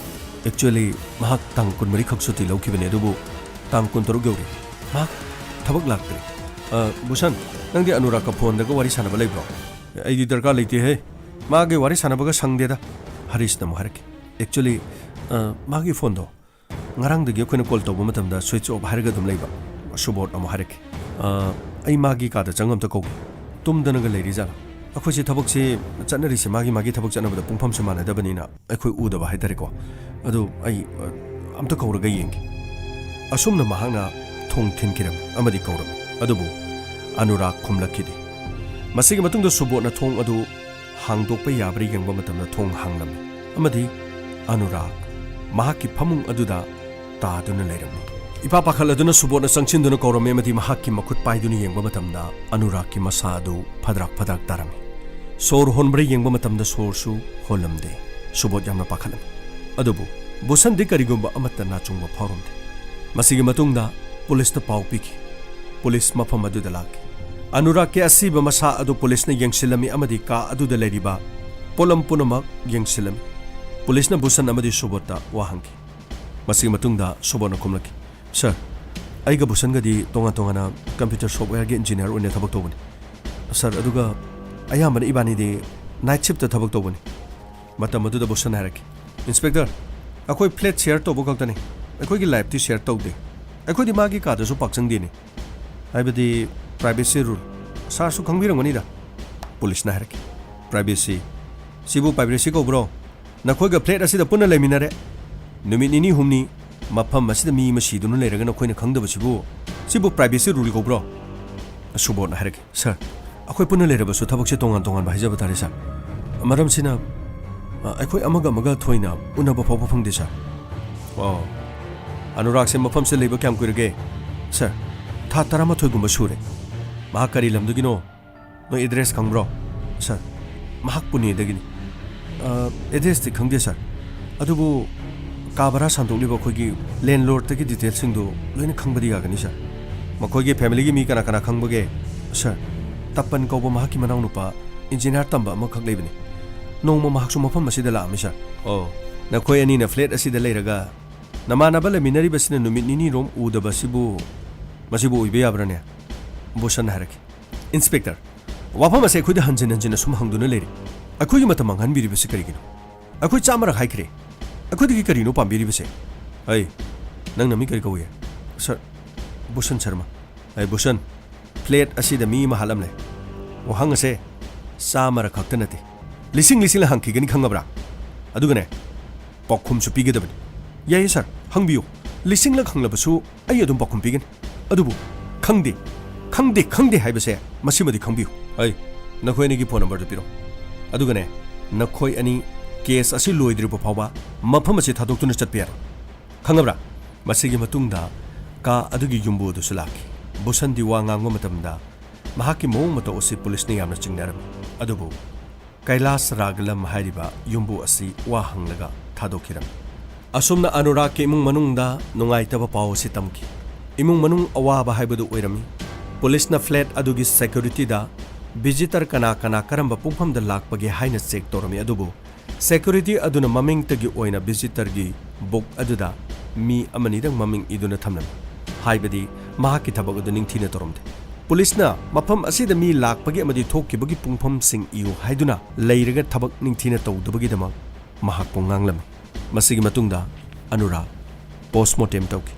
"Actually, ꯃꯍꯥꯛ ꯇꯥꯡ ꯀꯨꯟꯃꯔꯤ ꯈꯛ ꯁꯨꯇꯤ ꯂꯧꯈꯤꯕꯅꯤ, ꯑꯗꯨꯕꯨ ꯇꯥꯡ ꯀꯨꯟꯇꯔꯨꯛ ꯌꯧꯔꯦ꯫ ꯃꯍꯥꯛ ꯊꯕꯛ ꯂꯥꯛꯇ꯭ꯔꯦ꯫ ꯑ, ꯕꯨꯁꯟ, ꯅꯪꯗꯤ ꯑꯅꯨꯔꯥꯒꯀ ꯐꯣꯟꯗꯒ ꯋꯥꯔꯤ ꯁꯥꯟꯅꯕ ꯂꯩꯕ꯭ꯔꯣ?" "ꯑꯩꯗꯤ ꯗꯔꯀꯥꯔ ꯂꯩꯇꯦꯍꯦ꯫ ꯃꯥꯒꯤ ꯋꯥꯔꯤ ꯁꯥꯟꯅꯕꯒ ꯁꯪꯗꯦꯗ", ꯍꯔꯤꯁꯅ ꯑꯃꯨꯛ ꯍꯥꯏꯔꯛꯈꯤ꯫ "Actually, ꯑ, ꯃꯥꯒꯤ ꯐꯣꯟꯗꯣ ꯉꯔꯥꯡꯗꯒꯤ ꯑꯩꯈꯣꯏꯅ ꯀꯣꯜ ꯇꯧꯕ ꯃꯇꯝꯗ ꯁ꯭ꯋꯤꯆ ꯑꯣꯐ ꯍꯥꯏꯔꯒ ꯑꯗꯨꯝ ꯂꯩꯕ", ꯁꯨꯕꯣꯙ ꯑꯃꯨꯛ ꯍꯥꯏꯔꯛꯈꯤ꯫ "ꯑ, ꯑꯩ ꯃꯥꯒꯤ ꯀꯥꯗ ꯆꯪꯉ ꯑꯝꯇ ꯀꯧꯒꯦ꯫ ꯇꯨꯝꯗꯅꯒ ꯂꯩꯔꯤꯖꯥꯠꯂꯥ? ꯑꯩꯈꯣꯏꯁꯦ ꯊꯕꯛꯁꯦ ꯆꯠꯅꯔꯤꯁꯦ ꯃꯥꯒꯤ ꯃꯥꯒꯤ ꯊꯕꯛ ꯆꯠꯅꯕꯗ ꯄꯨꯡꯐꯝꯁꯦ ꯃꯥꯟꯅꯗꯕꯅꯤꯅ ꯑꯩꯈꯣꯏ ꯎꯗꯕ ꯍꯥꯏꯇꯥꯔꯦꯀꯣ꯫ ꯑꯗꯨ ꯑꯩ, ꯑ, ꯑꯝꯇ ꯀꯧꯔꯒ ꯌꯦꯡꯒꯦ"꯫ ꯑꯁꯨꯝꯅ ꯃꯍꯥꯛꯅ ꯊꯣꯡ ꯊꯤꯟꯈꯤꯔꯝꯃꯤ ꯑꯃꯗꯤ ꯀꯧꯔꯝꯃꯤ꯫ ꯑꯗꯨꯕꯨ ꯑꯅꯨꯔꯥꯒ ꯈꯨꯝꯂꯛꯈꯤꯗꯦ꯫ ꯃꯁꯤꯒꯤ ꯃꯇꯨꯡꯗ ꯁꯨꯕꯣꯙꯅ ꯊꯣꯡ ꯑꯗꯨ ꯍꯥꯡꯗꯣꯛꯄ ꯌꯥꯕ꯭ꯔꯥ ꯌꯦꯡꯕ ꯃꯇꯝꯗ ꯊꯣꯡ ꯍꯥꯡꯂꯝꯃꯤ ꯑꯃꯗꯤ ꯑꯅꯨꯔꯥꯒ ꯃꯍꯥꯛꯀꯤ ꯐꯃꯨꯡ ꯑꯗꯨꯗ ꯇꯥꯗꯨꯅ ꯂꯩꯔꯝꯃꯤ꯫ ꯏꯄꯥ ꯄꯥꯈꯠꯂꯗꯨꯅ ꯁꯨꯕꯣꯙꯅ ꯆꯪꯁꯤꯟꯗꯨꯅ ꯀꯧꯔꯝꯃꯤ ꯑꯃꯗꯤ ꯃꯍꯥꯛꯀꯤ ꯃꯈꯨꯠ ꯄꯥꯏꯗꯨꯅ ꯌꯦꯡꯕ ꯃꯇꯝꯗ ꯑꯅꯨꯔꯥꯒꯀꯤ ꯃꯁꯥ ꯑꯗꯨ ꯐꯗ꯭ꯔꯥꯛ ꯐꯗ꯭ꯔꯥꯛ ꯇꯥꯔꯝꯃꯤ꯫ ꯁꯣꯔ ꯍꯣꯟꯕ꯭ꯔꯥ ꯌꯦꯡꯕ ꯃꯇꯝꯗ ꯁꯣꯔꯁꯨ ꯍꯣꯜꯂꯝꯗꯦ꯫ ꯁꯨꯕꯣꯙ ꯌꯥꯝꯅ ꯄꯥꯈꯠꯂꯝꯃꯤ꯫ ꯑꯗꯨꯕꯨ ꯕꯨꯁꯟꯗꯤ ꯀꯔꯤꯒꯨꯝꯕ ꯑꯃꯠꯇ ꯅꯥꯆꯨꯡꯕ ꯐꯥꯎꯔꯝꯗꯦ꯫ ꯃꯁꯤꯒꯤ ꯃꯇꯨꯡꯗ ꯄꯨꯂꯤꯁꯇ ꯄꯥꯎ ꯄꯤꯈꯤ꯫ ꯄꯨꯂꯤꯁ ꯃꯐꯝ ꯑꯗꯨꯗ ꯂꯥꯛꯈꯤ꯫ ꯑꯅꯨꯔꯥꯒꯀꯤ ꯑꯁꯤꯕ ꯃꯁꯥ ꯑꯗꯨ ꯄꯨꯂꯤꯁꯅ ꯌꯦꯡꯁꯤꯜꯂꯝꯃꯤ ꯑꯃꯗꯤ ꯀꯥ ꯑꯗꯨꯗ ꯂꯩꯔꯤꯕ ꯄꯣꯠꯂꯝ ꯄꯨꯝꯅꯃꯛ ꯌꯦꯡꯁꯤꯜꯂꯝꯃꯤ꯫ ꯄꯨꯂꯤꯁꯅ ꯕꯨꯁꯟ ꯑꯃꯗꯤ ꯁꯨꯕꯣꯙꯇ ꯋꯥ ꯍꯪꯈꯤ꯫ ꯃꯁꯤꯒꯤ ꯃꯇꯨꯡꯗ ꯁꯨꯕꯣꯙꯅ ꯈꯨꯝꯂꯛꯈꯤ, "ꯁꯥꯔ, ꯑꯩꯒ ꯕꯨꯁꯟꯒꯗꯤ ꯇꯣꯉꯥꯟ ꯇꯣꯉꯥꯟꯅ ꯀꯝꯄ꯭ꯌꯨꯇꯔ ꯁꯣꯐꯋꯦꯌꯔꯒꯤ ꯏꯟꯖꯤꯅꯤꯌꯔ ꯑꯣꯏꯅ ꯊꯕꯛ ꯇꯧꯕꯅꯤ꯫ ꯁꯥꯔ, ꯑꯗꯨꯒ ꯑꯌꯥꯝꯕꯅ ꯏꯕꯥꯅꯤꯗꯤ ꯅꯥꯏꯠ ꯁꯤꯞꯇ ꯊꯕꯛ ꯇꯧꯕꯅꯤ꯫ ꯃꯇꯝ ꯑꯗꯨꯗ ꯕꯨꯁꯟ ꯍꯥꯏꯔꯛꯈꯤ, "ꯏꯟꯁꯄꯦꯛꯇꯔ, ꯑꯩꯈꯣꯏ ꯐ꯭ꯂꯦꯠ ꯁꯤꯌꯔ ꯇꯧꯕ ꯈꯛꯇꯅꯤ, ꯑꯩꯈꯣꯏꯒꯤ ꯂꯥꯏꯐꯇꯤ ꯁꯤꯌꯔ ꯇꯧꯗꯦ꯫ ꯑꯩꯈꯣꯏꯗꯤ ꯃꯥꯒꯤ ꯀꯥꯗꯁꯨ ꯄꯥꯛ ꯆꯪꯗꯦꯅꯦ꯫ ꯍꯥꯏꯕꯗꯤ ꯄ꯭ꯔꯥꯏꯚꯦꯁꯤ ꯔꯨꯜ꯫ ꯁꯥꯔꯁꯨ ꯈꯪꯕꯤꯔꯝꯒꯅꯤꯗ꯫" ꯄꯨꯂꯤꯁꯅ ꯍꯥꯏꯔꯛꯈꯤ, "ꯄ꯭ꯔꯥꯏꯚꯦꯁꯤ? ꯁꯤꯕꯨ ꯄ꯭ꯔꯥꯏꯚꯦꯁꯤ ꯀꯧꯕ꯭ꯔꯣ? ꯅꯈꯣꯏꯒ ꯐ꯭ꯂꯦꯠ ꯑꯁꯤꯗ ꯄꯨꯟꯅ ꯂꯩꯃꯤꯟꯅꯔꯦ꯫ ꯅꯨꯃꯤꯠ ꯅꯤꯅꯤ ꯍꯨꯝꯅꯤ ꯃꯐꯝ ꯑꯁꯤꯗ ꯃꯤ ꯑꯃ ꯁꯤꯗꯨꯅ ꯂꯩꯔꯒ ꯅꯈꯣꯏꯅ ꯈꯪꯗꯕꯁꯤꯕꯨ, ꯁꯤꯕꯨ ꯄ꯭ꯔꯥꯏꯚꯦꯁꯤ ꯔꯨꯜ ꯀꯧꯕ꯭ꯔꯣ?" ꯁꯨꯕꯣꯠꯅ ꯍꯥꯏꯔꯛꯈꯤ, "ꯁꯥꯔ, ꯑꯩꯈꯣꯏ ꯄꯨꯟꯅ ꯂꯩꯔꯕꯁꯨ ꯊꯕꯛꯁꯦ ꯇꯣꯉꯥꯟ ꯇꯣꯉꯥꯟꯕ ꯍꯥꯏꯖꯕ ꯇꯥꯔꯦ, ꯁꯥꯔ꯫ ꯃꯔꯝꯁꯤꯅ, ꯑ, ꯑꯩꯈꯣꯏ ꯑꯃꯒ ꯑꯃꯒ ꯊꯣꯏꯅ ꯎꯅꯕ ꯐꯥꯎꯕ ꯐꯪꯗꯦ, ꯁꯥꯔ꯫" "ꯑꯣ, ꯑꯅꯨꯔꯥꯒꯁꯦ ꯃꯐꯝꯁꯤꯗ ꯂꯩꯕ ꯀꯌꯥꯝ ꯀꯨꯏꯔꯒꯦ?" "ꯁꯥꯔ, ꯊꯥ ꯇꯔꯥꯃꯥꯊꯣꯏꯒꯨꯝꯕ ꯁꯨꯔꯦ꯫" "ꯃꯍꯥꯛ ꯀꯔꯤ ꯂꯝꯗꯒꯤꯅꯣ? ꯅꯣꯏ ꯑꯦꯗ꯭ꯔꯦꯁ ꯈꯪꯕ꯭ꯔꯣ?" "ꯁꯥꯔ, ꯃꯍꯥꯛ ꯄꯨꯅꯦꯗꯒꯤꯅꯤ꯫" "ꯑ, ꯑꯦꯗ꯭ꯔꯦꯁꯇꯤ ꯈꯪꯗꯦ, ꯁꯥꯔ꯫ ꯑꯗꯨꯕꯨ ꯀꯥ ꯚꯔꯥ ꯁꯥꯟꯗꯣꯛꯂꯤꯕ ꯑꯩꯈꯣꯏꯒꯤ ꯂꯦꯟꯂꯣꯔꯗꯇꯒꯤ ꯗꯤꯇꯦꯜꯁꯤꯡꯗꯨ ꯂꯣꯏꯅ ꯈꯪꯕꯗꯤ ꯌꯥꯒꯅꯤ, ꯁꯥꯔ꯫" "ꯃꯈꯣꯏꯒꯤ ꯐꯦꯃꯤꯂꯤꯒꯤ ꯃꯤ ꯀꯅꯥ ꯀꯅꯥ ꯈꯪꯕꯒꯦ?" "ꯁꯥꯔ, ꯇꯄꯟ ꯀꯧꯕ ꯃꯍꯥꯛꯀꯤ ꯃꯅꯥꯎꯅꯨꯄꯥ ꯏꯟꯖꯤꯅꯤꯌꯥꯔ ꯇꯝꯕ ꯑꯃꯈꯛ ꯂꯩꯕꯅꯤ꯫ ꯅꯣꯡꯃ ꯃꯍꯥꯛꯁꯨ ꯃꯐꯝ ꯑꯁꯤꯗ ꯂꯥꯛꯑꯝꯃꯤ, ꯁꯥꯔ꯫" "ꯑꯣ, ꯅꯈꯣꯏ ꯑꯅꯤꯅ ꯐ꯭ꯂꯦꯠ ꯑꯁꯤꯗ ꯂꯩꯔꯒ ꯅꯃꯥꯟꯅꯕ ꯂꯩꯃꯤꯟꯅꯔꯤꯕꯁꯤꯅ ꯅꯨꯃꯤꯠ ꯅꯤꯅꯤꯔꯣꯝ ꯎꯗꯕꯁꯤꯕꯨ, ꯃꯁꯤꯕꯨ ꯑꯣꯏꯕ ꯌꯥꯕ꯭ꯔꯥꯅꯦ?" ꯕꯨꯁꯟ ꯍꯥꯏꯔꯛꯈꯤ, "ꯏꯟꯁꯄꯦꯛꯇꯔ, ꯋꯥꯐꯝ ꯑꯁꯤ ꯑꯩꯈꯣꯏꯗ ꯍꯟꯖꯤꯟ ꯍꯟꯖꯤꯟꯅ ꯁꯨꯝ ꯍꯪꯗꯨꯅ ꯂꯩꯔꯤ꯫ ꯑꯩꯈꯣꯏꯒꯤ ꯃꯇꯝ ꯃꯥꯡꯍꯟꯕꯤꯔꯤꯕꯁꯤ ꯀꯔꯤꯒꯤꯅꯣ? ꯑꯩꯈꯣꯏ ꯆꯥꯝꯃꯔꯛ ꯍꯥꯏꯈ꯭ꯔꯦ꯫ ꯑꯩꯈꯣꯏꯗꯒꯤ ꯀꯔꯤꯅꯣ ꯄꯥꯝꯕꯤꯔꯤꯕꯁꯦ?" "ꯑꯩ, ꯅꯪ ꯅꯃꯤꯡ ꯀꯔꯤ ꯀꯧꯏ?" "ꯁꯥꯔ, ꯕꯨꯁꯟ ꯁꯔꯃ꯫" "ꯑꯩ ꯕꯨꯁꯟ, ꯐ꯭ꯂꯦꯠ ꯑꯁꯤꯗ ꯃꯤ ꯑꯃ ꯍꯥꯠꯂꯝꯂꯦ꯫ ꯋꯥꯍꯪ ꯑꯁꯦ ꯆꯥꯝꯃꯔꯛ ꯈꯛꯇ ꯅꯠꯇꯦ, ꯂꯤꯁꯤꯡ ꯂꯤꯁꯤꯡꯂ ꯍꯪꯈꯤꯒꯅꯤ, ꯈꯪꯉꯕ꯭ꯔꯥ? ꯑꯗꯨꯒꯅꯦ, ꯄꯥꯎꯈꯨꯝꯁꯨ ꯄꯤꯒꯗꯕꯅꯤ꯫" "ꯌꯥꯏꯌꯦ ꯁꯥꯔ, ꯍꯪꯕꯤꯌꯨ꯫ ꯂꯤꯁꯤꯡꯂꯛ ꯍꯪꯂꯕꯁꯨ ꯑꯩ ꯑꯗꯨꯝ ꯄꯥꯎꯈꯨꯝ ꯄꯤꯒꯅꯤ꯫ ꯑꯗꯨꯕꯨ ꯈꯪꯗꯦ, ꯈꯪꯗꯦ, ꯈꯪꯗꯦ ꯍꯥꯏꯕꯁꯦ ꯃꯁꯤꯃꯗꯤ ꯈꯪꯕꯤꯌꯨ꯫" "ꯑꯩ, ꯅꯈꯣꯏ ꯑꯅꯤꯒꯤ ꯐꯣꯟ ꯅꯝꯕꯔꯗꯨ ꯄꯤꯔꯣ꯫ ꯑꯗꯨꯒꯅꯦ, ꯅꯈꯣꯏ ꯑꯅꯤ ꯀꯦꯁ ꯑꯁꯤ ꯂꯣꯏꯗ꯭ꯔꯤꯕ ꯐꯥꯎꯕ ꯃꯐꯝ ꯑꯁꯤ ꯊꯥꯗꯣꯛꯇꯨꯅ ꯆꯠꯄ ꯌꯥꯔꯣꯏ꯫ ꯈꯪꯉꯕ꯭ꯔꯥ?" ꯃꯁꯤꯒꯤ ꯃꯇꯨꯡꯗ ꯀꯥ ꯑꯗꯨꯒꯤ ꯌꯨꯝꯕꯨ ꯑꯗꯨꯁꯨ ꯂꯥꯛꯈꯤ꯫ ꯕꯨꯁꯟꯗꯤ ꯋꯥ ꯉꯥꯡꯕ ꯃꯇꯝꯗ ꯃꯍꯥꯛꯀꯤ ꯃꯑꯣꯡ ꯃꯇꯧ ꯑꯁꯤ ꯄꯨꯂꯤꯁꯅ ꯌꯥꯝꯅ ꯆꯤꯡꯅꯔꯝꯃꯤ꯫ ꯑꯗꯨꯕꯨ ꯀꯩꯂꯥꯁ ꯔꯥꯒꯂꯝ ꯍꯥꯏꯔꯤꯕ ꯌꯨꯝꯕꯨ ꯑꯁꯤ ꯋꯥ ꯍꯪꯂꯒ ꯊꯥꯗꯣꯛꯈꯤꯔꯝꯃꯤ꯫ ꯑꯁꯨꯝꯅ ꯑꯅꯨꯔꯥꯒꯀꯤ ꯏꯃꯨꯡ ꯃꯅꯨꯡꯗ ꯅꯨꯡꯉꯥꯏꯇꯕ ꯄꯥꯎ ꯑꯁꯤ ꯇꯝꯈꯤ꯫ ꯏꯃꯨꯡ ꯃꯅꯨꯡ ꯑꯋꯥꯕ ꯍꯥꯏꯕꯗꯨ ꯑꯣꯏꯔꯝꯃꯤ꯫ ꯄꯨꯂꯤꯁꯅ ꯐ꯭ꯂꯦꯠ ꯑꯗꯨꯒꯤ ꯁꯦꯀ꯭ꯌꯨꯔꯤꯇꯤꯗ ꯚꯤꯖꯤꯇꯔ ꯀꯅꯥ ꯀꯅꯥ ꯀꯔꯝꯕ ꯄꯨꯡꯐꯝꯗ ꯂꯥꯛꯄꯒꯦ ꯍꯥꯏꯅ ꯆꯦꯛ ꯇꯧꯔꯝꯃꯤ, ꯑꯗꯨꯕꯨ ꯁꯦꯀ꯭ꯌꯨꯔꯤꯇꯤ ꯑꯗꯨꯅ ꯃꯃꯤꯡꯇꯒꯤ ꯑꯣꯏꯅ ꯚꯤꯖꯤꯇꯔꯒꯤ ꯕꯨꯛ ꯑꯗꯨꯗ ꯃꯤ ꯑꯃꯅꯤꯗꯪ ꯃꯃꯤꯡ ꯏꯗꯨꯅ ꯊꯝꯂꯝꯃꯤ꯫ ꯍꯥꯏꯕꯗꯤ ꯃꯍꯥꯛꯀꯤ ꯊꯕꯛ ꯑꯗꯨ ꯅꯤꯡꯊꯤꯅ ꯇꯧꯔꯝꯗꯦ꯫ ꯄꯨꯂꯤꯁꯅ ꯃꯐꯝ ꯑꯁꯤꯗ ꯃꯤ ꯂꯥꯛꯄꯒꯤ ꯑꯃꯗꯤ ꯊꯣꯛꯈꯤꯕꯒꯤ ꯄꯨꯡꯐꯝꯁꯤꯡ ꯏꯌꯨ ꯍꯥꯏꯗꯨꯅ ꯂꯩꯔꯒ ꯊꯕꯛ ꯅꯤꯡꯊꯤꯅ ꯇꯧꯗꯕꯒꯤꯗꯃꯛ ꯃꯍꯥꯛꯄꯨ ꯉꯥꯡꯂꯝꯃꯤ꯫ ꯃꯁꯤꯒꯤ ꯃꯇꯨꯡꯗ ꯑꯅꯨꯔꯥꯒ ꯄꯣꯁꯃꯣꯔꯇꯦꯝ ꯇꯧꯈꯤ꯫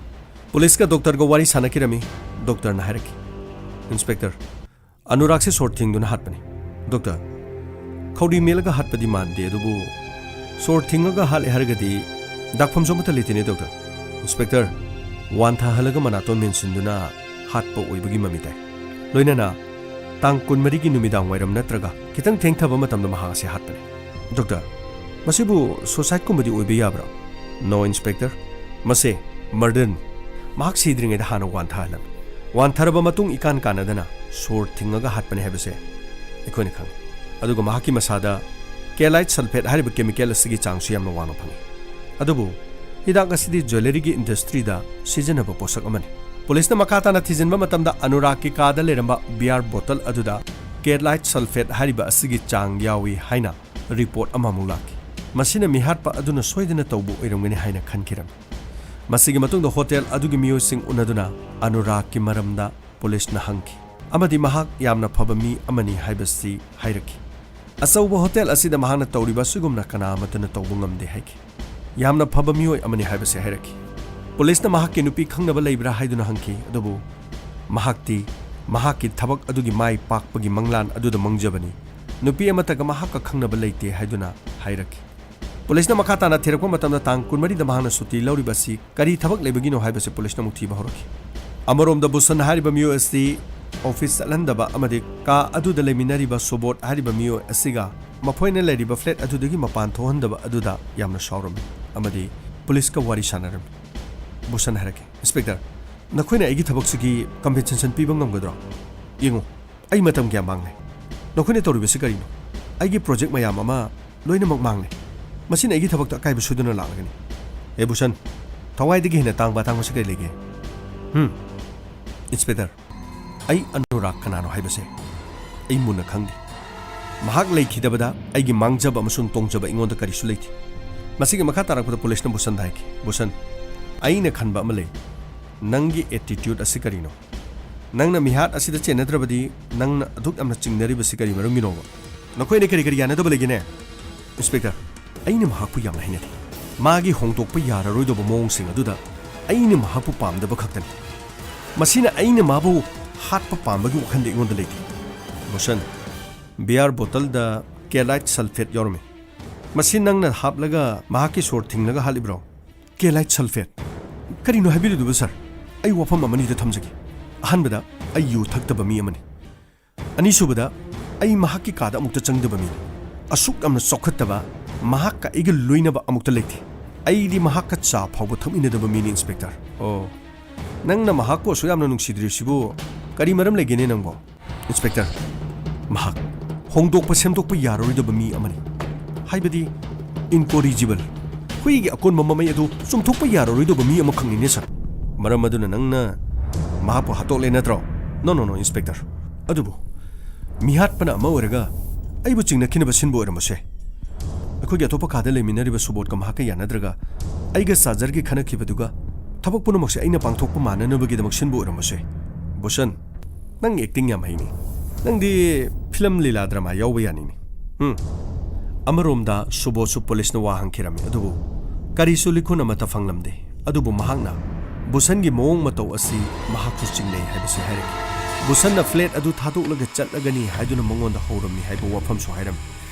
ꯄꯨꯂꯤꯁꯀ ꯗꯣꯛꯇꯔꯒ ꯋꯥꯔꯤ ꯁꯥꯟꯅꯈꯤꯔꯝꯃꯤ꯫ ꯗꯣꯛꯇꯔꯅ ꯍꯥꯏꯔꯛꯈꯤ, "ꯏꯟꯁꯄꯦꯛꯇꯔ, ꯑꯅꯨꯔꯥꯒꯁꯦ ꯁꯣꯔ ꯊꯤꯡꯗꯨꯅ ꯍꯥꯠꯄꯅꯤ꯫ ꯗꯣꯛꯇꯔ, ꯈꯧꯔꯤ ꯃꯦꯠꯂꯒ ꯍꯥꯠꯄꯗꯤ ꯃꯥꯟꯗꯦ, ꯑꯗꯨꯕꯨ ꯁꯣꯔ ꯊꯤꯡꯉꯒ ꯍꯥꯠꯂꯦ ꯍꯥꯏꯔꯒꯗꯤ ꯗꯥꯛꯐꯝꯁꯨ ꯑꯃꯠꯇ ꯂꯩꯇꯦꯅꯦ, ꯗꯣꯛꯇꯔ꯫ ꯏꯟꯁꯄꯦꯛꯇꯔ, ꯋꯥꯟꯊꯍꯜꯂꯒ ꯃꯅꯥꯇꯣꯟ ꯃꯦꯟꯁꯤꯟꯗꯨꯅ ꯍꯥꯠꯄ ꯑꯣꯏꯕꯒꯤ ꯃꯃꯤ ꯇꯥꯏ꯫ ꯂꯣꯏꯅꯅ ꯇꯥꯡ ꯀꯨꯟꯃꯔꯤꯒꯤ ꯅꯨꯃꯤꯗꯥꯡ ꯋꯥꯏꯔꯝ ꯅꯠꯇ꯭ꯔꯒ ꯈꯤꯇꯪ ꯊꯦꯡꯊꯕ ꯃꯇꯝꯗ ꯃꯍꯥꯛ ꯑꯁꯤ ꯍꯥꯠꯄꯅꯤ꯫ ꯗꯣꯛꯇꯔ, ꯃꯁꯤꯕꯨ ꯁꯨꯁꯥꯏꯗꯀꯨꯝꯕꯗꯤ ꯑꯣꯏꯕ ꯌꯥꯕ꯭ꯔꯥ?" "ꯅꯣ, ꯏꯟꯁꯄꯦꯛꯇꯔ, ꯃꯁꯦ ꯃꯔꯗꯔꯅꯤ꯫ ꯃꯍꯥꯛ ꯁꯤꯗ꯭ꯔꯤꯉꯩꯗ ꯍꯥꯟꯅ ꯋꯥꯟꯊꯍꯜꯂꯝꯃꯤ꯫ ꯋꯥꯟꯊꯔꯕ ꯃꯇꯨꯡ ꯏꯀꯥꯟ ꯀꯥꯟꯅꯗꯅ ꯁꯣꯔ ꯊꯤꯡꯉꯒ ꯍꯥꯠꯄꯅꯤ ꯍꯥꯏꯕꯁꯦ ꯑꯩꯈꯣꯏꯅ ꯈꯪꯉꯤ꯫ ꯑꯗꯨꯒ ꯃꯍꯥꯛꯀꯤ ꯃꯁꯥꯗ ꯀꯦꯂꯥꯏꯠ ꯁꯜꯐꯦꯠ ꯍꯥꯏꯔꯤꯕ ꯀꯦꯃꯤꯀꯦꯜ ꯑꯁꯤꯒꯤ ꯆꯥꯡꯁꯨ ꯌꯥꯝꯅ ꯋꯥꯡꯅ ꯐꯪꯉꯤ꯫ ꯑꯗꯨꯕꯨ ꯍꯤꯗꯥꯛ ꯑꯁꯤꯗꯤ ꯖ꯭ꯋꯦꯂꯔꯤꯒꯤ ꯏꯟꯗꯁꯇ꯭ꯔꯤꯗ ꯁꯤꯖꯤꯟꯅꯕ ꯄꯣꯠꯁꯛ ꯑꯃꯅꯤ꯫ ꯄꯨꯂꯤꯁꯅ ꯃꯈꯥ ꯇꯥꯅ ꯊꯤꯖꯤꯟꯕ ꯃꯇꯝꯗ ꯑꯅꯨꯔꯥꯒꯀꯤ ꯀꯥꯗ ꯂꯩꯔꯝꯕ ꯕꯤꯌꯥꯔ ꯕꯣꯇꯜ ꯑꯗꯨꯗ ꯀꯦꯂꯥꯏꯠ ꯁꯜꯐꯦꯠ ꯍꯥꯏꯔꯤꯕ ꯑꯁꯤꯒꯤ ꯆꯥꯡ ꯌꯥꯎꯏ ꯍꯥꯏꯅ ꯔꯤꯄꯣꯔꯠ ꯑꯃꯃꯨꯛ ꯂꯥꯛꯈꯤ꯫ ꯃꯁꯤꯅ ꯃꯤꯍꯥꯠꯄ ꯑꯗꯨꯅ ꯁꯣꯏꯗꯅ ꯇꯧꯕ ꯑꯣꯏꯔꯝꯒꯅꯤ ꯍꯥꯏꯅ ꯈꯟꯈꯤꯔꯝꯃꯤ꯫ ꯃꯁꯤꯒꯤ ꯃꯇꯨꯡꯗ ꯍꯣꯇꯦꯜ ꯑꯗꯨꯒꯤ ꯃꯤꯑꯣꯏꯁꯤꯡ ꯎꯅꯗꯨꯅ ꯑꯅꯨꯔꯥꯒꯀꯤ ꯃꯔꯝꯗ ꯄꯨꯂꯤꯁꯅ ꯍꯪꯈꯤ ꯑꯃꯗꯤ ꯃꯍꯥꯛ ꯌꯥꯝꯅ ꯐꯕ ꯃꯤ ꯑꯃꯅꯤ ꯍꯥꯏꯕꯁꯤ ꯍꯥꯏꯔꯛꯈꯤ꯫ "ꯑꯆꯧꯕ ꯍꯣꯇꯦꯜ ꯑꯁꯤꯗ ꯃꯍꯥꯛꯅ ꯇꯧꯔꯤꯕ ꯑꯁꯤꯒꯨꯝꯅ ꯀꯅꯥ ꯑꯃꯠꯇꯅ ꯇꯧꯕ ꯉꯝꯗꯦ" ꯍꯥꯏꯈꯤ꯫ "ꯌꯥꯝꯅ ꯐꯕ ꯃꯤꯑꯣꯏ ꯑꯃꯅꯤ" ꯍꯥꯏꯕꯁꯤ ꯍꯥꯏꯔꯛꯈꯤ꯫ ꯄꯨꯂꯤꯁꯅ ꯃꯍꯥꯛꯀꯤ ꯅꯨꯄꯤ ꯈꯪꯅꯕ ꯂꯩꯕ꯭ꯔꯥ ꯍꯥꯏꯗꯨꯅ ꯍꯪꯈꯤ, ꯑꯗꯨꯕꯨ ꯃꯍꯥꯛꯇꯤ ꯃꯍꯥꯛꯀꯤ ꯊꯕꯛ ꯑꯗꯨꯒꯤ ꯃꯥꯏ ꯄꯥꯛꯄꯒꯤ ꯃꯪꯂꯥꯟ ꯑꯗꯨꯗ ꯃꯪꯖꯕꯅꯤ, ꯅꯨꯄꯤ ꯑꯃꯠꯇꯒ ꯃꯍꯥꯛꯀ ꯈꯪꯅꯕ ꯂꯩꯇꯦ ꯍꯥꯏꯗꯨꯅ ꯍꯥꯏꯔꯛꯈꯤ꯫ ꯄꯨꯂꯤꯁꯅ ꯃꯈꯥ ꯇꯥꯅ ꯊꯤꯔꯛꯄ ꯃꯇꯝꯗ ꯇꯥꯡ ꯀꯨꯟꯃꯔꯤꯗ ꯃꯍꯥꯛꯅ ꯁꯨꯇꯤ ꯂꯧꯔꯤꯕ ꯑꯁꯤ ꯀꯔꯤ ꯊꯕꯛ ꯂꯩꯕꯒꯤꯅꯣ ꯍꯥꯏꯕꯁꯤ ꯄꯨꯂꯤꯁꯅ ꯑꯃꯨꯛ ꯊꯤꯕ ꯍꯧꯔꯛꯈꯤ꯫ ꯑꯃꯔꯣꯝꯗ ꯕꯨꯁꯟ ꯍꯥꯏꯔꯤꯕ ꯃꯤꯑꯣꯏ ꯑꯁꯤ ꯑꯣꯐꯤꯁ ꯆꯠꯍꯟꯗꯕ ꯑꯃꯗꯤ ꯀꯥ ꯑꯗꯨꯗ ꯂꯩꯃꯤꯟꯅꯔꯤꯕ ꯁꯨꯕꯣꯠ ꯍꯥꯏꯔꯤꯕ ꯃꯤꯑꯣꯏ ꯑꯁꯤꯒ ꯃꯈꯣꯏꯅ ꯂꯩꯔꯤꯕ ꯐ꯭ꯂꯦꯠ ꯑꯗꯨꯗꯒꯤ ꯃꯄꯥꯟ ꯊꯣꯛꯍꯟꯗꯕ ꯑꯗꯨꯗ ꯌꯥꯝꯅ ꯁꯥꯎꯔꯝꯃꯤ ꯑꯃꯗꯤ ꯄꯨꯂꯤꯁꯀ ꯋꯥꯔꯤ ꯁꯥꯟꯅꯔꯝꯃꯤ꯫ ꯕꯨꯁꯟ ꯍꯥꯏꯔꯛꯈꯤ, "ꯏꯟꯁꯄꯦꯛꯇꯔ, ꯅꯈꯣꯏꯅ ꯑꯩꯒꯤ ꯊꯕꯛꯁꯤꯒꯤ ꯀꯝꯄꯦꯟꯁꯦꯁꯟ ꯄꯤꯕ ꯉꯝꯒꯗ꯭ꯔꯣ? ꯌꯦꯡꯉꯨ, ꯑꯩ ꯃꯇꯝ ꯀꯌꯥ ꯃꯥꯡꯂꯦ꯫ ꯅꯈꯣꯏꯅ ꯇꯧꯔꯤꯕꯁꯤ ꯀꯔꯤꯅꯣ? ꯑꯩꯒꯤ ꯄ꯭ꯔꯣꯖꯦꯛ ꯃꯌꯥꯝ ꯑꯃ ꯂꯣꯏꯅꯃꯛ ꯃꯥꯡꯂꯦ꯫ ꯃꯁꯤꯅ ꯑꯩꯒꯤ ꯊꯕꯛꯇ ꯑꯀꯥꯏꯕ ꯁꯣꯏꯗꯅ ꯂꯥꯛꯂꯒꯅꯤ꯫" "ꯑꯦ ꯕꯨꯁꯟ, ꯊꯋꯥꯏꯗꯒꯤ ꯍꯦꯟꯅ ꯇꯥꯡꯕ ꯑꯇꯥꯡꯕꯁꯤ ꯀꯔꯤ ꯂꯩꯒꯦ?" "ꯍꯝ, ꯏꯟꯁꯄꯦꯛꯇꯔ, ꯑꯩ ꯑꯅꯨꯔꯥꯒ ꯀꯅꯥꯅꯣ ꯍꯥꯏꯕꯁꯦ ꯑꯩ ꯃꯨꯟꯅ ꯈꯪꯗꯦ꯫ ꯃꯍꯥꯛ ꯂꯩꯈꯤꯗꯕꯗ ꯑꯩꯒꯤ ꯃꯥꯡꯖꯕ ꯑꯃꯁꯨꯡ ꯇꯣꯡꯖꯕ ꯑꯩꯉꯣꯟꯗ ꯀꯔꯤꯁꯨ ꯂꯩꯇꯦ꯫" ꯃꯁꯤꯒꯤ ꯃꯈꯥ ꯇꯥꯔꯛꯄꯗ ꯄꯨꯂꯤꯁꯅ ꯕꯨꯁꯟꯗ ꯍꯥꯏꯈꯤ, "ꯕꯨꯁꯟ, ꯑꯩꯅ ꯈꯟꯕ ꯑꯃ ꯂꯩ꯫ ꯅꯪꯒꯤ ꯑꯦꯇꯤꯇ꯭ꯌꯨꯠ ꯑꯁꯤ ꯀꯔꯤꯅꯣ? ꯅꯪꯅ ꯃꯤꯍꯥꯠ ꯑꯁꯤꯗ ꯆꯦꯟꯅꯗ꯭ꯔꯕꯗꯤ ꯅꯪꯅ ꯑꯗꯨꯛ ꯌꯥꯝꯅ ꯆꯤꯡꯅꯔꯤꯕꯁꯤ ꯀꯔꯤ ꯃꯔꯝꯒꯤꯅꯣꯕ? ꯅꯈꯣꯏ ꯑꯅꯤ ꯀꯔꯤ ꯀꯔꯤ ꯌꯥꯅꯗꯕ ꯂꯩꯒꯦꯅꯦ? ꯏꯟꯁꯄꯦꯛꯇꯔ, ꯑꯩꯅ ꯃꯍꯥꯛꯄꯨ ꯌꯥꯝꯅ ꯍꯩꯅꯗꯦ꯫ ꯃꯥꯒꯤ ꯍꯣꯡꯗꯣꯛꯄ ꯌꯥꯔꯔꯣꯏꯗꯕ ꯃꯑꯣꯡꯁꯤꯡ ꯑꯗꯨꯗ ꯑꯩꯅ ꯃꯍꯥꯛꯄꯨ ꯄꯥꯝꯗꯕ ꯈꯛꯇꯅꯤ꯫ ꯃꯁꯤꯅ ꯑꯩꯅ ꯃꯥꯕꯨ ꯍꯥꯠꯄ ꯄꯥꯝꯕꯒꯤ ꯋꯥꯈꯜꯗꯤ ꯑꯩꯉꯣꯟꯗ ꯂꯩꯇꯦ꯫ ꯕꯨꯁꯟ, ꯕꯤꯌꯥꯔ ꯕꯣꯇꯜꯗ ꯀꯦꯂꯥꯏꯠ ꯁꯜꯐꯦꯠ ꯌꯥꯎꯔꯝꯃꯤ꯫ ꯃꯁꯤ ꯅꯪꯅ ꯍꯥꯞꯂꯒ ꯃꯍꯥꯛꯀꯤ ꯁꯣꯔ ꯊꯤꯡꯂꯒ ꯍꯥꯠꯂꯤꯕ꯭ꯔꯣ? ꯀꯦꯂꯥꯏꯠ ꯁꯜꯐꯦꯠ? ꯀꯔꯤꯅꯣ ꯍꯥꯏꯕꯤꯔꯤꯗꯨꯕꯨ, ꯁꯥꯔ? ꯑꯩ ꯋꯥꯐꯝ ꯑꯃꯅꯤꯗ ꯊꯝꯖꯒꯦ꯫ ꯑꯍꯥꯟꯕꯗ, ꯑꯩ ꯌꯨ ꯊꯛꯇꯕ ꯃꯤ ꯑꯃꯅꯤ꯫ ꯑꯅꯤꯁꯨꯕꯗ, ꯑꯩ ꯃꯍꯥꯛꯀꯤ ꯀꯥꯗ ꯑꯃꯨꯛꯇ ꯆꯪꯗꯕ ꯃꯤꯅꯤ꯫ ꯑꯁꯨꯛ ꯌꯥꯝꯅ ꯆꯥꯎꯈꯠꯇꯕ, ꯃꯍꯥꯛꯀ ꯑꯩꯒ ꯂꯣꯏꯅꯕ ꯑꯃꯨꯛꯇ ꯂꯩꯇꯦ꯫ ꯑꯩꯗꯤ ꯃꯍꯥꯛꯀ ꯆꯥ ꯐꯥꯎꯕ ꯊꯛꯃꯤꯟꯅꯗꯕ ꯃꯤꯅꯤ, ꯏꯟꯁꯄꯦꯛꯇꯔ꯫ ꯑꯣ, ꯅꯪꯅ ꯃꯍꯥꯛꯄꯨ ꯑꯁꯨꯛ ꯌꯥꯝꯅ ꯅꯨꯡꯁꯤꯗ꯭ꯔꯤꯁꯤꯕꯨ ꯀꯔꯤ ꯃꯔꯝ ꯂꯩꯒꯦꯅꯦ ꯅꯪꯕꯣ? ꯏꯟꯁꯄꯦꯛꯇꯔ, ꯃꯍꯥꯛ ꯍꯣꯡꯗꯣꯛꯄ ꯁꯦꯝꯗꯣꯛꯄ ꯌꯥꯔꯔꯣꯏꯗꯕ ꯃꯤ ꯑꯃꯅꯤ꯫ ꯍꯥꯏꯕꯗꯤ, incorrigible, ꯍꯨꯏꯒꯤ ꯑꯀꯣꯟꯕ ꯃꯃꯩ ꯑꯗꯨ ꯆꯨꯝꯊꯣꯛꯄ ꯌꯥꯔꯔꯣꯏꯗꯕ ꯃꯤ ꯑꯃꯈꯛꯅꯤꯅꯦ, ꯁꯥꯔ꯫ ꯃꯔꯝ ꯑꯗꯨꯅ ꯅꯪꯅ ꯃꯍꯥꯛꯄꯨ ꯍꯥꯠꯇꯣꯛꯂꯦ ꯅꯠꯇ꯭ꯔꯣ? No, no, no, inspector. ꯑꯗꯨꯕꯨ ꯃꯤꯍꯥꯠꯄꯅ ꯑꯃ ꯑꯣꯏꯔꯒ ꯑꯩꯕꯨ ꯆꯤꯡꯅꯈꯤꯅꯕ ꯁꯤꯟꯕ ꯑꯣꯏꯔꯝꯕꯁꯨ ꯌꯥꯏ꯫ ꯑꯩꯈꯣꯏꯒꯤ ꯑꯇꯣꯞꯄ ꯀꯥꯗ ꯂꯩꯃꯤꯟꯅꯔꯤꯕ ꯁꯨꯕꯣꯙꯀ ꯃꯍꯥꯛꯀ ꯌꯥꯅꯗ꯭ꯔꯒ ꯑꯩꯒ ꯆꯥꯖꯔꯒꯤ ꯈꯟꯅꯈꯤꯕꯗꯨꯒ ꯊꯕꯛ ꯄꯨꯝꯅꯃꯛꯁꯦ ꯑꯩꯅ ꯄꯥꯡꯊꯣꯛꯄ ꯃꯥꯟꯅꯅꯕꯒꯤꯗꯃꯛ ꯁꯤꯟꯕ ꯑꯣꯏꯔꯝꯕꯁꯨ ꯌꯥꯏ꯫ ꯕꯨꯁꯟ, ꯅꯪ ꯑꯦꯛꯇꯤꯡ ꯌꯥꯝ ꯍꯩꯅꯤ꯫ ꯅꯪꯗꯤ ꯐꯤꯂꯝ ꯂꯤꯂꯥ ꯗ꯭ꯔꯃꯥ ꯌꯥꯎꯕ ꯌꯥꯅꯤꯅꯦ꯫ ꯎꯝ꯫ ꯑꯃꯔꯣꯝꯗ ꯁꯨꯕꯣꯙꯁꯨ ꯄꯨꯂꯤꯁꯅ ꯋꯥ ꯍꯪꯈꯤꯔꯝꯃꯤ, ꯑꯗꯨꯕꯨ ꯀꯔꯤꯁꯨ ꯂꯤꯈꯨꯟ ꯑꯃꯠꯇ ꯐꯪꯂꯝꯗꯦ꯫ ꯑꯗꯨꯕꯨ ꯃꯍꯥꯛꯅ ꯕꯨꯁꯟꯒꯤ ꯃꯑꯣꯡ ꯃꯇꯧ ꯑꯁꯤ ꯃꯍꯥꯛꯁꯨ ꯆꯤꯡꯅꯩ ꯍꯥꯏꯕꯁꯤ ꯍꯥꯏꯔꯛꯈꯤ꯫ ꯕꯨꯁꯟꯅ ꯐ꯭ꯂꯦꯠ ꯑꯗꯨ ꯊꯥꯗꯣꯛꯂꯒ ꯆꯠꯂꯒꯅꯤ ꯍꯥꯏꯗꯨꯅ ꯃꯉꯣꯟꯗ ꯍꯧꯔꯝꯃꯤ ꯍꯥꯏꯕ ꯋꯥꯐꯝꯁꯨ ꯍꯥꯏꯔꯝꯃꯤ꯫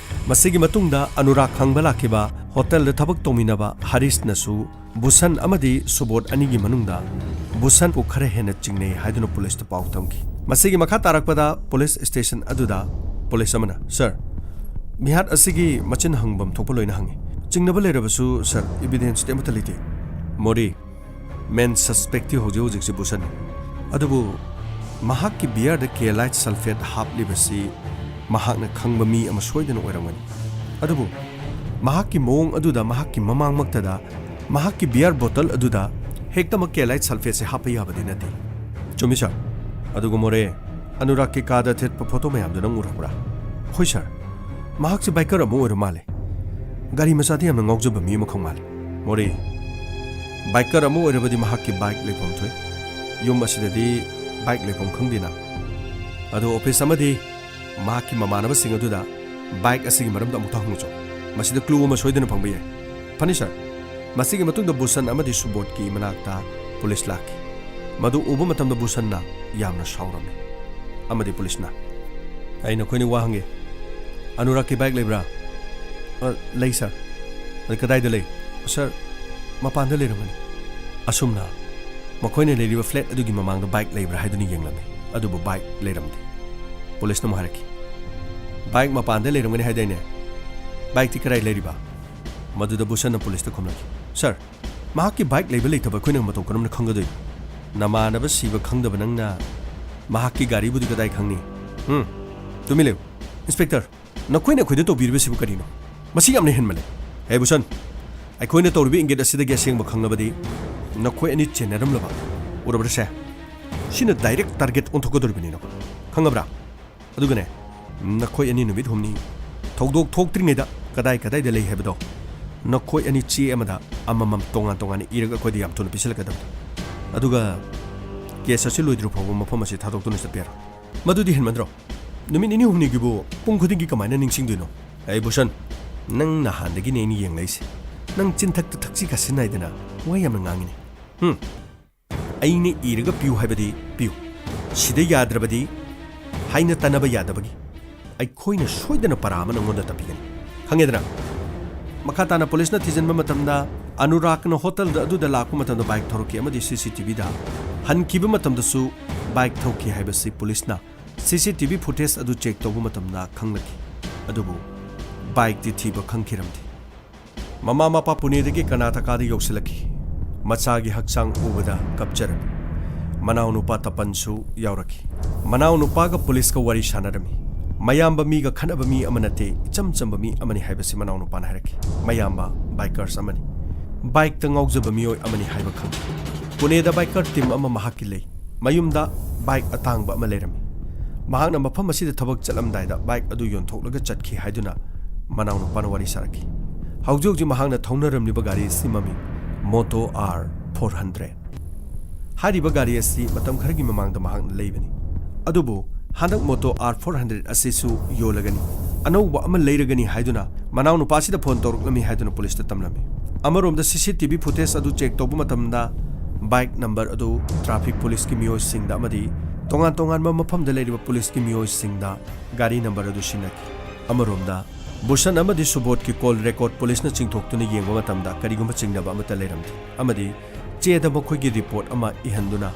ꯃꯁꯤꯒꯤ ꯃꯇꯨꯡꯗ ꯑꯅꯨꯔꯥꯒ ꯍꯪꯕ ꯂꯥꯛꯈꯤꯕ ꯍꯣꯇꯦꯜꯗ ꯊꯕꯛ ꯇꯧꯃꯤꯟꯅꯕ ꯍꯔꯤꯁꯅꯁꯨ ꯕꯨꯁꯟ ꯑꯃꯗꯤ ꯁꯨꯕꯣꯙ ꯑꯅꯤꯒꯤ ꯃꯅꯨꯡꯗ ꯕꯨꯁꯟꯕꯨ ꯈꯔ ꯍꯦꯟꯅ ꯆꯤꯡꯅꯩ ꯍꯥꯏꯗꯨꯅ ꯄꯨꯂꯤꯁꯇ ꯄꯥꯎ ꯇꯝꯈꯤ꯫ ꯃꯁꯤꯒꯤ ꯃꯈꯥ ꯇꯥꯔꯛꯄꯗ ꯄꯨꯂꯤꯁ ꯁ꯭ꯇꯦꯁꯟ ꯑꯗꯨꯗ ꯄꯨꯂꯤꯁ ꯑꯃꯅ, "ꯁꯥꯔ, ꯃꯤꯍꯥꯠ ꯑꯁꯤꯒꯤ ꯃꯆꯤꯟ ꯍꯪꯐꯝ ꯊꯣꯛꯄ ꯂꯣꯏꯅ ꯍꯪꯉꯤ꯫ ꯆꯤꯡꯅꯕ ꯂꯩꯔꯕꯁꯨ, ꯁꯥꯔ, ꯏꯕꯤꯗꯦꯟꯁꯇꯤ ꯑꯃꯠꯇ ꯂꯩꯇꯦ꯫" ꯃꯣꯔꯤ, ꯃꯦꯟ ꯁꯁꯄꯦꯛꯇꯤ ꯍꯧꯖꯤꯛ ꯍꯧꯖꯤꯛꯁꯤ ꯕꯨꯁꯟꯅꯤ꯫ ꯑꯗꯨꯕꯨ ꯃꯍꯥꯛꯀꯤ ꯕꯤꯌꯔꯗ ꯀꯦꯂꯥꯏꯠ ꯁꯜꯐꯦꯠ ꯍꯥꯞꯂꯤꯕꯁꯤ ꯃꯍꯥꯛꯅ ꯈꯪꯕ ꯃꯤ ꯑꯃ ꯁꯣꯏꯗꯅ ꯑꯣꯏꯔꯝꯒꯅꯤ꯫ ꯑꯗꯨꯕꯨ ꯃꯍꯥꯛꯀꯤ ꯃꯑꯣꯡ ꯑꯗꯨꯗ ꯃꯍꯥꯛꯀꯤ ꯃꯃꯥꯡꯃꯛꯇꯗ ꯃꯍꯥꯛꯀꯤ ꯕꯤꯌꯔ ꯕꯣꯇꯜ ꯑꯗꯨꯗ ꯍꯦꯛꯇꯃꯛ ꯀꯦꯂꯥꯏꯠ ꯁꯜꯐꯦꯠꯁꯦ ꯍꯥꯞꯄ ꯌꯥꯕꯗꯤ ꯅꯠꯇꯦ꯫ ꯆꯨꯝꯃꯤ, ꯁꯥꯔ꯫ ꯑꯗꯨꯒ ꯃꯣꯔꯦ, ꯑꯅꯨꯔꯥꯒꯀꯤ ꯀꯥꯗ ꯊꯦꯠꯄ ꯐꯣꯇꯣ ꯃꯌꯥꯝꯗꯨ ꯅꯪ ꯎꯔꯛꯄ꯭ꯔꯥ? ꯍꯣꯏ, ꯁꯥꯔ꯫ ꯃꯍꯥꯛꯁꯦ ꯕꯥꯏꯀꯔ ꯑꯃ ꯑꯣꯏꯔ ꯃꯥꯜꯂꯦ꯫ ꯒꯥꯔꯤ ꯃꯆꯥꯗ ꯌꯥꯝꯅ ꯉꯥꯎꯖꯕ ꯃꯤ ꯑꯃꯈꯛ ꯃꯥꯜꯂꯦ꯫ ꯃꯣꯔꯦ, ꯕꯥꯏꯀꯔ ꯑꯃ ꯑꯣꯏꯔꯕꯗꯤ ꯃꯍꯥꯛꯀꯤ ꯕꯥꯏꯛ ꯂꯩꯐꯝ ꯊꯣꯛꯏ꯫ ꯌꯨꯝ ꯑꯁꯤꯗꯗꯤ ꯕꯥꯏꯛ ꯂꯩꯐꯝ ꯈꯪꯗꯦꯅ꯫ ꯑꯗꯣ ꯑꯣꯐꯤꯁ ꯑꯃꯗꯤ ꯃꯍꯥꯛꯀꯤ ꯃꯃꯥꯟꯅꯕꯁꯤꯡ ꯑꯗꯨꯗ ꯕꯥꯏꯛ ꯑꯁꯤꯒꯤ ꯃꯔꯝꯗ ꯑꯃꯨꯛꯇ ꯍꯪꯉꯨꯆꯣ꯫ ꯃꯁꯤꯗ ꯀ꯭ꯂꯨ ꯑꯃ ꯁꯣꯏꯗꯅ ꯐꯪꯕ ꯌꯥꯏ꯫ ꯐꯅꯤ ꯁꯥꯔ, ꯃꯁꯤꯒꯤ ꯃꯇꯨꯡꯗ ꯕꯨꯁꯟ ꯑꯃꯗꯤ ꯁꯨꯕꯣꯙꯀꯤ ꯃꯅꯥꯛꯇ ꯄꯨꯂꯤꯁ ꯂꯥꯛꯈꯤ꯫ ꯃꯗꯨ ꯎꯕ ꯃꯇꯝꯗ ꯕꯨꯁꯟꯅ ꯌꯥꯝꯅ ꯁꯥꯎꯔꯝꯃꯤ ꯑꯃꯗꯤ ꯄꯨꯂꯤꯁꯅ, "ꯑꯩ ꯅꯈꯣꯏꯅ ꯋꯥ ꯍꯪꯉꯦ, ꯑꯅꯨꯔꯥꯒꯀꯤ ꯕꯥꯏꯛ ꯂꯩꯕ꯭ꯔꯥ?" "ꯑ, ꯂꯩ ꯁꯥꯔ꯫" "ꯑꯗꯨ ꯀꯗꯥꯏꯗ ꯂꯩ?" "ꯁꯥꯔ, ꯃꯄꯥꯟꯗ ꯂꯩꯔꯝꯒꯅꯤ꯫" ꯑꯁꯨꯝꯅ ꯃꯈꯣꯏꯅ ꯂꯩꯔꯤꯕ ꯐ꯭ꯂꯦꯠ ꯑꯗꯨꯒꯤ ꯃꯃꯥꯡꯗ ꯕꯥꯏꯛ ꯂꯩꯕ꯭ꯔꯥ ꯍꯥꯏꯗꯨꯅ ꯌꯦꯡꯂꯝꯃꯤ, ꯑꯗꯨꯕꯨ ꯕꯥꯏꯛ ꯂꯩꯔꯝꯗꯦ꯫ ꯄꯨꯂꯤꯁꯅ ꯑꯃꯨꯛ ꯍꯥꯏꯔꯛꯈꯤ, "ꯕꯥꯏꯛ ꯃꯄꯥꯟꯗ ꯂꯩꯔꯝꯒꯅꯤ ꯍꯥꯏꯗꯥꯏꯅꯦ? ꯕꯥꯏꯛꯇꯤ ꯀꯗꯥꯏ ꯂꯩꯔꯤꯕ?" ꯃꯗꯨꯗ ꯕꯨꯁꯟꯅ ꯄꯨꯂꯤꯁꯇ ꯈꯨꯝꯂꯛꯈꯤ, "ꯁꯥꯔ, ꯃꯍꯥꯛꯀꯤ ꯕꯥꯏꯛ ꯂꯩꯕ ꯂꯩꯇꯕ ꯑꯩꯈꯣꯏꯅ ꯃꯇꯧ ꯀꯔꯝꯅ ꯈꯪꯒꯗꯣꯏꯅꯣ? ꯅꯃꯥꯟꯅꯕ ꯁꯤꯕ ꯈꯪꯗꯕ ꯅꯪꯅ ꯃꯍꯥꯛꯀꯤ ꯒꯥꯔꯤꯕꯨꯗꯤ ꯀꯗꯥꯏ ꯈꯪꯅꯤ?" "ꯎꯝ, ꯇꯨꯃꯤꯟ ꯂꯩꯌꯨ꯫ ꯏꯟꯁꯄꯦꯛꯇꯔ, ꯅꯈꯣꯏꯅ ꯑꯩꯈꯣꯏꯗ ꯇꯧꯕꯤꯔꯤꯕꯁꯤꯕꯨ ꯀꯔꯤꯅꯣ? ꯃꯁꯤ ꯌꯥꯝꯅ ꯍꯦꯟꯃꯜꯂꯦ꯫" "ꯍꯦ ꯕꯨꯁꯟ, ꯑꯩꯈꯣꯏꯅ ꯇꯧꯔꯤꯕ ꯏꯪꯒꯤꯠ ꯑꯁꯤꯗꯒꯤ ꯑꯁꯦꯡꯕ ꯈꯪꯂꯕꯗꯤ ꯅꯈꯣꯏ ꯑꯅꯤ ꯆꯦꯟꯅꯔꯝꯂꯕ꯫ ꯎꯔꯕ꯭ꯔꯁꯦ? ꯁꯤꯅ ꯗꯥꯏꯔꯦꯛ ꯇꯥꯔꯒꯦꯠ ꯑꯣꯟꯊꯣꯛꯀꯗꯧꯔꯤꯕꯅꯤꯅꯣ꯫ ꯈꯪꯉꯕ꯭ꯔꯥ? ꯑꯗꯨꯒꯅꯦ, ꯅꯈꯣꯏ ꯑꯅꯤ ꯅꯨꯃꯤꯠ ꯍꯨꯝꯅꯤ ꯊꯧꯗꯣꯛ ꯊꯣꯛꯇ꯭ꯔꯤꯉꯩꯗ ꯀꯗꯥꯏ ꯀꯗꯥꯏꯗ ꯂꯩ ꯍꯥꯏꯕꯗꯣ ꯅꯈꯣꯏ ꯑꯅꯤ ꯆꯦ ꯑꯃꯗ ꯑꯃꯃꯝ ꯇꯣꯉꯥꯟ ꯇꯣꯉꯥꯟꯅ ꯏꯔꯒ ꯑꯩꯈꯣꯏꯗ ꯌꯥꯝ ꯊꯨꯅ ꯄꯤꯁꯤꯜꯂꯛꯀꯗꯕꯅꯤ꯫ ꯑꯗꯨꯒ ꯀꯦꯁ ꯑꯁꯤ ꯂꯣꯏꯗ꯭ꯔꯤ ꯐꯥꯎꯕ ꯃꯐꯝ ꯑꯁꯤ ꯊꯥꯗꯣꯛꯇꯨꯅ ꯆꯠꯄ ꯌꯥꯔꯣꯏ꯫" "ꯃꯗꯨꯗꯤ ꯍꯦꯟꯃꯟꯗ꯭ꯔꯣ? ꯅꯨꯃꯤꯠ ꯅꯤꯅꯤ ꯍꯨꯝꯅꯤꯒꯤꯕꯨ ꯄꯨꯡ ꯈꯨꯗꯤꯡꯒꯤ ꯀꯃꯥꯏꯅ ꯅꯤꯡꯁꯤꯡꯗꯣꯏꯅꯣ?" "ꯑꯩ ꯕꯨꯁꯟ, ꯅꯪ ꯅꯍꯥꯟꯗꯒꯤꯅꯦ ꯑꯩꯅ ꯌꯦꯡꯂꯛꯏꯁꯦ꯫ ꯅꯪ ꯆꯤꯟꯊꯛꯇ ꯊꯛꯁꯤ ꯈꯥꯁꯤ ꯅꯥꯏꯗꯅ ꯋꯥ ꯌꯥꯝꯅ ꯉꯥꯡꯉꯤꯅꯦ꯫ ꯍꯨꯝ꯫ ꯑꯩꯅ ꯏꯔꯒ ꯄꯤꯌꯨ ꯍꯥꯏꯕꯗꯤ ꯄꯤꯌꯨ꯫ ꯁꯤꯗ ꯌꯥꯗ꯭ꯔꯕꯗꯤ ꯍꯥꯏꯅ ꯇꯥꯟꯅꯕ ꯌꯥꯗꯕꯒꯤ ꯑꯩꯈꯣꯏꯅ ꯁꯣꯏꯗꯅ ꯄꯔꯥ ꯑꯃ ꯅꯪꯉꯣꯟꯗ ꯇꯝꯕꯤꯒꯅꯤ꯫ ꯈꯪꯉꯦꯗꯅ?" ꯃꯈꯥ ꯇꯥꯅ ꯄꯨꯂꯤꯁꯅ ꯊꯤꯖꯤꯟꯕ ꯃꯇꯝꯗ ꯑꯅꯨꯔꯥꯒꯅ ꯍꯣꯇꯦꯜꯗ ꯑꯗꯨꯗ ꯂꯥꯛꯄ ꯃꯇꯝꯗ ꯕꯥꯏꯛ ꯊꯧꯔꯛꯈꯤ ꯑꯃꯗꯤ ꯁꯤ ꯁꯤ ꯇꯤ ꯚꯤꯗ ꯍꯟꯈꯤꯕ ꯃꯇꯝꯗꯁꯨ ꯕꯥꯏꯛ ꯊꯧꯈꯤ ꯍꯥꯏꯕꯁꯤ ꯄꯨꯂꯤꯁꯅ ꯁꯤ ꯁꯤ ꯇꯤ ꯚꯤ ꯐꯨꯇꯦꯖ ꯑꯗꯨ ꯆꯦꯛ ꯇꯧꯕ ꯃꯇꯝꯗ ꯈꯪꯂꯛꯈꯤ꯫ ꯑꯗꯨꯕꯨ ꯕꯥꯏꯛꯇꯤ ꯊꯤꯕ ꯈꯪꯈꯤꯔꯝꯗꯦ꯫ ꯃꯃꯥ ꯃꯄꯥ ꯄꯨꯅꯦꯗꯒꯤ ꯀꯔꯅꯥꯇꯀꯥꯗ ꯌꯧꯁꯤꯜꯂꯛꯈꯤ꯫ ꯃꯆꯥꯒꯤ ꯍꯛꯆꯥꯡ ꯎꯕꯗ ꯀꯞꯆꯔꯝꯃꯤ꯫ ꯃꯅꯥꯎꯅꯨꯄꯥ ꯇꯄꯟꯁꯨ ꯌꯥꯎꯔꯛꯈꯤ꯫ ꯃꯅꯥꯎꯅꯨꯄꯥꯒ ꯄꯨꯂꯤꯁꯀ ꯋꯥꯔꯤ ꯁꯥꯟꯅꯔꯝꯃꯤ꯫ ꯃꯌꯥꯝꯕ ꯃꯤꯒ ꯈꯠꯅꯕ ꯃꯤ ꯑꯃ ꯅꯠꯇꯦ, ꯏꯆꯝ ꯆꯝꯕ ꯃꯤ ꯑꯃꯅꯤ ꯍꯥꯏꯕꯁꯤ ꯃꯅꯥꯎꯅꯨꯄꯥꯅ ꯍꯥꯏꯔꯛꯈꯤ꯫ ꯃꯌꯥꯝꯕ ꯕꯥꯏꯀꯔꯁ ꯑꯃꯅꯤ꯫ ꯕꯥꯏꯛꯇ ꯉꯥꯎꯖꯕ ꯃꯤꯑꯣꯏ ꯑꯃꯅꯤ ꯍꯥꯏꯕ ꯈꯪꯈꯤ꯫ ꯄꯨꯅꯦꯗ ꯕꯥꯏꯀꯔ ꯇꯤꯝ ꯑꯃ ꯃꯍꯥꯛꯀꯤ ꯂꯩ꯫ ꯃꯌꯨꯝꯗ ꯕꯥꯏꯛ ꯑꯇꯥꯡꯕ ꯑꯃ ꯂꯩꯔꯝꯃꯤ꯫ ꯃꯍꯥꯛꯅ ꯃꯐꯝ ꯑꯁꯤꯗ ꯊꯕꯛ ꯆꯠꯂꯝꯗꯥꯏꯗ ꯕꯥꯏꯛ ꯑꯗꯨ ꯌꯣꯟꯊꯣꯛꯂꯒ ꯆꯠꯈꯤ ꯍꯥꯏꯗꯨꯅ ꯃꯅꯥꯎꯅꯨꯄꯥꯅ ꯋꯥꯔꯤ ꯁꯥꯔꯛꯈꯤ꯫ ꯍꯧꯖꯤꯛ ꯍꯧꯖꯤꯛ ꯃꯍꯥꯛꯅ ꯊꯧꯅꯔꯝꯂꯤꯕ ꯒꯥꯔꯤ ꯑꯁꯤ ꯃꯃꯤꯡ ꯃꯣꯇꯣ ꯑꯥꯔ ꯐꯣꯔ ꯍꯟꯗ꯭ꯔꯦꯠ꯫ ꯍꯥꯏꯔꯤꯕ ꯒꯥꯔꯤ ꯑꯁꯤ ꯃꯇꯝ ꯈꯔꯒꯤ ꯃꯃꯥꯡꯗ ꯃꯍꯥꯛꯅ ꯂꯩꯕꯅꯤ꯫ ꯑꯗꯨꯕꯨ ꯍꯟꯗꯛ Moto R four hundred ꯑꯁꯤꯁꯨ ꯌꯣꯜꯂꯒꯅꯤ, ꯑꯅꯧꯕ ꯑꯃ ꯂꯩꯔꯒꯅꯤ ꯍꯥꯏꯗꯨꯅ ꯃꯅꯥꯎꯅꯨꯄꯥꯁꯤꯗ ꯐꯣꯟ ꯇꯧꯔꯛꯂꯝꯃꯤ ꯍꯥꯏꯗꯨꯅ ꯄꯨꯂꯤꯁꯇ ꯇꯝꯂꯝꯃꯤ꯫ ꯑꯃꯔꯣꯝꯗ C C T V footage ꯑꯗꯨ ꯆꯦꯛ ꯇꯧꯕ ꯃꯇꯝꯗ ꯕꯥꯏꯛ ꯅꯝꯕꯔ ꯑꯗꯨ ꯇ꯭ꯔꯥꯐꯤꯛ ꯄꯨꯂꯤꯁꯀꯤ ꯃꯤꯑꯣꯏꯁꯤꯡꯗ ꯑꯃꯗꯤ ꯇꯣꯉꯥꯟ ꯇꯣꯉꯥꯟꯕ ꯃꯐꯝꯗ ꯂꯩꯔꯤꯕ ꯄꯨꯂꯤꯁꯀꯤ ꯃꯤꯑꯣꯏꯁꯤꯡꯗ ꯒꯥꯔꯤ ꯅꯝꯕꯔ ꯑꯗꯨ ꯁꯤꯟꯅꯈꯤ꯫ ꯑꯃꯔꯣꯝꯗ ꯚꯨꯁꯟ ꯑꯃꯗꯤ ꯁꯨꯕꯣꯙꯀꯤ ꯀꯣꯜ ꯔꯦꯀꯣꯔꯗ ꯄꯨꯂꯤꯁꯅ ꯆꯤꯡꯊꯣꯛꯇꯨꯅ ꯌꯦꯡꯕ ꯃꯇꯝꯗ ꯀꯔꯤꯒꯨꯝꯕ ꯆꯤꯡꯅꯕ ꯑꯃꯠꯇ ꯂꯩꯔꯝꯗꯦ ꯑꯃꯗꯤ ꯆꯦꯗ ꯃꯈꯣꯏꯒꯤ ꯔꯤꯄꯣꯔꯠ ꯑꯃ ꯏꯍꯟꯗꯨꯅ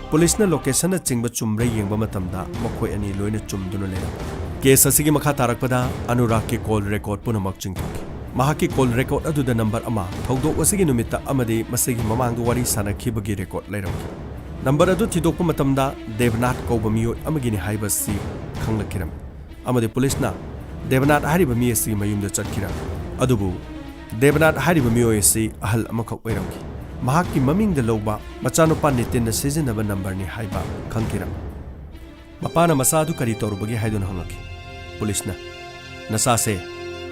ꯄꯨꯂꯤꯁꯅ ꯂꯣꯀꯦꯁꯟꯅꯆꯤꯡꯕ ꯆꯨꯝꯕ꯭ꯔꯥ ꯌꯦꯡꯕ ꯃꯇꯝꯗ ꯃꯈꯣꯏ ꯑꯅꯤ ꯂꯣꯏꯅ ꯆꯨꯝꯗꯨꯅ ꯂꯩꯔꯝꯃꯤ꯫ ꯀꯦꯁ ꯑꯁꯤꯒꯤ ꯃꯈꯥ ꯇꯥꯔꯛꯄꯗ ꯑꯅꯨꯔꯥꯒꯀꯤ ꯀꯣꯜ ꯔꯦꯀꯣꯔꯗ ꯄꯨꯝꯅꯃꯛ ꯆꯤꯡꯊꯣꯛꯈꯤ꯫ ꯃꯍꯥꯛꯀꯤ ꯀꯣꯜ ꯔꯦꯀꯣꯔꯗ ꯑꯗꯨꯗ ꯅꯝꯕꯔ ꯑꯃ, ꯊꯧꯗꯣꯛ ꯑꯁꯤꯒꯤ ꯅꯨꯃꯤꯠꯇ ꯑꯃꯗꯤ ꯃꯁꯤꯒꯤ ꯃꯃꯥꯡꯗ ꯋꯥꯔꯤ ꯁꯥꯅꯈꯤꯕꯒꯤ ꯔꯦꯀꯣꯔꯗ ꯂꯩꯔꯝꯈꯤ꯫ ꯅꯝꯕꯔ ꯑꯗꯨ ꯊꯤꯗꯣꯛꯄ ꯃꯇꯝꯗ ꯗꯦꯕꯅꯥꯊ ꯀꯧꯕ ꯃꯤꯑꯣꯏ ꯑꯃꯒꯤꯅꯤ ꯍꯥꯏꯕꯁꯤ ꯈꯪꯂꯛꯈꯤꯔꯝꯃꯤ ꯑꯃꯗꯤ ꯄꯨꯂꯤꯁꯅ ꯗꯦꯕꯅꯥꯊ ꯍꯥꯏꯔꯤꯕ ꯃꯤ ꯑꯁꯤꯒꯤ ꯃꯌꯨꯝꯗ ꯆꯠꯈꯤꯔꯝꯃꯤ꯫ ꯑꯗꯨꯕꯨ ꯗꯦꯕꯅꯥꯊ ꯍꯥꯏꯔꯤꯕ ꯃꯤꯑꯣꯏ ꯑꯁꯤ ꯑꯍꯜ ꯑꯃꯈꯛ ꯑꯣꯏꯔꯝꯈꯤ꯫ ꯃꯍꯥꯛꯀꯤ ꯃꯃꯤꯡꯗ ꯂꯧꯕ ꯃꯆꯥꯅꯨꯄꯥ ꯅꯤꯇꯤꯟꯅ ꯁꯤꯖꯤꯟꯅꯕ ꯅꯝꯕꯔꯅꯤ ꯍꯥꯏꯕ ꯈꯪꯈꯤꯔꯝꯃꯤ꯫ ꯃꯄꯥꯅ ꯃꯆꯥ ꯑꯗꯨ ꯀꯔꯤ ꯇꯧꯔꯨꯕꯒꯦ ꯍꯥꯏꯗꯨꯅ ꯍꯪꯂꯛꯈꯤ꯫ ꯄꯨꯂꯤꯁꯅ, "ꯅꯆꯥꯁꯦ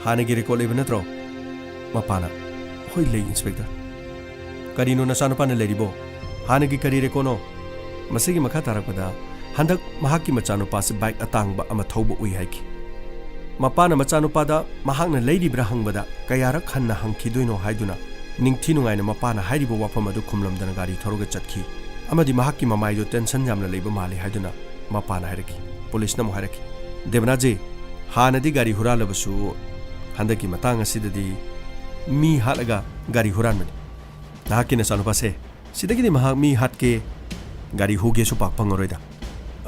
ꯍꯥꯟꯅꯒꯤ ꯔꯦꯀꯣꯔꯗ ꯂꯩꯕ ꯅꯠꯇ꯭ꯔꯣ?" ꯃꯄꯥꯅ, "ꯍꯣꯏ, ꯂꯩ, ꯏꯟꯁꯄꯦꯛꯇꯔ꯫" "ꯀꯔꯤꯅꯣ ꯅꯆꯥꯅꯨꯄꯥꯅ ꯂꯩꯔꯤꯕꯣ? ꯍꯥꯟꯅꯒꯤ ꯀꯔꯤ ꯔꯦꯀꯣꯔꯗꯅꯣ?" ꯃꯁꯤꯒꯤ ꯃꯈꯥ ꯇꯥꯔꯛꯄꯗ ꯍꯟꯗꯛ ꯃꯍꯥꯛꯀꯤ ꯃꯆꯥꯅꯨꯄꯥꯁꯤ ꯕꯥꯏꯛ ꯑꯇꯥꯡꯕ ꯑꯃ ꯊꯧꯕ ꯎꯏ ꯍꯥꯏꯈꯤ꯫ ꯃꯄꯥꯅ ꯃꯆꯥꯅꯨꯄꯥꯗ ꯃꯍꯥꯛꯅ ꯂꯩꯔꯤꯕ꯭ꯔꯥ ꯍꯪꯕꯗ ꯀꯌꯥꯔꯛ ꯍꯟꯅ ꯍꯪꯈꯤꯗꯣꯏꯅꯣ ꯍꯥꯏꯗꯨꯅ ꯅꯤꯡꯊꯤ ꯅꯨꯡꯉꯥꯏꯅ ꯃꯄꯥꯅ ꯍꯥꯏꯔꯤꯕ ꯋꯥꯐꯝ ꯑꯗꯨ ꯈꯨꯝꯂꯝꯗꯅ ꯒꯥꯔꯤ ꯊꯧꯔꯒ ꯆꯠꯈꯤ ꯑꯃꯗꯤ ꯃꯍꯥꯛꯀꯤ ꯃꯃꯥꯏꯗꯨ ꯇꯦꯟꯁꯟ ꯌꯥꯝꯅ ꯂꯩꯕ ꯃꯥꯜꯂꯤ ꯍꯥꯏꯗꯨꯅ ꯃꯄꯥꯅ ꯍꯥꯏꯔꯛꯈꯤ꯫ ꯄꯨꯂꯤꯁꯅ ꯑꯃꯨꯛ ꯍꯥꯏꯔꯛꯈꯤ, "ꯗꯦꯕꯅꯥꯊꯖꯤ, ꯍꯥꯟꯅꯗꯤ ꯒꯥꯔꯤ ꯍꯨꯔꯥꯜꯂꯕꯁꯨ ꯍꯟꯗꯛꯀꯤ ꯃꯇꯥꯡ ꯑꯁꯤꯗꯗꯤ ꯃꯤ ꯍꯥꯠꯂꯒ ꯒꯥꯔꯤ ꯍꯨꯔꯥꯟꯕꯅꯤ꯫ ꯅꯍꯥꯛꯀꯤ ꯅꯆꯥꯅꯨꯄꯥꯁꯦ ꯁꯤꯗꯒꯤꯗꯤ ꯃꯍꯥꯛ ꯃꯤ ꯍꯥꯠꯀꯦ, ꯒꯥꯔꯤ ꯍꯨꯒꯦꯁꯨ ꯄꯥꯛ ꯐꯪꯉꯔꯣꯏꯗ꯫"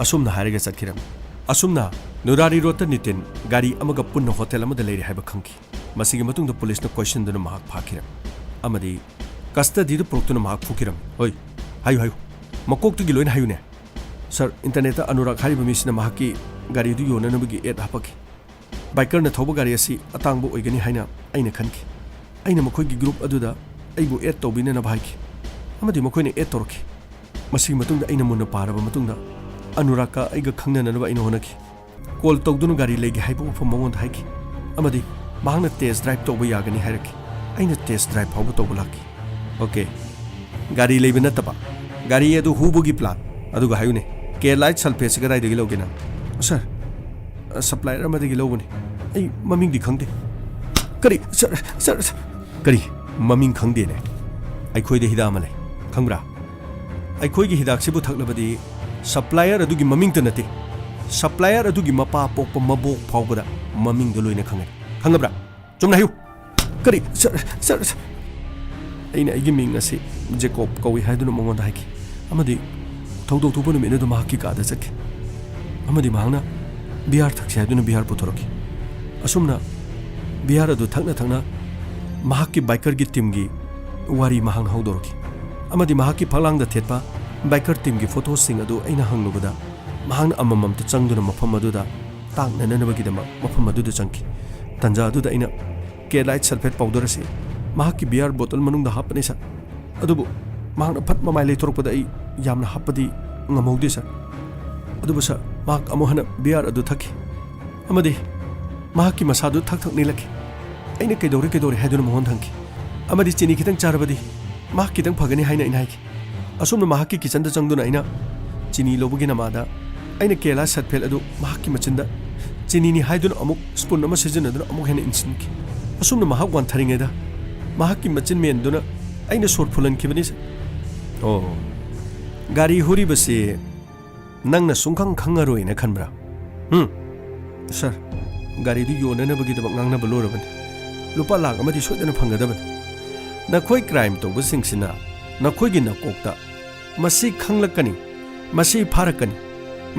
ꯑꯁꯨꯝꯅ ꯍꯥꯏꯔꯒ ꯆꯠꯈꯤꯔꯝꯃꯤ꯫ ꯑꯁꯨꯝꯅ ꯅꯨꯔꯥꯔꯤ ꯔꯣꯗꯇ ꯅꯤꯇꯤꯟ ꯒꯥꯔꯤ ꯑꯃꯒ ꯄꯨꯟꯅ ꯍꯣꯇꯦꯜ ꯑꯃꯗ ꯂꯩꯔꯦ ꯍꯥꯏꯕ ꯈꯪꯈꯤ꯫ ꯃꯁꯤꯒꯤ ꯃꯇꯨꯡꯗ ꯄꯨꯂꯤꯁꯅ ꯀꯣꯏꯁꯤꯟꯗꯨꯅ ꯃꯍꯥꯛ ꯐꯥꯈꯤꯔꯝꯃꯤ ꯑꯃꯗꯤ ꯀꯁꯇꯗꯤꯗ ꯄꯨꯔꯛꯇꯨꯅ ꯃꯍꯥꯛ ꯐꯨꯈꯤꯔꯝꯃꯤ꯫ "ꯍꯣꯏ, ꯍꯥꯏꯌꯨ, ꯍꯥꯏꯌꯨ, ꯃꯀꯣꯛꯇꯒꯤ ꯂꯣꯏꯅ ꯍꯥꯏꯌꯨꯅꯦ꯫" "ꯁꯥꯔ, ꯏꯟꯇꯔꯅꯦꯠꯇ ꯑꯅꯨꯔꯥꯒ ꯍꯥꯏꯔꯤꯕ ꯃꯤꯁꯤꯅ ꯃꯍꯥꯛꯀꯤ ꯒꯥꯔꯤꯗꯨ ꯌꯣꯟꯅꯅꯕꯒꯤ ꯑꯦꯗ ꯍꯥꯞꯄꯛꯈꯤ꯫ ꯕꯥꯏꯀꯔꯅ ꯊꯧꯕ ꯒꯥꯔꯤ ꯑꯁꯤ ꯑꯇꯥꯡꯕ ꯑꯣꯏꯒꯅꯤ ꯍꯥꯏꯅ ꯑꯩꯅ ꯈꯟꯈꯤ꯫ ꯑꯩꯅ ꯃꯈꯣꯏꯒꯤ ꯒ꯭ꯔꯨꯞ ꯑꯗꯨꯗ ꯑꯩꯕꯨ ꯑꯦꯗ ꯇꯧꯕꯤꯅꯅꯕ ꯍꯥꯏꯈꯤ ꯑꯃꯗꯤ ꯃꯈꯣꯏꯅ ꯑꯦꯗ ꯇꯧꯔꯛꯈꯤ꯫ ꯃꯁꯤꯒꯤ ꯃꯇꯨꯡꯗ ꯑꯩꯅ ꯃꯨꯟꯅ ꯄꯥꯔꯕ ꯃꯇꯨꯡꯗ ꯑꯅꯨꯔꯥꯒꯀ ꯑꯩꯒ ꯈꯪꯅꯅꯅꯕ ꯑꯩꯅ ꯍꯣꯠꯅꯈꯤ꯫ ꯀꯣꯜ ꯇꯧꯗꯨꯅ ꯒꯥꯔꯤ ꯂꯩꯒꯦ ꯍꯥꯏꯕ ꯋꯥꯐꯝ ꯃꯉꯣꯟꯗ ꯍꯥꯏꯈꯤ ꯑꯃꯗꯤ ꯃꯍꯥꯛꯅ ꯇꯦꯁ ꯗ꯭ꯔꯥꯏꯚ ꯇꯧꯕ ꯌꯥꯒꯅꯤ ꯍꯥꯏꯔꯛꯈꯤ꯫ ꯑꯩꯅ ꯇꯦꯁ ꯗ꯭ꯔꯥꯏꯚ ꯐꯥꯎꯕ ꯇꯧꯕ ꯂꯥꯛꯈꯤ꯫ ꯑꯣꯀꯦ, ꯒꯥꯔꯤ ꯂꯩꯕ ꯅꯠꯇꯕ, ꯒꯥꯔꯤ ꯑꯗꯨ ꯍꯨꯕꯒꯤ ꯄ꯭ꯂꯥꯟ ꯑꯗꯨꯒ ꯍꯥꯏꯌꯨꯅꯦ, ꯀꯦ ꯂꯥꯏꯠ ꯁꯜꯐꯦꯠꯁꯤ ꯀꯗꯥꯏꯗꯒꯤ ꯂꯧꯒꯦ ꯅꯪ? ꯁꯥꯔ, ꯁꯄ꯭ꯂꯥꯏꯌꯔ ꯑꯃꯗꯒꯤ ꯂꯧꯕꯅꯤ꯫ ꯑꯩ ꯃꯃꯤꯡꯗꯤ ꯈꯪꯗꯦ꯫ ꯀꯔꯤ? ꯁꯥꯔ, ꯁꯥꯔ, ꯁꯥꯔ꯫ ꯀꯔꯤ? ꯃꯃꯤꯡ ꯈꯪꯗꯦꯅꯦ? ꯑꯩꯈꯣꯏꯗ ꯍꯤꯗꯥꯛ ꯑꯃ ꯂꯩ, ꯈꯪꯕ꯭ꯔꯥ? ꯑꯩꯈꯣꯏꯒꯤ ꯍꯤꯗꯥꯛꯁꯤꯕꯨ ꯊꯛꯂꯕꯗꯤ ꯁꯄ꯭ꯂꯥꯏꯌꯔ ꯑꯗꯨꯒꯤ ꯃꯃꯤꯡꯇ ꯅꯠꯇꯦ, ꯁꯄ꯭ꯂꯥꯏꯌꯔ ꯑꯗꯨꯒꯤ ꯃꯄꯥ ꯄꯣꯛꯄ ꯃꯕꯣꯛ ꯐꯥꯎꯕꯗ ꯃꯃꯤꯡꯗꯣ ꯂꯣꯏꯅ ꯈꯪꯒꯅꯤ꯫ ꯈꯪꯉꯕ꯭ꯔꯥ? ꯆꯨꯝꯅ ꯍꯥꯏꯌꯨ꯫ ꯀꯔꯤ? ꯁꯥꯔ, ꯁꯥꯔ, ꯁꯥꯔ꯫ ꯑꯩꯅ ꯑꯩꯒꯤ ꯃꯤꯡ ꯑꯁꯤ ꯖꯦꯀꯣꯕ ꯀꯧꯏ ꯍꯥꯏꯗꯨꯅ ꯃꯉꯣꯟꯗ ꯍꯥꯏꯈꯤ꯫ ꯑꯃꯗꯤ ꯊꯧꯗꯣꯛ ꯊꯣꯛꯄ ꯅꯨꯃꯤꯠ ꯑꯗꯨ ꯃꯍꯥꯛꯀꯤ ꯀꯥꯗ ꯆꯠꯈꯤ꯫ ꯑꯃꯗꯤ ꯃꯍꯥꯛꯅ ꯕꯤꯌꯥꯔ ꯊꯛꯁꯤ ꯍꯥꯏꯗꯨꯅ ꯕꯤꯌꯥꯔ ꯄꯨꯊꯣꯔꯛꯈꯤ꯫ ꯑꯁꯨꯝꯅ ꯕꯤꯌꯥꯔ ꯑꯗꯨ ꯊꯛꯅ ꯊꯛꯅ ꯃꯍꯥꯛꯀꯤ ꯕꯥꯏꯀꯔꯒꯤ ꯇꯤꯝꯒꯤ ꯋꯥꯔꯤ ꯃꯍꯥꯛꯅ ꯍꯧꯗꯣꯔꯛꯈꯤ꯫ ꯑꯃꯗꯤ ꯃꯍꯥꯛꯀꯤ ꯐꯛꯂꯥꯡꯗ ꯊꯦꯠꯄ ꯕꯥꯏꯀꯔ ꯇꯤꯝꯒꯤ ꯐꯣꯇꯣꯁꯤꯡ ꯑꯗꯨ ꯑꯩꯅ ꯍꯪꯂꯨꯕꯗ, ꯃꯍꯥꯛꯅ ꯑꯃꯃꯝꯇ ꯆꯪꯗꯨꯅ ꯃꯐꯝ ꯑꯗꯨꯗ ꯇꯥꯛꯅꯅꯕꯒꯤꯗꯃꯛ ꯃꯐꯝ ꯑꯗꯨꯗ ꯆꯪꯈꯤ꯫ ꯇꯟꯖꯥ ꯑꯗꯨꯗ ꯑꯩꯅ ꯀꯦ ꯂꯥꯏꯠ ꯁꯜꯐꯦꯠ ꯄꯥꯎꯗꯔ ꯑꯁꯤ ꯃꯍꯥꯛꯀꯤ ꯕꯤꯌꯥꯔ ꯕꯣꯇꯜ ꯃꯅꯨꯡꯗ ꯍꯥꯞꯄꯅꯤ, ꯁꯥꯔ꯫ ꯑꯗꯨꯕꯨ ꯃꯍꯥꯛꯅ ꯐꯠ ꯃꯃꯥꯏ ꯂꯩꯊꯣꯔꯛꯄꯗ ꯑꯩ ꯌꯥꯝꯅ ꯍꯥꯞꯄꯗꯤ ꯉꯝꯍꯧꯗꯦ, ꯁꯥꯔ꯫ ꯑꯗꯨꯕꯨ, ꯁꯥꯔ, ꯃꯍꯥꯛ ꯑꯃꯨꯛ ꯍꯟꯅ ꯕꯤꯌꯥꯔ ꯑꯗꯨ ꯊꯛꯈꯤ ꯑꯃꯗꯤ ꯃꯍꯥꯛꯀꯤ ꯃꯁꯥꯗꯨ ꯊꯛ ꯊꯛ ꯅꯤꯛꯂꯛꯈꯤ꯫ ꯑꯩꯅ "ꯀꯩꯗꯧꯔꯦ, ꯀꯩꯗꯧꯔꯦ?" ꯍꯥꯏꯗꯨꯅ ꯃꯉꯣꯟꯗ ꯍꯪꯈꯤ꯫ ꯑꯃꯗꯤ "ꯆꯤꯅꯤ ꯈꯤꯇꯪ ꯆꯥꯔꯕꯗꯤ ꯃꯍꯥꯛ ꯈꯤꯇꯪ ꯐꯒꯅꯤ" ꯍꯥꯏꯅ ꯑꯩꯅ ꯍꯥꯏꯈꯤ꯫ ꯑꯁꯨꯝꯅ ꯃꯍꯥꯛꯀꯤ ꯀꯤꯆꯟꯗ ꯆꯪꯗꯨꯅ ꯑꯩꯅ ꯆꯤꯅꯤ ꯂꯧꯕꯒꯤ ꯅꯃꯥꯗ ꯑꯩꯅ ꯀꯦ ꯂꯥꯏꯠ ꯁꯜꯐꯦꯠ ꯑꯗꯨ ꯃꯍꯥꯛꯀꯤ ꯃꯆꯤꯟꯗ ꯆꯤꯅꯤꯅꯤ ꯍꯥꯏꯗꯨꯅ ꯑꯃꯨꯛ ꯁ꯭ꯄꯨꯟ ꯑꯃ ꯁꯤꯖꯤꯟꯅꯗꯨꯅ ꯑꯃꯨꯛ ꯍꯦꯟꯅ ꯏꯟꯁꯤꯟꯈꯤ꯫ ꯑꯁꯨꯝꯅ ꯃꯍꯥꯛ ꯋꯥꯟꯊꯔꯤꯉꯩꯗ ꯃꯍꯥꯛꯀꯤ ꯃꯆꯤꯟ ꯃꯦꯟꯗꯨꯅ ꯑꯩꯅ ꯁꯣꯔ ꯐꯨꯜꯍꯟꯈꯤꯕꯅꯤ, ꯁꯥꯔ꯫ "ꯑꯣ, ꯒꯥꯔꯤ ꯍꯨꯔꯤꯕꯁꯤ ꯅꯪꯅ ꯁꯨꯡꯈꯪ ꯈꯪꯉꯔꯣꯏꯅ ꯈꯟꯕ꯭ꯔꯥ?" "ꯎꯝ, ꯁꯥꯔ, ꯒꯥꯔꯤꯗꯨ ꯌꯣꯟꯅꯅꯕꯒꯤꯗꯃꯛ ꯉꯥꯡꯅꯕ ꯂꯣꯏꯔꯕꯅꯤ꯫ ꯂꯨꯄꯥ ꯂꯥꯈ ꯑꯃꯗꯤ ꯁꯣꯏꯗꯅ ꯐꯪꯒꯗꯕꯅꯤ꯫ ꯅꯈꯣꯏ ꯀ꯭ꯔꯥꯏꯝ ꯇꯧꯕꯁꯤꯡꯁꯤꯅ ꯅꯈꯣꯏꯒꯤ ꯅꯀꯣꯛꯇ ꯃꯁꯤ ꯈꯪꯂꯛꯀꯅꯤ, ꯃꯁꯤ ꯐꯥꯔꯛꯀꯅꯤ,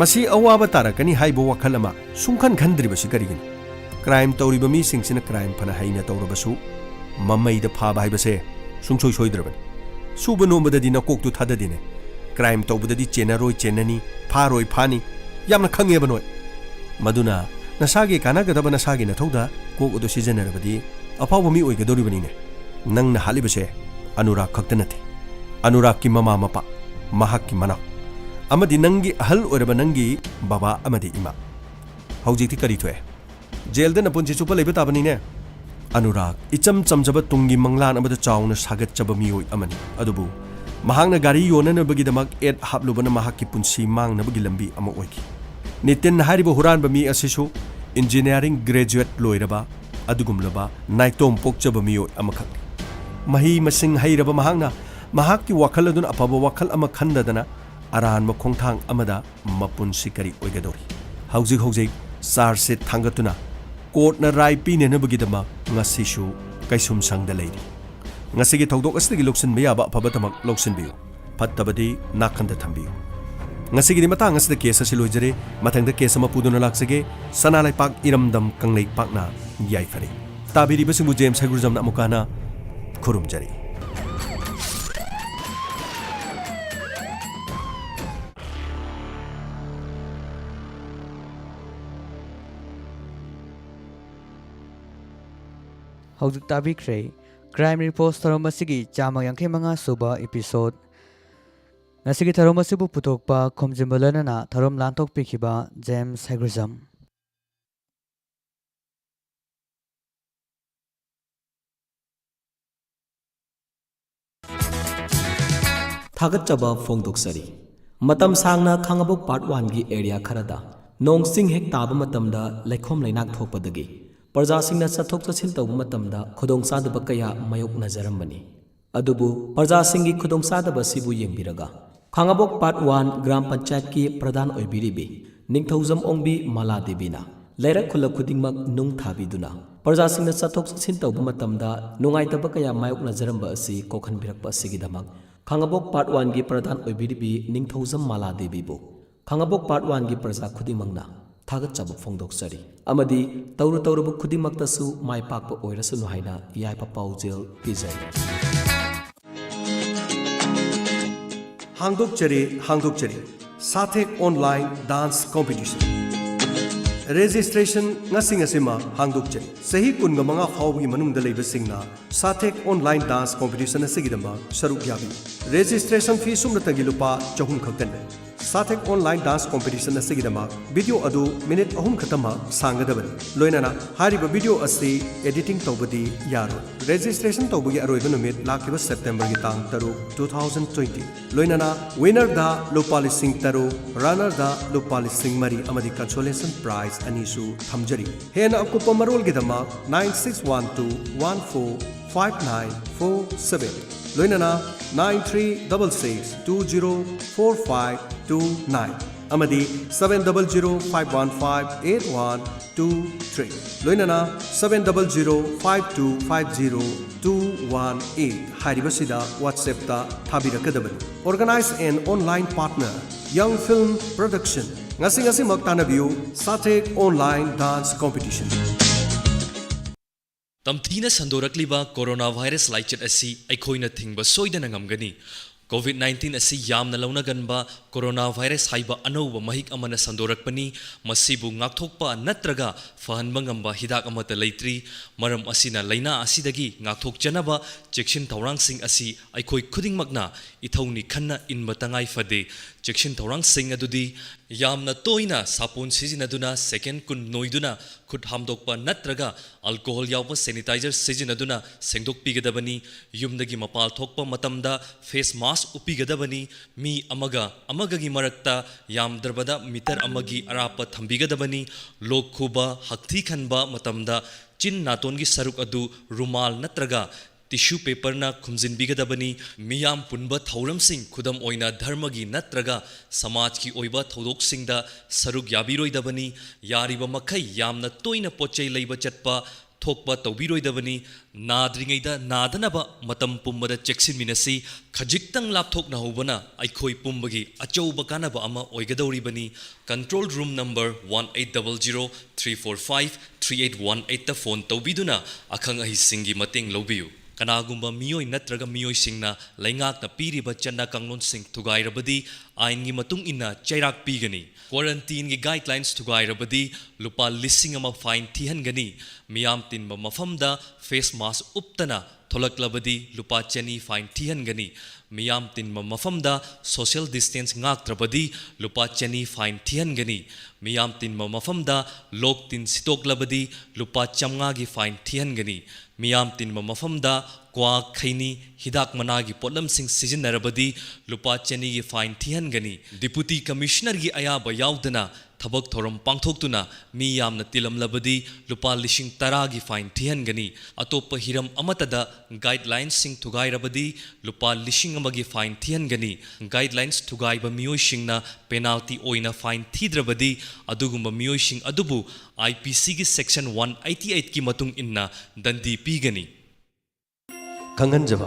ꯃꯁꯤ ꯑꯋꯥꯕ ꯇꯥꯔꯛꯀꯅꯤ ꯍꯥꯏꯕ ꯋꯥꯈꯜ ꯑꯃ ꯁꯨꯡꯈꯟ ꯈꯟꯗ꯭ꯔꯤꯕꯁꯤ ꯀꯔꯤꯒꯤꯅꯣ? ꯀ꯭ꯔꯥꯏꯝ ꯇꯧꯔꯤꯕ ꯃꯤꯁꯤꯡꯁꯤꯅ ꯀ꯭ꯔꯥꯏꯝ ꯐꯅ ꯍꯩꯅ ꯇꯧꯔꯕꯁꯨ ꯃꯃꯩꯗ ꯐꯥꯕ ꯍꯥꯏꯕꯁꯦ ꯁꯨꯡꯁꯣꯏ ꯁꯣꯏꯗ꯭ꯔꯕꯅꯤ꯫ ꯁꯨꯕ ꯅꯣꯝꯕꯗꯗꯤ ꯅꯀꯣꯛꯇꯨ ꯊꯥꯗꯗꯦꯅꯦ꯫ ꯀ꯭ꯔꯥꯏꯝ ꯇꯧꯕꯗꯗꯤ ꯆꯦꯟꯅꯔꯣꯏ ꯆꯦꯟꯅꯅꯤ, ꯐꯥꯔꯣꯏ ꯐꯥꯅꯤ꯫ ꯌꯥꯝꯅ ꯈꯪꯉꯦꯕ ꯅꯣꯏ꯫ ꯃꯗꯨꯅ ꯅꯁꯥꯒꯤ ꯀꯥꯟꯅꯒꯗꯕ ꯅꯁꯥꯒꯤ ꯅꯊꯧꯗ ꯀꯣꯛ ꯑꯗꯨ ꯁꯤꯖꯤꯟꯅꯔꯕꯗꯤ ꯑꯐꯥꯎꯕ ꯃꯤ ꯑꯣꯏꯒꯗꯧꯔꯤꯕꯅꯤꯅꯦ꯫ ꯅꯪꯅ ꯍꯥꯠꯂꯤꯕꯁꯦ ꯑꯅꯨꯔꯥꯒ ꯈꯛꯇ ꯅꯠꯇꯦ꯫ ꯑꯅꯨꯔꯥꯒꯀꯤ ꯃꯃꯥ ꯃꯄꯥ, ꯃꯍꯥꯛꯀꯤ ꯃꯅꯥꯎ, ꯑꯃꯗꯤ ꯅꯪꯒꯤ ꯑꯍꯜ ꯑꯣꯏꯔꯕ ꯅꯪꯒꯤ ꯕꯕꯥ ꯑꯃꯗꯤ ꯏꯃꯥ꯫ ꯍꯧꯖꯤꯛꯇꯤ ꯀꯔꯤ ꯊꯣꯛꯑꯦ? ꯖꯦꯜꯗ ꯅꯄꯨꯟꯁꯤ ꯆꯨꯞꯄ ꯂꯩꯕ ꯇꯥꯕꯅꯤꯅꯦ꯫ ꯑꯅꯨꯔꯥꯒ, ꯏꯆꯝ ꯆꯝꯖꯕ ꯇꯨꯡꯒꯤ ꯃꯪꯂꯥꯟ ꯑꯃꯗ ꯆꯥꯎꯅ ꯁꯥꯒꯠꯆꯕ ꯃꯤꯑꯣꯏ ꯑꯃꯅꯤ꯫ ꯑꯗꯨꯕꯨ ꯃꯍꯥꯛꯅ ꯒꯥꯔꯤ ꯌꯣꯟꯅꯅꯕꯒꯤꯗꯃꯛ ad ꯍꯥꯞꯂꯨꯕꯅ ꯃꯍꯥꯛꯀꯤ ꯄꯨꯟꯁꯤ ꯃꯥꯡꯅꯕꯒꯤ ꯂꯝꯕꯤ ꯑꯃ ꯑꯣꯏꯈꯤ꯫ ꯅꯤꯇꯤꯟ ꯍꯥꯏꯔꯤꯕ ꯍꯨꯔꯥꯟꯕ ꯃꯤ ꯑꯁꯤꯁꯨ engineering graduate ꯂꯣꯏꯔꯕ ꯑꯗꯨꯒꯨꯝꯂꯕ ꯅꯥꯏꯇꯣꯝ ꯄꯣꯛꯆꯕ ꯃꯤꯑꯣꯏ ꯑꯃꯈꯛꯅꯤ꯫ ꯃꯍꯩ ꯃꯁꯤꯡ ꯍꯩꯔꯕ ꯃꯍꯥꯛꯅ ꯃꯍꯥꯛꯀꯤ ꯋꯥꯈꯜ ꯑꯗꯨꯅ ꯑꯐꯕ ꯋꯥꯈꯜ ꯑꯃ ꯈꯟꯗꯗꯅ ꯑꯔꯥꯟꯕ ꯈꯣꯡꯊꯥꯡ ꯑꯃꯗ ꯃꯄꯨꯟꯁꯤ ꯀꯔꯤ ꯑꯣꯏꯒꯗꯧꯔꯤ? ꯍꯧꯖꯤꯛ ꯍꯧꯖꯤꯛ charge sheet ꯊꯥꯡꯒꯠꯇꯨꯅ courtꯅ ꯔꯥꯏ ꯄꯤꯅꯅꯕꯒꯤꯗꯃꯛ ꯉꯁꯤꯁꯨ ꯀꯩꯁꯨꯝꯁꯪꯗ ꯂꯩꯔꯤ꯫ ꯉꯁꯤꯒꯤ ꯊꯧꯗꯣꯛ ꯑꯁꯤꯗꯒꯤ ꯂꯧꯁꯤꯟꯕ ꯌꯥꯕ ꯑꯐꯕꯗꯃꯛ ꯂꯧꯁꯤꯟꯕꯤꯌꯨ, ꯐꯠꯇꯕꯗꯤ ꯅꯥꯀꯟꯗ ꯊꯝꯕꯤꯌꯨ꯫ ꯉꯁꯤꯒꯤꯗꯤ ꯃꯇꯥꯡ ꯑꯁꯤꯗ case ꯑꯁꯤ ꯂꯣꯏꯖꯔꯦ꯫ ꯃꯊꯪꯗ case ꯑꯃ ꯄꯨꯗꯨꯅ ꯂꯥꯛꯆꯒꯦ꯫ ꯁꯅꯥ ꯂꯩꯄꯥꯛ ꯏꯔꯝꯗꯝ ꯀꯪꯂꯩꯄꯥꯛꯅ ꯌꯥꯏꯐꯔꯦ꯫ ꯇꯥꯕꯤꯔꯤꯕꯁꯤꯡꯕꯨ ꯖꯦꯝꯁ ꯍꯩꯒ꯭ꯔꯨꯖꯝꯅ ꯑꯃꯨꯛꯀ ꯍꯟꯅ ꯈꯨꯔꯨꯝꯖꯔꯤ꯫ ꯍꯧꯖꯤꯛ ꯇꯥꯕꯤꯈ꯭ꯔꯦ Crime Reports ꯊꯧꯔꯝ ꯑꯁꯤꯒꯤ ꯆꯥꯝꯃ ꯌꯥꯡꯈꯩ ꯃꯉꯥ ꯁꯨꯕ episode꯫ ꯉꯁꯤꯒꯤ ꯊꯧꯔꯝ ꯑꯁꯤꯕꯨ ꯄꯨꯊꯣꯛꯄ ꯈꯣꯝꯖꯤꯟꯕ ꯂꯣꯏꯅꯅ ꯊꯧꯔꯝ ꯂꯥꯟꯊꯣꯛꯄꯤꯈꯤꯕ ꯖꯦꯝꯁ ꯍꯩꯒ꯭ꯔꯨꯖꯝ꯫ ꯊꯥꯒꯠꯆꯕ ꯐꯣꯡꯗꯣꯛꯆꯔꯤ꯫ ꯃꯇꯝ ꯁꯥꯡꯅ ꯈꯥꯡꯉꯕꯣꯛ Part Oneꯒꯤ area ꯈꯔꯗ ꯅꯣꯡ ꯆꯤꯡ ꯍꯦꯛ ꯇꯥꯕ ꯃꯇꯝꯗ ꯂꯩꯈꯣꯝ ꯂꯩꯅꯥꯡ ꯊꯣꯛꯄꯗꯒꯤ ꯄ꯭ꯔꯖꯥꯁꯤꯡꯅ ꯆꯠꯊꯣꯛ ꯆꯠꯁꯤꯟ ꯇꯧꯕ ꯃꯇꯝꯗ ꯈꯨꯗꯣꯡꯆꯥꯗꯕ ꯀꯌꯥ ꯃꯥꯌꯣꯛꯅꯖꯔꯝꯕꯅꯤ꯫ ꯑꯗꯨꯕꯨ ꯄ꯭ꯔꯖꯥꯁꯤꯡꯒꯤ ꯈꯨꯗꯣꯡꯆꯥꯗꯕ ꯑꯁꯤꯕꯨ ꯌꯦꯡꯕꯤꯔꯒ ꯈꯥꯡꯉꯕꯣꯛ Part One ꯒ꯭ꯔꯥꯝ ꯄꯟꯆꯥꯌꯠꯀꯤ ꯄ꯭ꯔꯙꯥꯟ ꯑꯣꯏꯕꯤꯔꯤꯕꯤ ꯅꯤꯡꯊꯧꯖꯝ ꯑꯣꯡꯕꯤ ꯃꯂꯥ ꯗꯦꯕꯤꯅ ꯂꯩꯔꯛ ꯈꯨꯜꯂꯛ ꯈꯨꯗꯤꯡꯃꯛ ꯅꯨꯡ ꯊꯥꯕꯤꯗꯨꯅ ꯄ꯭ꯔꯖꯥꯁꯤꯡꯅ ꯆꯠꯊꯣꯛ ꯆꯠꯁꯤꯟ ꯇꯧꯕ ꯃꯇꯝꯗ ꯅꯨꯡꯉꯥꯏꯇꯕ ꯀꯌꯥ ꯃꯥꯌꯣꯛꯅꯖꯔꯝꯕ ꯑꯁꯤ ꯀꯣꯛꯍꯟꯕꯤꯔꯛꯄ ꯑꯁꯤꯒꯤꯗꯃꯛ ꯈꯥꯡꯉꯕꯣꯛ Part Oneꯒꯤ ꯄ꯭ꯔꯙꯥꯟ ꯑꯣꯏꯕꯤꯔꯤꯕꯤ ꯅꯤꯡꯊꯧꯖꯝ ꯃꯂꯥ ꯗꯦꯕꯤꯕꯨ ꯈꯥꯡꯉꯕꯣꯛ Part Oneꯒꯤ ꯄ꯭ꯔꯖꯥ ꯈꯨꯗꯤꯡꯃꯛꯅ ꯊꯥꯒꯠꯆꯕ ꯐꯣꯡꯗꯣꯛꯆꯔꯤ ꯑꯃꯗꯤ ꯇꯧꯔꯨ ꯇꯧꯔꯨꯕ ꯈꯨꯗꯤꯡꯃꯛꯇꯁꯨ ꯃꯥꯏ ꯄꯥꯛꯄ ꯑꯣꯏꯔꯁꯅꯨ ꯍꯥꯏꯅ ꯌꯥꯏꯐ ꯄꯥꯎꯖꯦꯜ ꯄꯤꯖꯔꯤ꯫ ꯍꯥꯡꯗꯣꯛꯆꯔꯤ, ꯍꯥꯡꯗꯣꯛꯆꯔꯤ꯫ ꯁꯥꯊꯦꯛ online dance competition registration ꯉꯁꯤ ꯉꯁꯤꯃꯛ ꯍꯥꯡꯗꯣꯛꯆꯔꯤ꯫ ꯆꯍꯤ ꯀꯨꯟꯒ ꯃꯉꯥ ꯐꯥꯎꯕꯒꯤ ꯃꯅꯨꯡꯗ ꯂꯩꯕꯁꯤꯡꯅ ꯁꯥꯊꯦꯛ online dance competition ꯑꯁꯤꯒꯤꯗꯃꯛ ꯁꯔꯨꯛ ꯌꯥꯕꯤꯌꯨ꯫ Registration fee ꯁꯨꯞꯅꯇꯒꯤ ꯂꯨꯄꯥ ꯆꯍꯨꯝ ꯈꯛꯇꯅꯤ꯫ ꯁꯥꯊꯦꯛ online dance competition ꯑꯁꯤꯒꯤꯗꯃꯛ video ꯑꯗꯨ minute ꯑꯍꯨꯝ ꯈꯛꯇꯃꯛ ꯁꯥꯡꯒꯗꯕꯅꯤ꯫ ꯂꯣꯏꯅꯅ ꯍꯥꯏꯔꯤꯕ video ꯑꯁꯤ editing ꯇꯧꯕꯗꯤ ꯌꯥꯔꯣꯏ꯫ Registration ꯇꯧꯕꯒꯤ ꯑꯔꯣꯏꯕ ꯅꯨꯃꯤꯠ ꯂꯥꯛꯂꯤꯕ Septemberꯒꯤ ꯇꯥꯡ ꯇꯔꯨꯛ, two thousand twenty꯫ ꯂꯣꯏꯅꯅ winnerꯗ ꯂꯨꯄꯥ ꯂꯤꯁꯤꯡ ꯇꯔꯨꯛ, runnerꯗ ꯂꯨꯄꯥ ꯂꯤꯁꯤꯡ ꯃꯔꯤ ꯑꯃꯗꯤ consolation prize ꯑꯅꯤꯁꯨ ꯊꯝꯖꯔꯤ꯫ ꯍꯦꯟꯅ ꯑꯀꯨꯞꯄ ꯃꯔꯣꯜꯒꯤꯗꯃꯛ nine six one two one four five nine four seven, ꯂꯣꯏꯅꯅ nine three double six two zero four five two nine ꯑꯃꯗꯤ seven double zero five one five eight one two three, ꯂꯣꯏꯅꯅ seven double zero five two five zero two one eight ꯍꯥꯏꯔꯤꯕꯁꯤꯗ WhatsAppꯇ ꯊꯥꯕꯤꯔꯛꯀꯗꯕꯅꯤ꯫ Organize and online partner, Young Film Production꯫ ꯉꯁꯤ ꯉꯁꯤꯃꯛ ꯇꯥꯟꯅꯕꯤꯌꯨ ꯁꯥꯊꯦꯛ online dance competition꯫ ꯇꯝꯊꯤꯅ ꯁꯟꯗꯣꯔꯛꯂꯤꯕ corona virus ꯂꯥꯏꯆꯠ ꯑꯁꯤ ꯑꯩꯈꯣꯏꯅ ꯊꯤꯡꯕ ꯁꯣꯏꯗꯅ ꯉꯝꯒꯅꯤ꯫ COVID nineteen ꯑꯁꯤ ꯌꯥꯝꯅ ꯂꯧꯅꯒꯟꯕ corona virus ꯍꯥꯏꯕ ꯑꯅꯧꯕ ꯃꯍꯤꯛ ꯑꯃꯅ ꯁꯟꯗꯣꯔꯛꯄꯅꯤ꯫ ꯃꯁꯤꯕꯨ ꯉꯥꯛꯊꯣꯛꯄ ꯅꯠꯇ꯭ꯔꯒ ꯐꯍꯟꯕ ꯉꯝꯕ ꯍꯤꯗꯥꯛ ꯑꯃꯠꯇ ꯂꯩꯇ꯭ꯔꯤ꯫ ꯃꯔꯝ ꯑꯁꯤꯅ ꯂꯥꯏꯅꯥ ꯑꯁꯤꯗꯒꯤ ꯉꯥꯛꯊꯣꯛꯆꯅꯕ ꯆꯦꯛꯁꯤꯟ ꯊꯧꯔꯥꯡꯁꯤꯡ ꯑꯁꯤ ꯑꯩꯈꯣꯏ ꯈꯨꯗꯤꯡꯃꯛꯅ ꯏꯊꯧꯅꯤ ꯈꯟꯅ ꯏꯟꯕ ꯇꯉꯥꯏ ꯐꯗꯦ꯫ ꯆꯦꯛꯁꯤꯟ ꯊꯧꯔꯥꯡꯁꯤꯡ ꯑꯗꯨꯗꯤ: ꯌꯥꯝꯅ ꯇꯣꯏꯅ ꯁꯥꯄꯣꯟ ꯁꯤꯖꯤꯟꯅꯗꯨꯅ second ꯀꯨꯟ ꯅꯣꯏꯗꯨꯅ ꯈꯨꯠ ꯍꯥꯝꯗꯣꯛꯄ ꯅꯠꯇ꯭ꯔꯒ alcohol ꯌꯥꯎꯕ sanitizer ꯁꯤꯖꯤꯟꯅꯗꯨꯅ ꯁꯦꯡꯗꯣꯛꯄꯤꯒꯗꯕꯅꯤ꯫ ꯌꯨꯝꯗꯒꯤ ꯃꯄꯥꯜ ꯊꯣꯛꯄ ꯃꯇꯝꯗ face mask ꯎꯞꯄꯤꯒꯗꯕꯅꯤ꯫ ꯃꯤ ꯑꯃꯒ ꯑꯃꯒꯒꯤ ꯃꯔꯛꯇ ꯌꯥꯝꯗ꯭ꯔꯕꯗ meter ꯑꯃꯒꯤ ꯑꯔꯥꯞꯄ ꯊꯝꯕꯤꯒꯗꯕꯅꯤ꯫ ꯂꯣꯛ ꯈꯨꯕ, ꯍꯛꯊꯤ ꯈꯟꯕ ꯃꯇꯝꯗ ꯆꯤꯟ ꯅꯥꯇꯣꯟꯒꯤ ꯁꯔꯨꯛ ꯑꯗꯨ ꯔꯨꯃꯥꯜ ꯅꯠꯇ꯭ꯔꯒ tissue paperꯅ ꯈꯨꯝꯖꯤꯟꯕꯤꯒꯗꯕꯅꯤ꯫ ꯃꯤꯌꯥꯝ ꯄꯨꯟꯕ ꯊꯧꯔꯝꯁꯤꯡ, ꯈꯨꯗꯝ ꯑꯣꯏꯅ ꯙꯔꯃꯒꯤ ꯅꯠꯇ꯭ꯔꯒ ꯁꯃꯥꯖꯀꯤ ꯑꯣꯏꯕ ꯊꯧꯗꯣꯛꯁꯤꯡꯗ ꯁꯔꯨꯛ ꯌꯥꯕꯤꯔꯣꯏꯗꯕꯅꯤ꯫ ꯌꯥꯔꯤꯕ ꯃꯈꯩ ꯌꯥꯝꯅ ꯇꯣꯏꯅ ꯄꯣꯠ ꯆꯩ ꯂꯩꯕ ꯆꯠꯄ ꯊꯣꯛꯄ ꯇꯧꯕꯤꯔꯣꯏꯗꯕꯅꯤ꯫ ꯅꯥꯗ꯭ꯔꯤꯉꯩꯗ ꯅꯥꯗꯅꯕ ꯃꯇꯝ ꯄꯨꯝꯕꯗ ꯆꯦꯛꯁꯤꯟꯃꯤꯟꯅꯁꯤ꯫ ꯈꯖꯤꯛꯇꯪ ꯂꯥꯞꯊꯣꯛꯅꯍꯧꯕꯅ ꯑꯩꯈꯣꯏ ꯄꯨꯝꯕꯒꯤ ꯑꯆꯧꯕ ꯀꯥꯟꯅꯕ ꯑꯃ ꯑꯣꯏꯒꯗꯧꯔꯤꯕꯅꯤ꯫ Control room number one eight double zero three four five three eight one eightꯇ phone ꯇꯧꯕꯤꯗꯨꯅ ꯑꯈꯪ ꯑꯍꯩꯁꯤꯡꯒꯤ ꯃꯇꯦꯡ ꯂꯧꯕꯤꯌꯨ꯫ ꯀꯅꯥꯒꯨꯝꯕ ꯃꯤꯑꯣꯏ ꯅꯠꯇ꯭ꯔꯒ ꯃꯤꯑꯣꯏꯁꯤꯡꯅ ꯂꯩꯉꯥꯛꯅ ꯄꯤꯔꯤꯕ ꯆꯠꯅ ꯀꯥꯡꯂꯣꯟꯁꯤꯡ ꯊꯨꯒꯥꯏꯔꯕꯗꯤ ꯑꯥꯏꯟꯒꯤ ꯃꯇꯨꯡ ꯏꯟꯅ ꯆꯩꯔꯥꯛ ꯄꯤꯒꯅꯤ꯫ Quarantineꯒꯤ guidelines ꯊꯨꯒꯥꯏꯔꯕꯗꯤ ꯂꯨꯄꯥ ꯂꯤꯁꯤꯡ ꯑꯃ fine ꯊꯤꯍꯟꯒꯅꯤ꯫ ꯃꯤꯌꯥꯝ ꯇꯤꯟꯕ ꯃꯐꯝꯗ face mask ꯎꯞꯇꯅ ꯊꯣꯛꯂꯛꯂꯕꯗꯤ ꯂꯨꯄꯥ ꯆꯅꯤ fine ꯊꯤꯍꯟꯒꯅꯤ꯫ ꯃꯤꯌꯥꯝ ꯇꯤꯟꯕ ꯃꯐꯝꯗ social distance ꯉꯥꯛꯇ꯭ꯔꯕꯗꯤ ꯂꯨꯄꯥ ꯆꯅꯤ fine ꯊꯤꯍꯟꯒꯅꯤ꯫ ꯃꯤꯌꯥꯝ ꯇꯤꯟꯕ ꯃꯐꯝꯗ ꯂꯣꯛ ꯇꯤꯟ ꯁꯤꯠꯇꯣꯛꯂꯕꯗꯤ ꯂꯨꯄꯥ ꯆꯥꯝꯃꯉꯥꯒꯤ fine ꯊꯤꯍꯟꯒꯅꯤ꯫ ꯃꯤꯌꯥꯝ ꯇꯤꯟꯕ ꯃꯐꯝꯗ ꯀ꯭ꯋꯥ, ꯈꯩꯅꯤ, ꯍꯤꯗꯥꯛ ꯃꯅꯥꯒꯤ ꯄꯣꯠꯂꯝꯁꯤꯡ ꯁꯤꯖꯤꯟꯅꯔꯕꯗꯤ ꯂꯨꯄꯥ ꯆꯅꯤꯒꯤ fine ꯊꯤꯍꯟꯒꯅꯤ꯫ Deputy Commissionerꯒꯤ ꯑꯌꯥꯕ ꯌꯥꯎꯗꯅ ꯊꯕꯛ ꯊꯧꯔꯝ ꯄꯥꯡꯊꯣꯛꯇꯨꯅ ꯃꯤ ꯌꯥꯝꯅ ꯇꯤꯜꯂꯝꯂꯕꯗꯤ ꯂꯨꯄꯥ ꯂꯤꯁꯤꯡ ꯇꯔꯥꯒꯤ fine ꯊꯤꯍꯟꯒꯅꯤ꯫ ꯑꯇꯣꯞꯄ ꯍꯤꯔꯝ ꯑꯃꯠꯇꯗ guidelinesꯁꯤꯡ ꯊꯨꯒꯥꯏꯔꯕꯗꯤ ꯂꯨꯄꯥ ꯂꯤꯁꯤꯡ ꯑꯃꯒꯤ fine ꯊꯤꯍꯟꯒꯅꯤ꯫ Guidelines ꯊꯨꯒꯥꯏꯕ ꯃꯤꯑꯣꯏꯁꯤꯡꯅ penalty ꯑꯣꯏꯅ fine ꯊꯤꯗ꯭ꯔꯕꯗꯤ ꯑꯗꯨꯒꯨꯝꯕ ꯃꯤꯑꯣꯏꯁꯤꯡ ꯑꯗꯨꯕꯨ IPCꯒꯤ section one eighty eightꯀꯤ ꯃꯇꯨꯡ ꯏꯟꯅ ꯗꯟꯗꯤ ꯄꯤꯒꯅꯤ꯫ ꯈꯪꯍꯟꯖꯕ,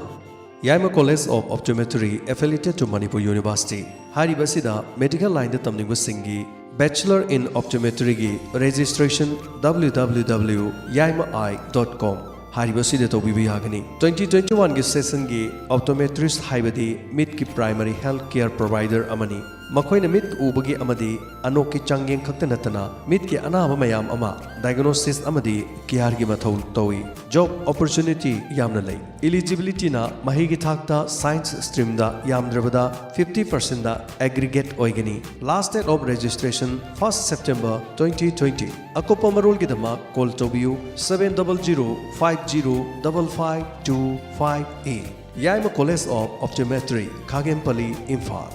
ꯌꯥꯏꯃ College of Optometry, affiliated to Manipur University, ꯍꯥꯏꯔꯤꯕ ꯑꯁꯤꯗ medical lineꯗ ꯇꯝꯅꯤꯡꯕꯁꯤꯡꯒꯤ Bachelor in Optometryꯒꯤ registration www yaimai dot com ꯍꯥꯏꯔꯤꯕ ꯑꯁꯤꯗ ꯇꯧꯕꯤꯕ ꯌꯥꯒꯅꯤ꯫ Twenty twenty oneꯒꯤ sessionꯒꯤ optometrist ꯍꯥꯏꯕꯗꯤ ꯃꯤꯠꯀꯤ primary health care provider ꯑꯃꯅꯤ꯫ ꯃꯈꯣꯏꯅ ꯃꯤꯠ ꯎꯕꯒꯤ ꯑꯃꯗꯤ ꯑꯅꯣꯛꯀꯤ ꯆꯥꯡꯌꯦꯡ ꯈꯛꯇ ꯅꯠꯇꯅ ꯃꯤꯠꯀꯤ ꯑꯅꯥꯕ ꯃꯌꯥꯝ ꯑꯃ diagnosis ꯑꯃꯗꯤ careꯒꯤ ꯃꯊꯧ ꯇꯧꯏ꯫ Job opportunity ꯌꯥꯝꯅ ꯂꯩ꯫ Eligibilityꯅ ꯃꯍꯩꯒꯤ ꯊꯥꯛꯇ science streamꯗ ꯌꯥꯝꯗ꯭ꯔꯕꯗ fifty percentꯗ aggregate ꯑꯣꯏꯒꯅꯤ꯫ Last date of registration first September twenty twenty꯫ ꯑꯀꯨꯞꯄ ꯃꯔꯣꯜꯒꯤꯗꯃꯛ call ꯇꯧꯕꯤꯌꯨ seven double zero five zero double five two five eight꯫ Yaima College of Optometry, Khagenpally, Imphal꯫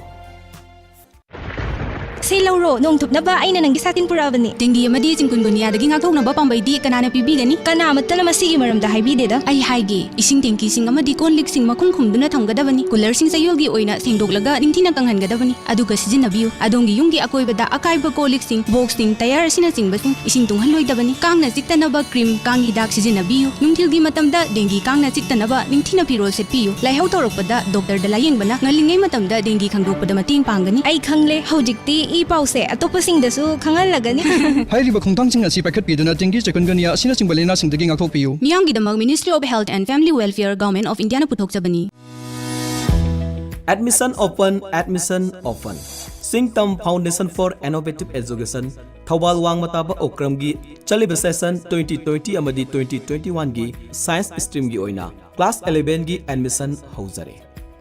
ꯁꯤ ꯂꯧꯔꯣ, ꯅꯣꯡ ꯊꯨꯞꯅꯕ ꯑꯩꯅ ꯅꯪꯒꯤ ꯁꯥꯇꯤꯟ ꯄꯨꯔꯛꯑꯕꯅꯤ꯫ ꯗꯦꯡꯒꯤ ꯑꯃꯗꯤ ꯆꯤꯟꯀꯨꯟꯒꯨꯅꯤꯌꯥꯗꯒꯤ ꯉꯥꯛꯊꯣꯛꯅꯕ ꯄꯥꯝꯕꯩꯗꯤ ꯀꯅꯥꯅ ꯄꯤꯕꯤꯒꯅꯤ? ꯀꯅꯥꯃꯠꯇꯅ ꯃꯁꯤꯒꯤ ꯃꯔꯝꯗ ꯍꯥꯏꯕꯤꯗꯦꯗ꯫ ꯑꯩ ꯍꯥꯏꯒꯦ, ꯏꯁꯤꯡ ꯇꯦꯡꯀꯤꯁꯤꯡ ꯑꯃꯗꯤ ꯀꯣꯟ ꯂꯤꯛꯁꯤꯡ ꯃꯈꯨꯝ ꯈꯨꯝꯗꯨꯅ ꯊꯝꯒꯗꯕꯅꯤ꯫ ꯀꯨꯂꯔꯁꯤꯡ ꯆꯌꯣꯜꯒꯤ ꯑꯣꯏꯅ ꯁꯦꯡꯗꯣꯛꯂꯒ ꯅꯤꯡꯊꯤꯅ ꯀꯪꯍꯟꯒꯗꯕꯅꯤ꯫ ꯑꯗꯨꯒ ꯁꯤꯖꯤꯟꯅꯕꯤꯌꯨ꯫ ꯑꯗꯣꯝꯒꯤ ꯌꯨꯝꯒꯤ ꯑꯀꯣꯏꯕꯗ ꯑꯀꯥꯏꯕ ꯀꯣꯜ ꯂꯤꯛꯁꯤꯡ, ꯕꯣꯛꯁꯁꯤꯡ, ꯇꯌꯥꯔ ꯑꯁꯤꯅꯆꯤꯡꯕꯁꯤꯡ ꯏꯁꯤꯡ ꯇꯨꯡꯍꯜꯂꯣꯏꯗꯕꯅꯤ꯫ ꯀꯥꯡꯅ ꯆꯤꯛꯇꯅꯕ ꯀ꯭ꯔꯤꯝ, ꯀꯥꯡ ꯍꯤꯗꯥꯛ ꯁꯤꯖꯤꯟꯅꯕꯤꯌꯨ꯫ ꯅꯨꯡꯊꯤꯜꯒꯤ ꯃꯇꯝꯗ ꯗꯦꯡꯒꯤ ꯀꯥꯡꯅ ꯆꯤꯛꯇꯅꯕ ꯅꯤꯡꯊꯤꯅ ꯐꯤꯔꯣꯜ ꯁꯦꯠꯄꯤꯌꯨ꯫ ꯂꯥꯏꯍꯧ ꯇꯧꯔꯛꯄꯗ ꯗꯣꯛꯇꯔꯗ ꯂꯥꯌꯦꯡꯕꯅ ꯉꯜꯂꯤꯉꯩ ꯃꯇꯝꯗ ꯗꯦꯡꯒꯤ ꯈꯪꯗꯣꯛꯄꯗ ꯃꯇꯦꯡ ꯄꯥꯡꯒꯅꯤ꯫ ꯑꯩ ꯈꯪꯂꯦ, ꯍꯧꯖꯤꯛꯇꯤ ꯏ ꯄꯥꯎꯁꯦ ꯑꯇꯣꯞꯄꯁꯤꯡꯗꯁꯨ ꯈꯪꯍꯜꯂꯒꯅꯤ꯫ ꯍꯥꯏꯔꯤꯕ ꯈꯣꯡꯊꯥꯡꯁꯤꯡ ꯑꯁꯤ ꯄꯥꯏꯈꯠꯄꯤꯗꯨꯅ ꯗꯦꯡꯒꯤ, ꯆꯤꯀꯟꯒꯨꯅꯤꯌꯥ ꯑꯁꯤꯅꯆꯤꯡꯕ ꯂꯥꯏꯅꯥꯁꯤꯡꯗꯒꯤ ꯉꯥꯛꯊꯣꯛꯄꯤꯌꯨ꯫ ꯃꯤꯌꯥꯝꯒꯤꯗꯃꯛ Ministry of Health and Family Welfare, Government of Indiaꯅ ꯄꯨꯊꯣꯛꯆꯕꯅꯤ꯫ Admission open, admission open. ꯁꯤꯡꯇꯝ Foundation for Innovative Education, Thoubal ꯋꯥꯡꯃ ꯇꯥꯕ ꯑꯣꯀ꯭ꯔꯝꯒꯤ ꯆꯠꯂꯤꯕ session twenty twenty ꯑꯃꯗꯤ twenty twenty oneꯒꯤ science streamꯒꯤ ꯑꯣꯏꯅ ꯀ꯭ꯂꯥꯁ ꯑꯦꯂꯦꯚꯦꯟꯒꯤ ꯑꯦꯗꯃꯤꯁꯟ ꯍꯧꯖꯔꯦ꯫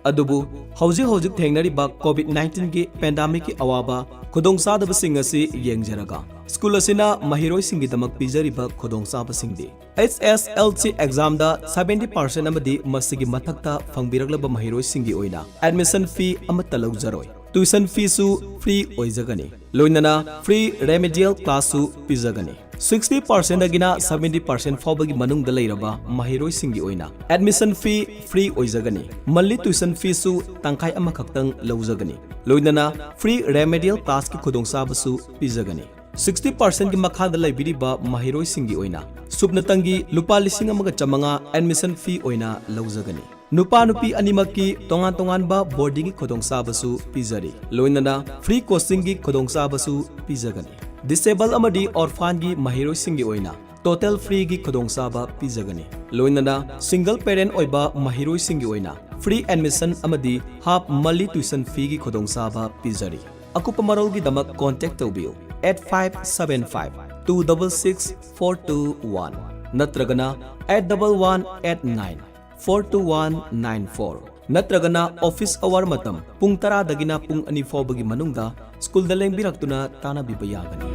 ꯑꯗꯨꯕꯨ ꯍꯧꯖꯤꯛ ꯍꯧꯖꯤꯛ ꯊꯦꯡꯅꯔꯤꯕ ꯀꯣꯚꯤꯗ ꯅꯥꯏꯟꯇꯤꯟꯒꯤ ꯄꯦꯟꯗꯥꯃꯤꯛꯀꯤ ꯑꯋꯥꯕ ꯈꯨꯗꯣꯡꯆꯥꯗꯕꯁꯤꯡ ꯑꯁꯤ ꯌꯦꯡꯖꯔꯒ ꯁ꯭ꯀꯨꯜ ꯑꯁꯤꯅ ꯃꯍꯩꯔꯣꯏꯁꯤꯡꯒꯤꯗꯃꯛ ꯄꯤꯖꯔꯤꯕ ꯈꯨꯗꯣꯡꯆꯥꯕꯁꯤꯡꯗꯤ, ꯑꯩꯆ ꯑꯦꯁ ꯑꯦꯜ ꯁꯤ ꯑꯦꯛꯖꯥꯝꯗ ꯁꯚꯦꯟꯇꯤ ꯄꯥꯔꯁꯦꯟ ꯑꯃꯗꯤ ꯃꯁꯤꯒꯤ ꯃꯊꯛꯇ ꯐꯪꯕꯤꯔꯛꯂꯕ ꯃꯍꯩꯔꯣꯏꯁꯤꯡꯒꯤ ꯑꯣꯏꯅ ꯑꯦꯗꯃꯤꯁꯟ ꯐꯤ ꯑꯃꯠꯇ ꯂꯧꯖꯔꯣꯏ꯫ ꯇ꯭ꯌꯨꯁꯟ ꯐꯤꯁꯨ ꯐ꯭ꯔꯤ ꯑꯣꯏꯖꯒꯅꯤ꯫ ꯂꯣꯏꯅꯅ ꯐ꯭ꯔꯤ ꯔꯦꯃꯤꯗꯤꯌꯦꯜ ꯀ꯭ꯂꯥꯁꯁꯨ ꯄꯤꯖꯒꯅꯤ꯫ ꯁꯤꯛꯁꯇꯤ ꯄꯥꯔꯁꯦꯟꯗꯒꯤꯅ ꯁꯚꯦꯟꯇꯤ ꯄꯥꯔꯁꯦꯟ ꯐꯥꯎꯕꯒꯤ ꯃꯅꯨꯡꯗ ꯂꯩꯔꯕ ꯃꯍꯩꯔꯣꯏꯁꯤꯡꯒꯤ ꯑꯣꯏꯅ admission fee free ꯑꯣꯏꯖꯒꯅꯤ꯫ Monthly tuition ꯐꯤꯁꯨ ꯇꯪꯈꯥꯏ ꯑꯃꯈꯛꯇꯪ ꯂꯧꯖꯒꯅꯤ꯫ ꯂꯣꯏꯅꯅ ꯐ꯭ꯔꯤ ꯔꯦꯃꯤꯗꯤꯌꯦꯜ ꯀ꯭ꯂꯥꯁꯀꯤ ꯈꯨꯗꯣꯡꯆꯥꯕꯁꯨ ꯄꯤꯖꯒꯅꯤ꯫ ꯁꯤꯛꯁꯇꯤ ꯄꯥꯔꯁꯦꯟꯒꯤ ꯃꯈꯥꯗ ꯂꯩꯕꯤꯔꯤꯕ ꯃꯍꯩꯔꯣꯏꯁꯤꯡꯒꯤ ꯑꯣꯏꯅ ꯁꯨꯞꯅꯇꯪꯒꯤ ꯂꯨꯄꯥ ꯂꯤꯁꯤꯡ ꯑꯃꯒ ꯆꯥꯃꯉꯥ ꯑꯦꯗꯃꯤꯁꯟ ꯐꯤ ꯑꯣꯏꯅ ꯂꯧꯖꯒꯅꯤ꯫ ꯅꯨꯄꯥ ꯅꯨꯄꯤ ꯑꯅꯤꯃꯛꯀꯤ ꯇꯣꯉꯥꯟ ꯇꯣꯉꯥꯟꯕ ꯕꯣꯔꯗꯤꯡꯒꯤ ꯈꯨꯗꯣꯡꯆꯥꯕꯁꯨ ꯄꯤꯖꯔꯤ꯫ ꯂꯣꯏꯅꯅ ꯐ꯭ꯔꯤ ꯀꯣꯆꯤꯡꯒꯤ ꯈꯨꯗꯣꯡꯆꯥꯕꯁꯨ ꯄꯤꯖꯒꯅꯤ꯫ ꯗꯤꯁꯦꯕꯜ ꯑꯃꯗꯤ ꯑꯣꯔꯐꯥꯟꯒꯤ ꯃꯍꯩꯔꯣꯏꯁꯤꯡꯒꯤ ꯑꯣꯏꯅ ꯇꯣꯇꯦꯜ ꯐ꯭ꯔꯤꯒꯤ ꯈꯨꯗꯣꯡꯆꯥꯕ ꯄꯤꯖꯒꯅꯤ꯫ ꯂꯣꯏꯅꯅ ꯁꯤꯡꯒꯜ ꯄꯦꯔꯦꯟ ꯑꯣꯏꯕ ꯃꯍꯩꯔꯣꯏꯁꯤꯡꯒꯤ ꯑꯣꯏꯅ ꯐ꯭ꯔꯤ ꯑꯦꯗꯃꯤꯁꯟ ꯑꯃꯗꯤ ꯍꯥꯐ ꯃꯟꯂꯤ ꯇ꯭ꯌꯨꯁꯟ ꯐꯤꯒꯤ ꯈꯨꯗꯣꯡꯆꯥꯕ ꯄꯤꯖꯔꯤ꯫ ꯑꯀꯨꯞꯄ ꯃꯔꯣꯜꯒꯤꯗꯃꯛ ꯀꯣꯟꯇꯦꯛ ꯇꯧꯕꯤꯌꯨ, eight five seven five two double six four two one ꯅꯠꯇ꯭ꯔꯒꯅ eight double one eight nine four two one nine four ꯅꯠꯇ꯭ꯔꯒꯅ ꯑꯣꯐꯤꯁ ꯑꯋꯥꯔ ꯃꯇꯝ ꯄꯨꯡ ꯇꯔꯥꯗꯒꯤꯅ ꯄꯨꯡ ꯑꯅꯤ ꯐꯥꯎꯕꯒꯤ ꯃꯅꯨꯡꯗ ꯁ꯭ꯀꯨꯜꯗ ꯂꯦꯡꯕꯤꯔꯛꯇꯨꯅ ꯇꯥꯟꯅꯕꯤꯕ ꯌꯥꯒꯅꯤ꯫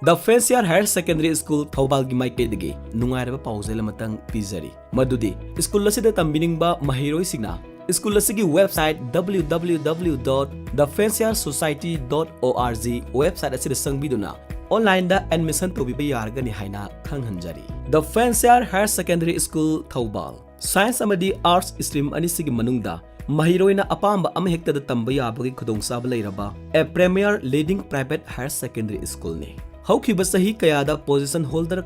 ꯗ ꯐꯦꯟꯁꯤꯌꯥꯔ ꯍꯥꯌꯔ ꯁꯦꯀꯦꯟꯗꯔꯤ ꯁ꯭ꯀꯨꯜ ꯊꯧꯕꯥꯜꯒꯤ ꯃꯥꯏꯀꯩꯗꯒꯤ ꯅꯨꯡꯉꯥꯏꯔꯕ ꯄꯥꯎꯖꯦꯜ ꯑꯃꯇꯪ ꯄꯤꯖꯔꯤ, ꯃꯗꯨꯗꯤ ꯁ꯭ꯀꯨꯜ ꯑꯁꯤꯗ ꯇꯝꯕꯤꯅꯤꯡꯕ ꯃꯍꯩꯔꯣꯏꯁꯤꯡꯅ ꯁ꯭ꯀꯨꯜ ꯑꯁꯤꯒꯤ website W W W dot the fancier society dot O R G website ꯑꯁꯤꯗ ꯆꯪꯕꯤꯗꯨꯅ ꯑꯣꯟꯂꯥꯏꯟꯗ ꯑꯦꯗꯃꯤꯁꯟ ꯇꯧꯕꯤꯕ ꯌꯥꯔꯒꯅꯤ ꯍꯥꯏꯅ ꯈꯪꯍꯟꯖꯔꯤ꯫ The Fancier higher secondary school Thoubal. Science ꯑꯃꯗꯤ ꯑꯥꯔꯠꯁ ꯁ꯭ꯇ꯭ꯔꯤꯝ ꯑꯅꯤꯁꯤꯒꯤ ꯃꯅꯨꯡꯗ ꯃꯍꯩꯔꯣꯏꯅ ꯑꯄꯥꯝꯕ ꯑꯃꯍꯦꯛꯇꯗ ꯇꯝꯕ ꯌꯥꯕꯒꯤ ꯈꯨꯗꯣꯡꯆꯥꯕ ꯂꯩꯔꯕ a premier leading private higher secondary school ꯅꯤ꯫ ꯍꯧꯈꯤꯕ ꯆꯍꯤ ꯀꯌꯥꯗ ꯄꯣꯖꯤꯁꯟ ꯍꯣꯜꯗꯔ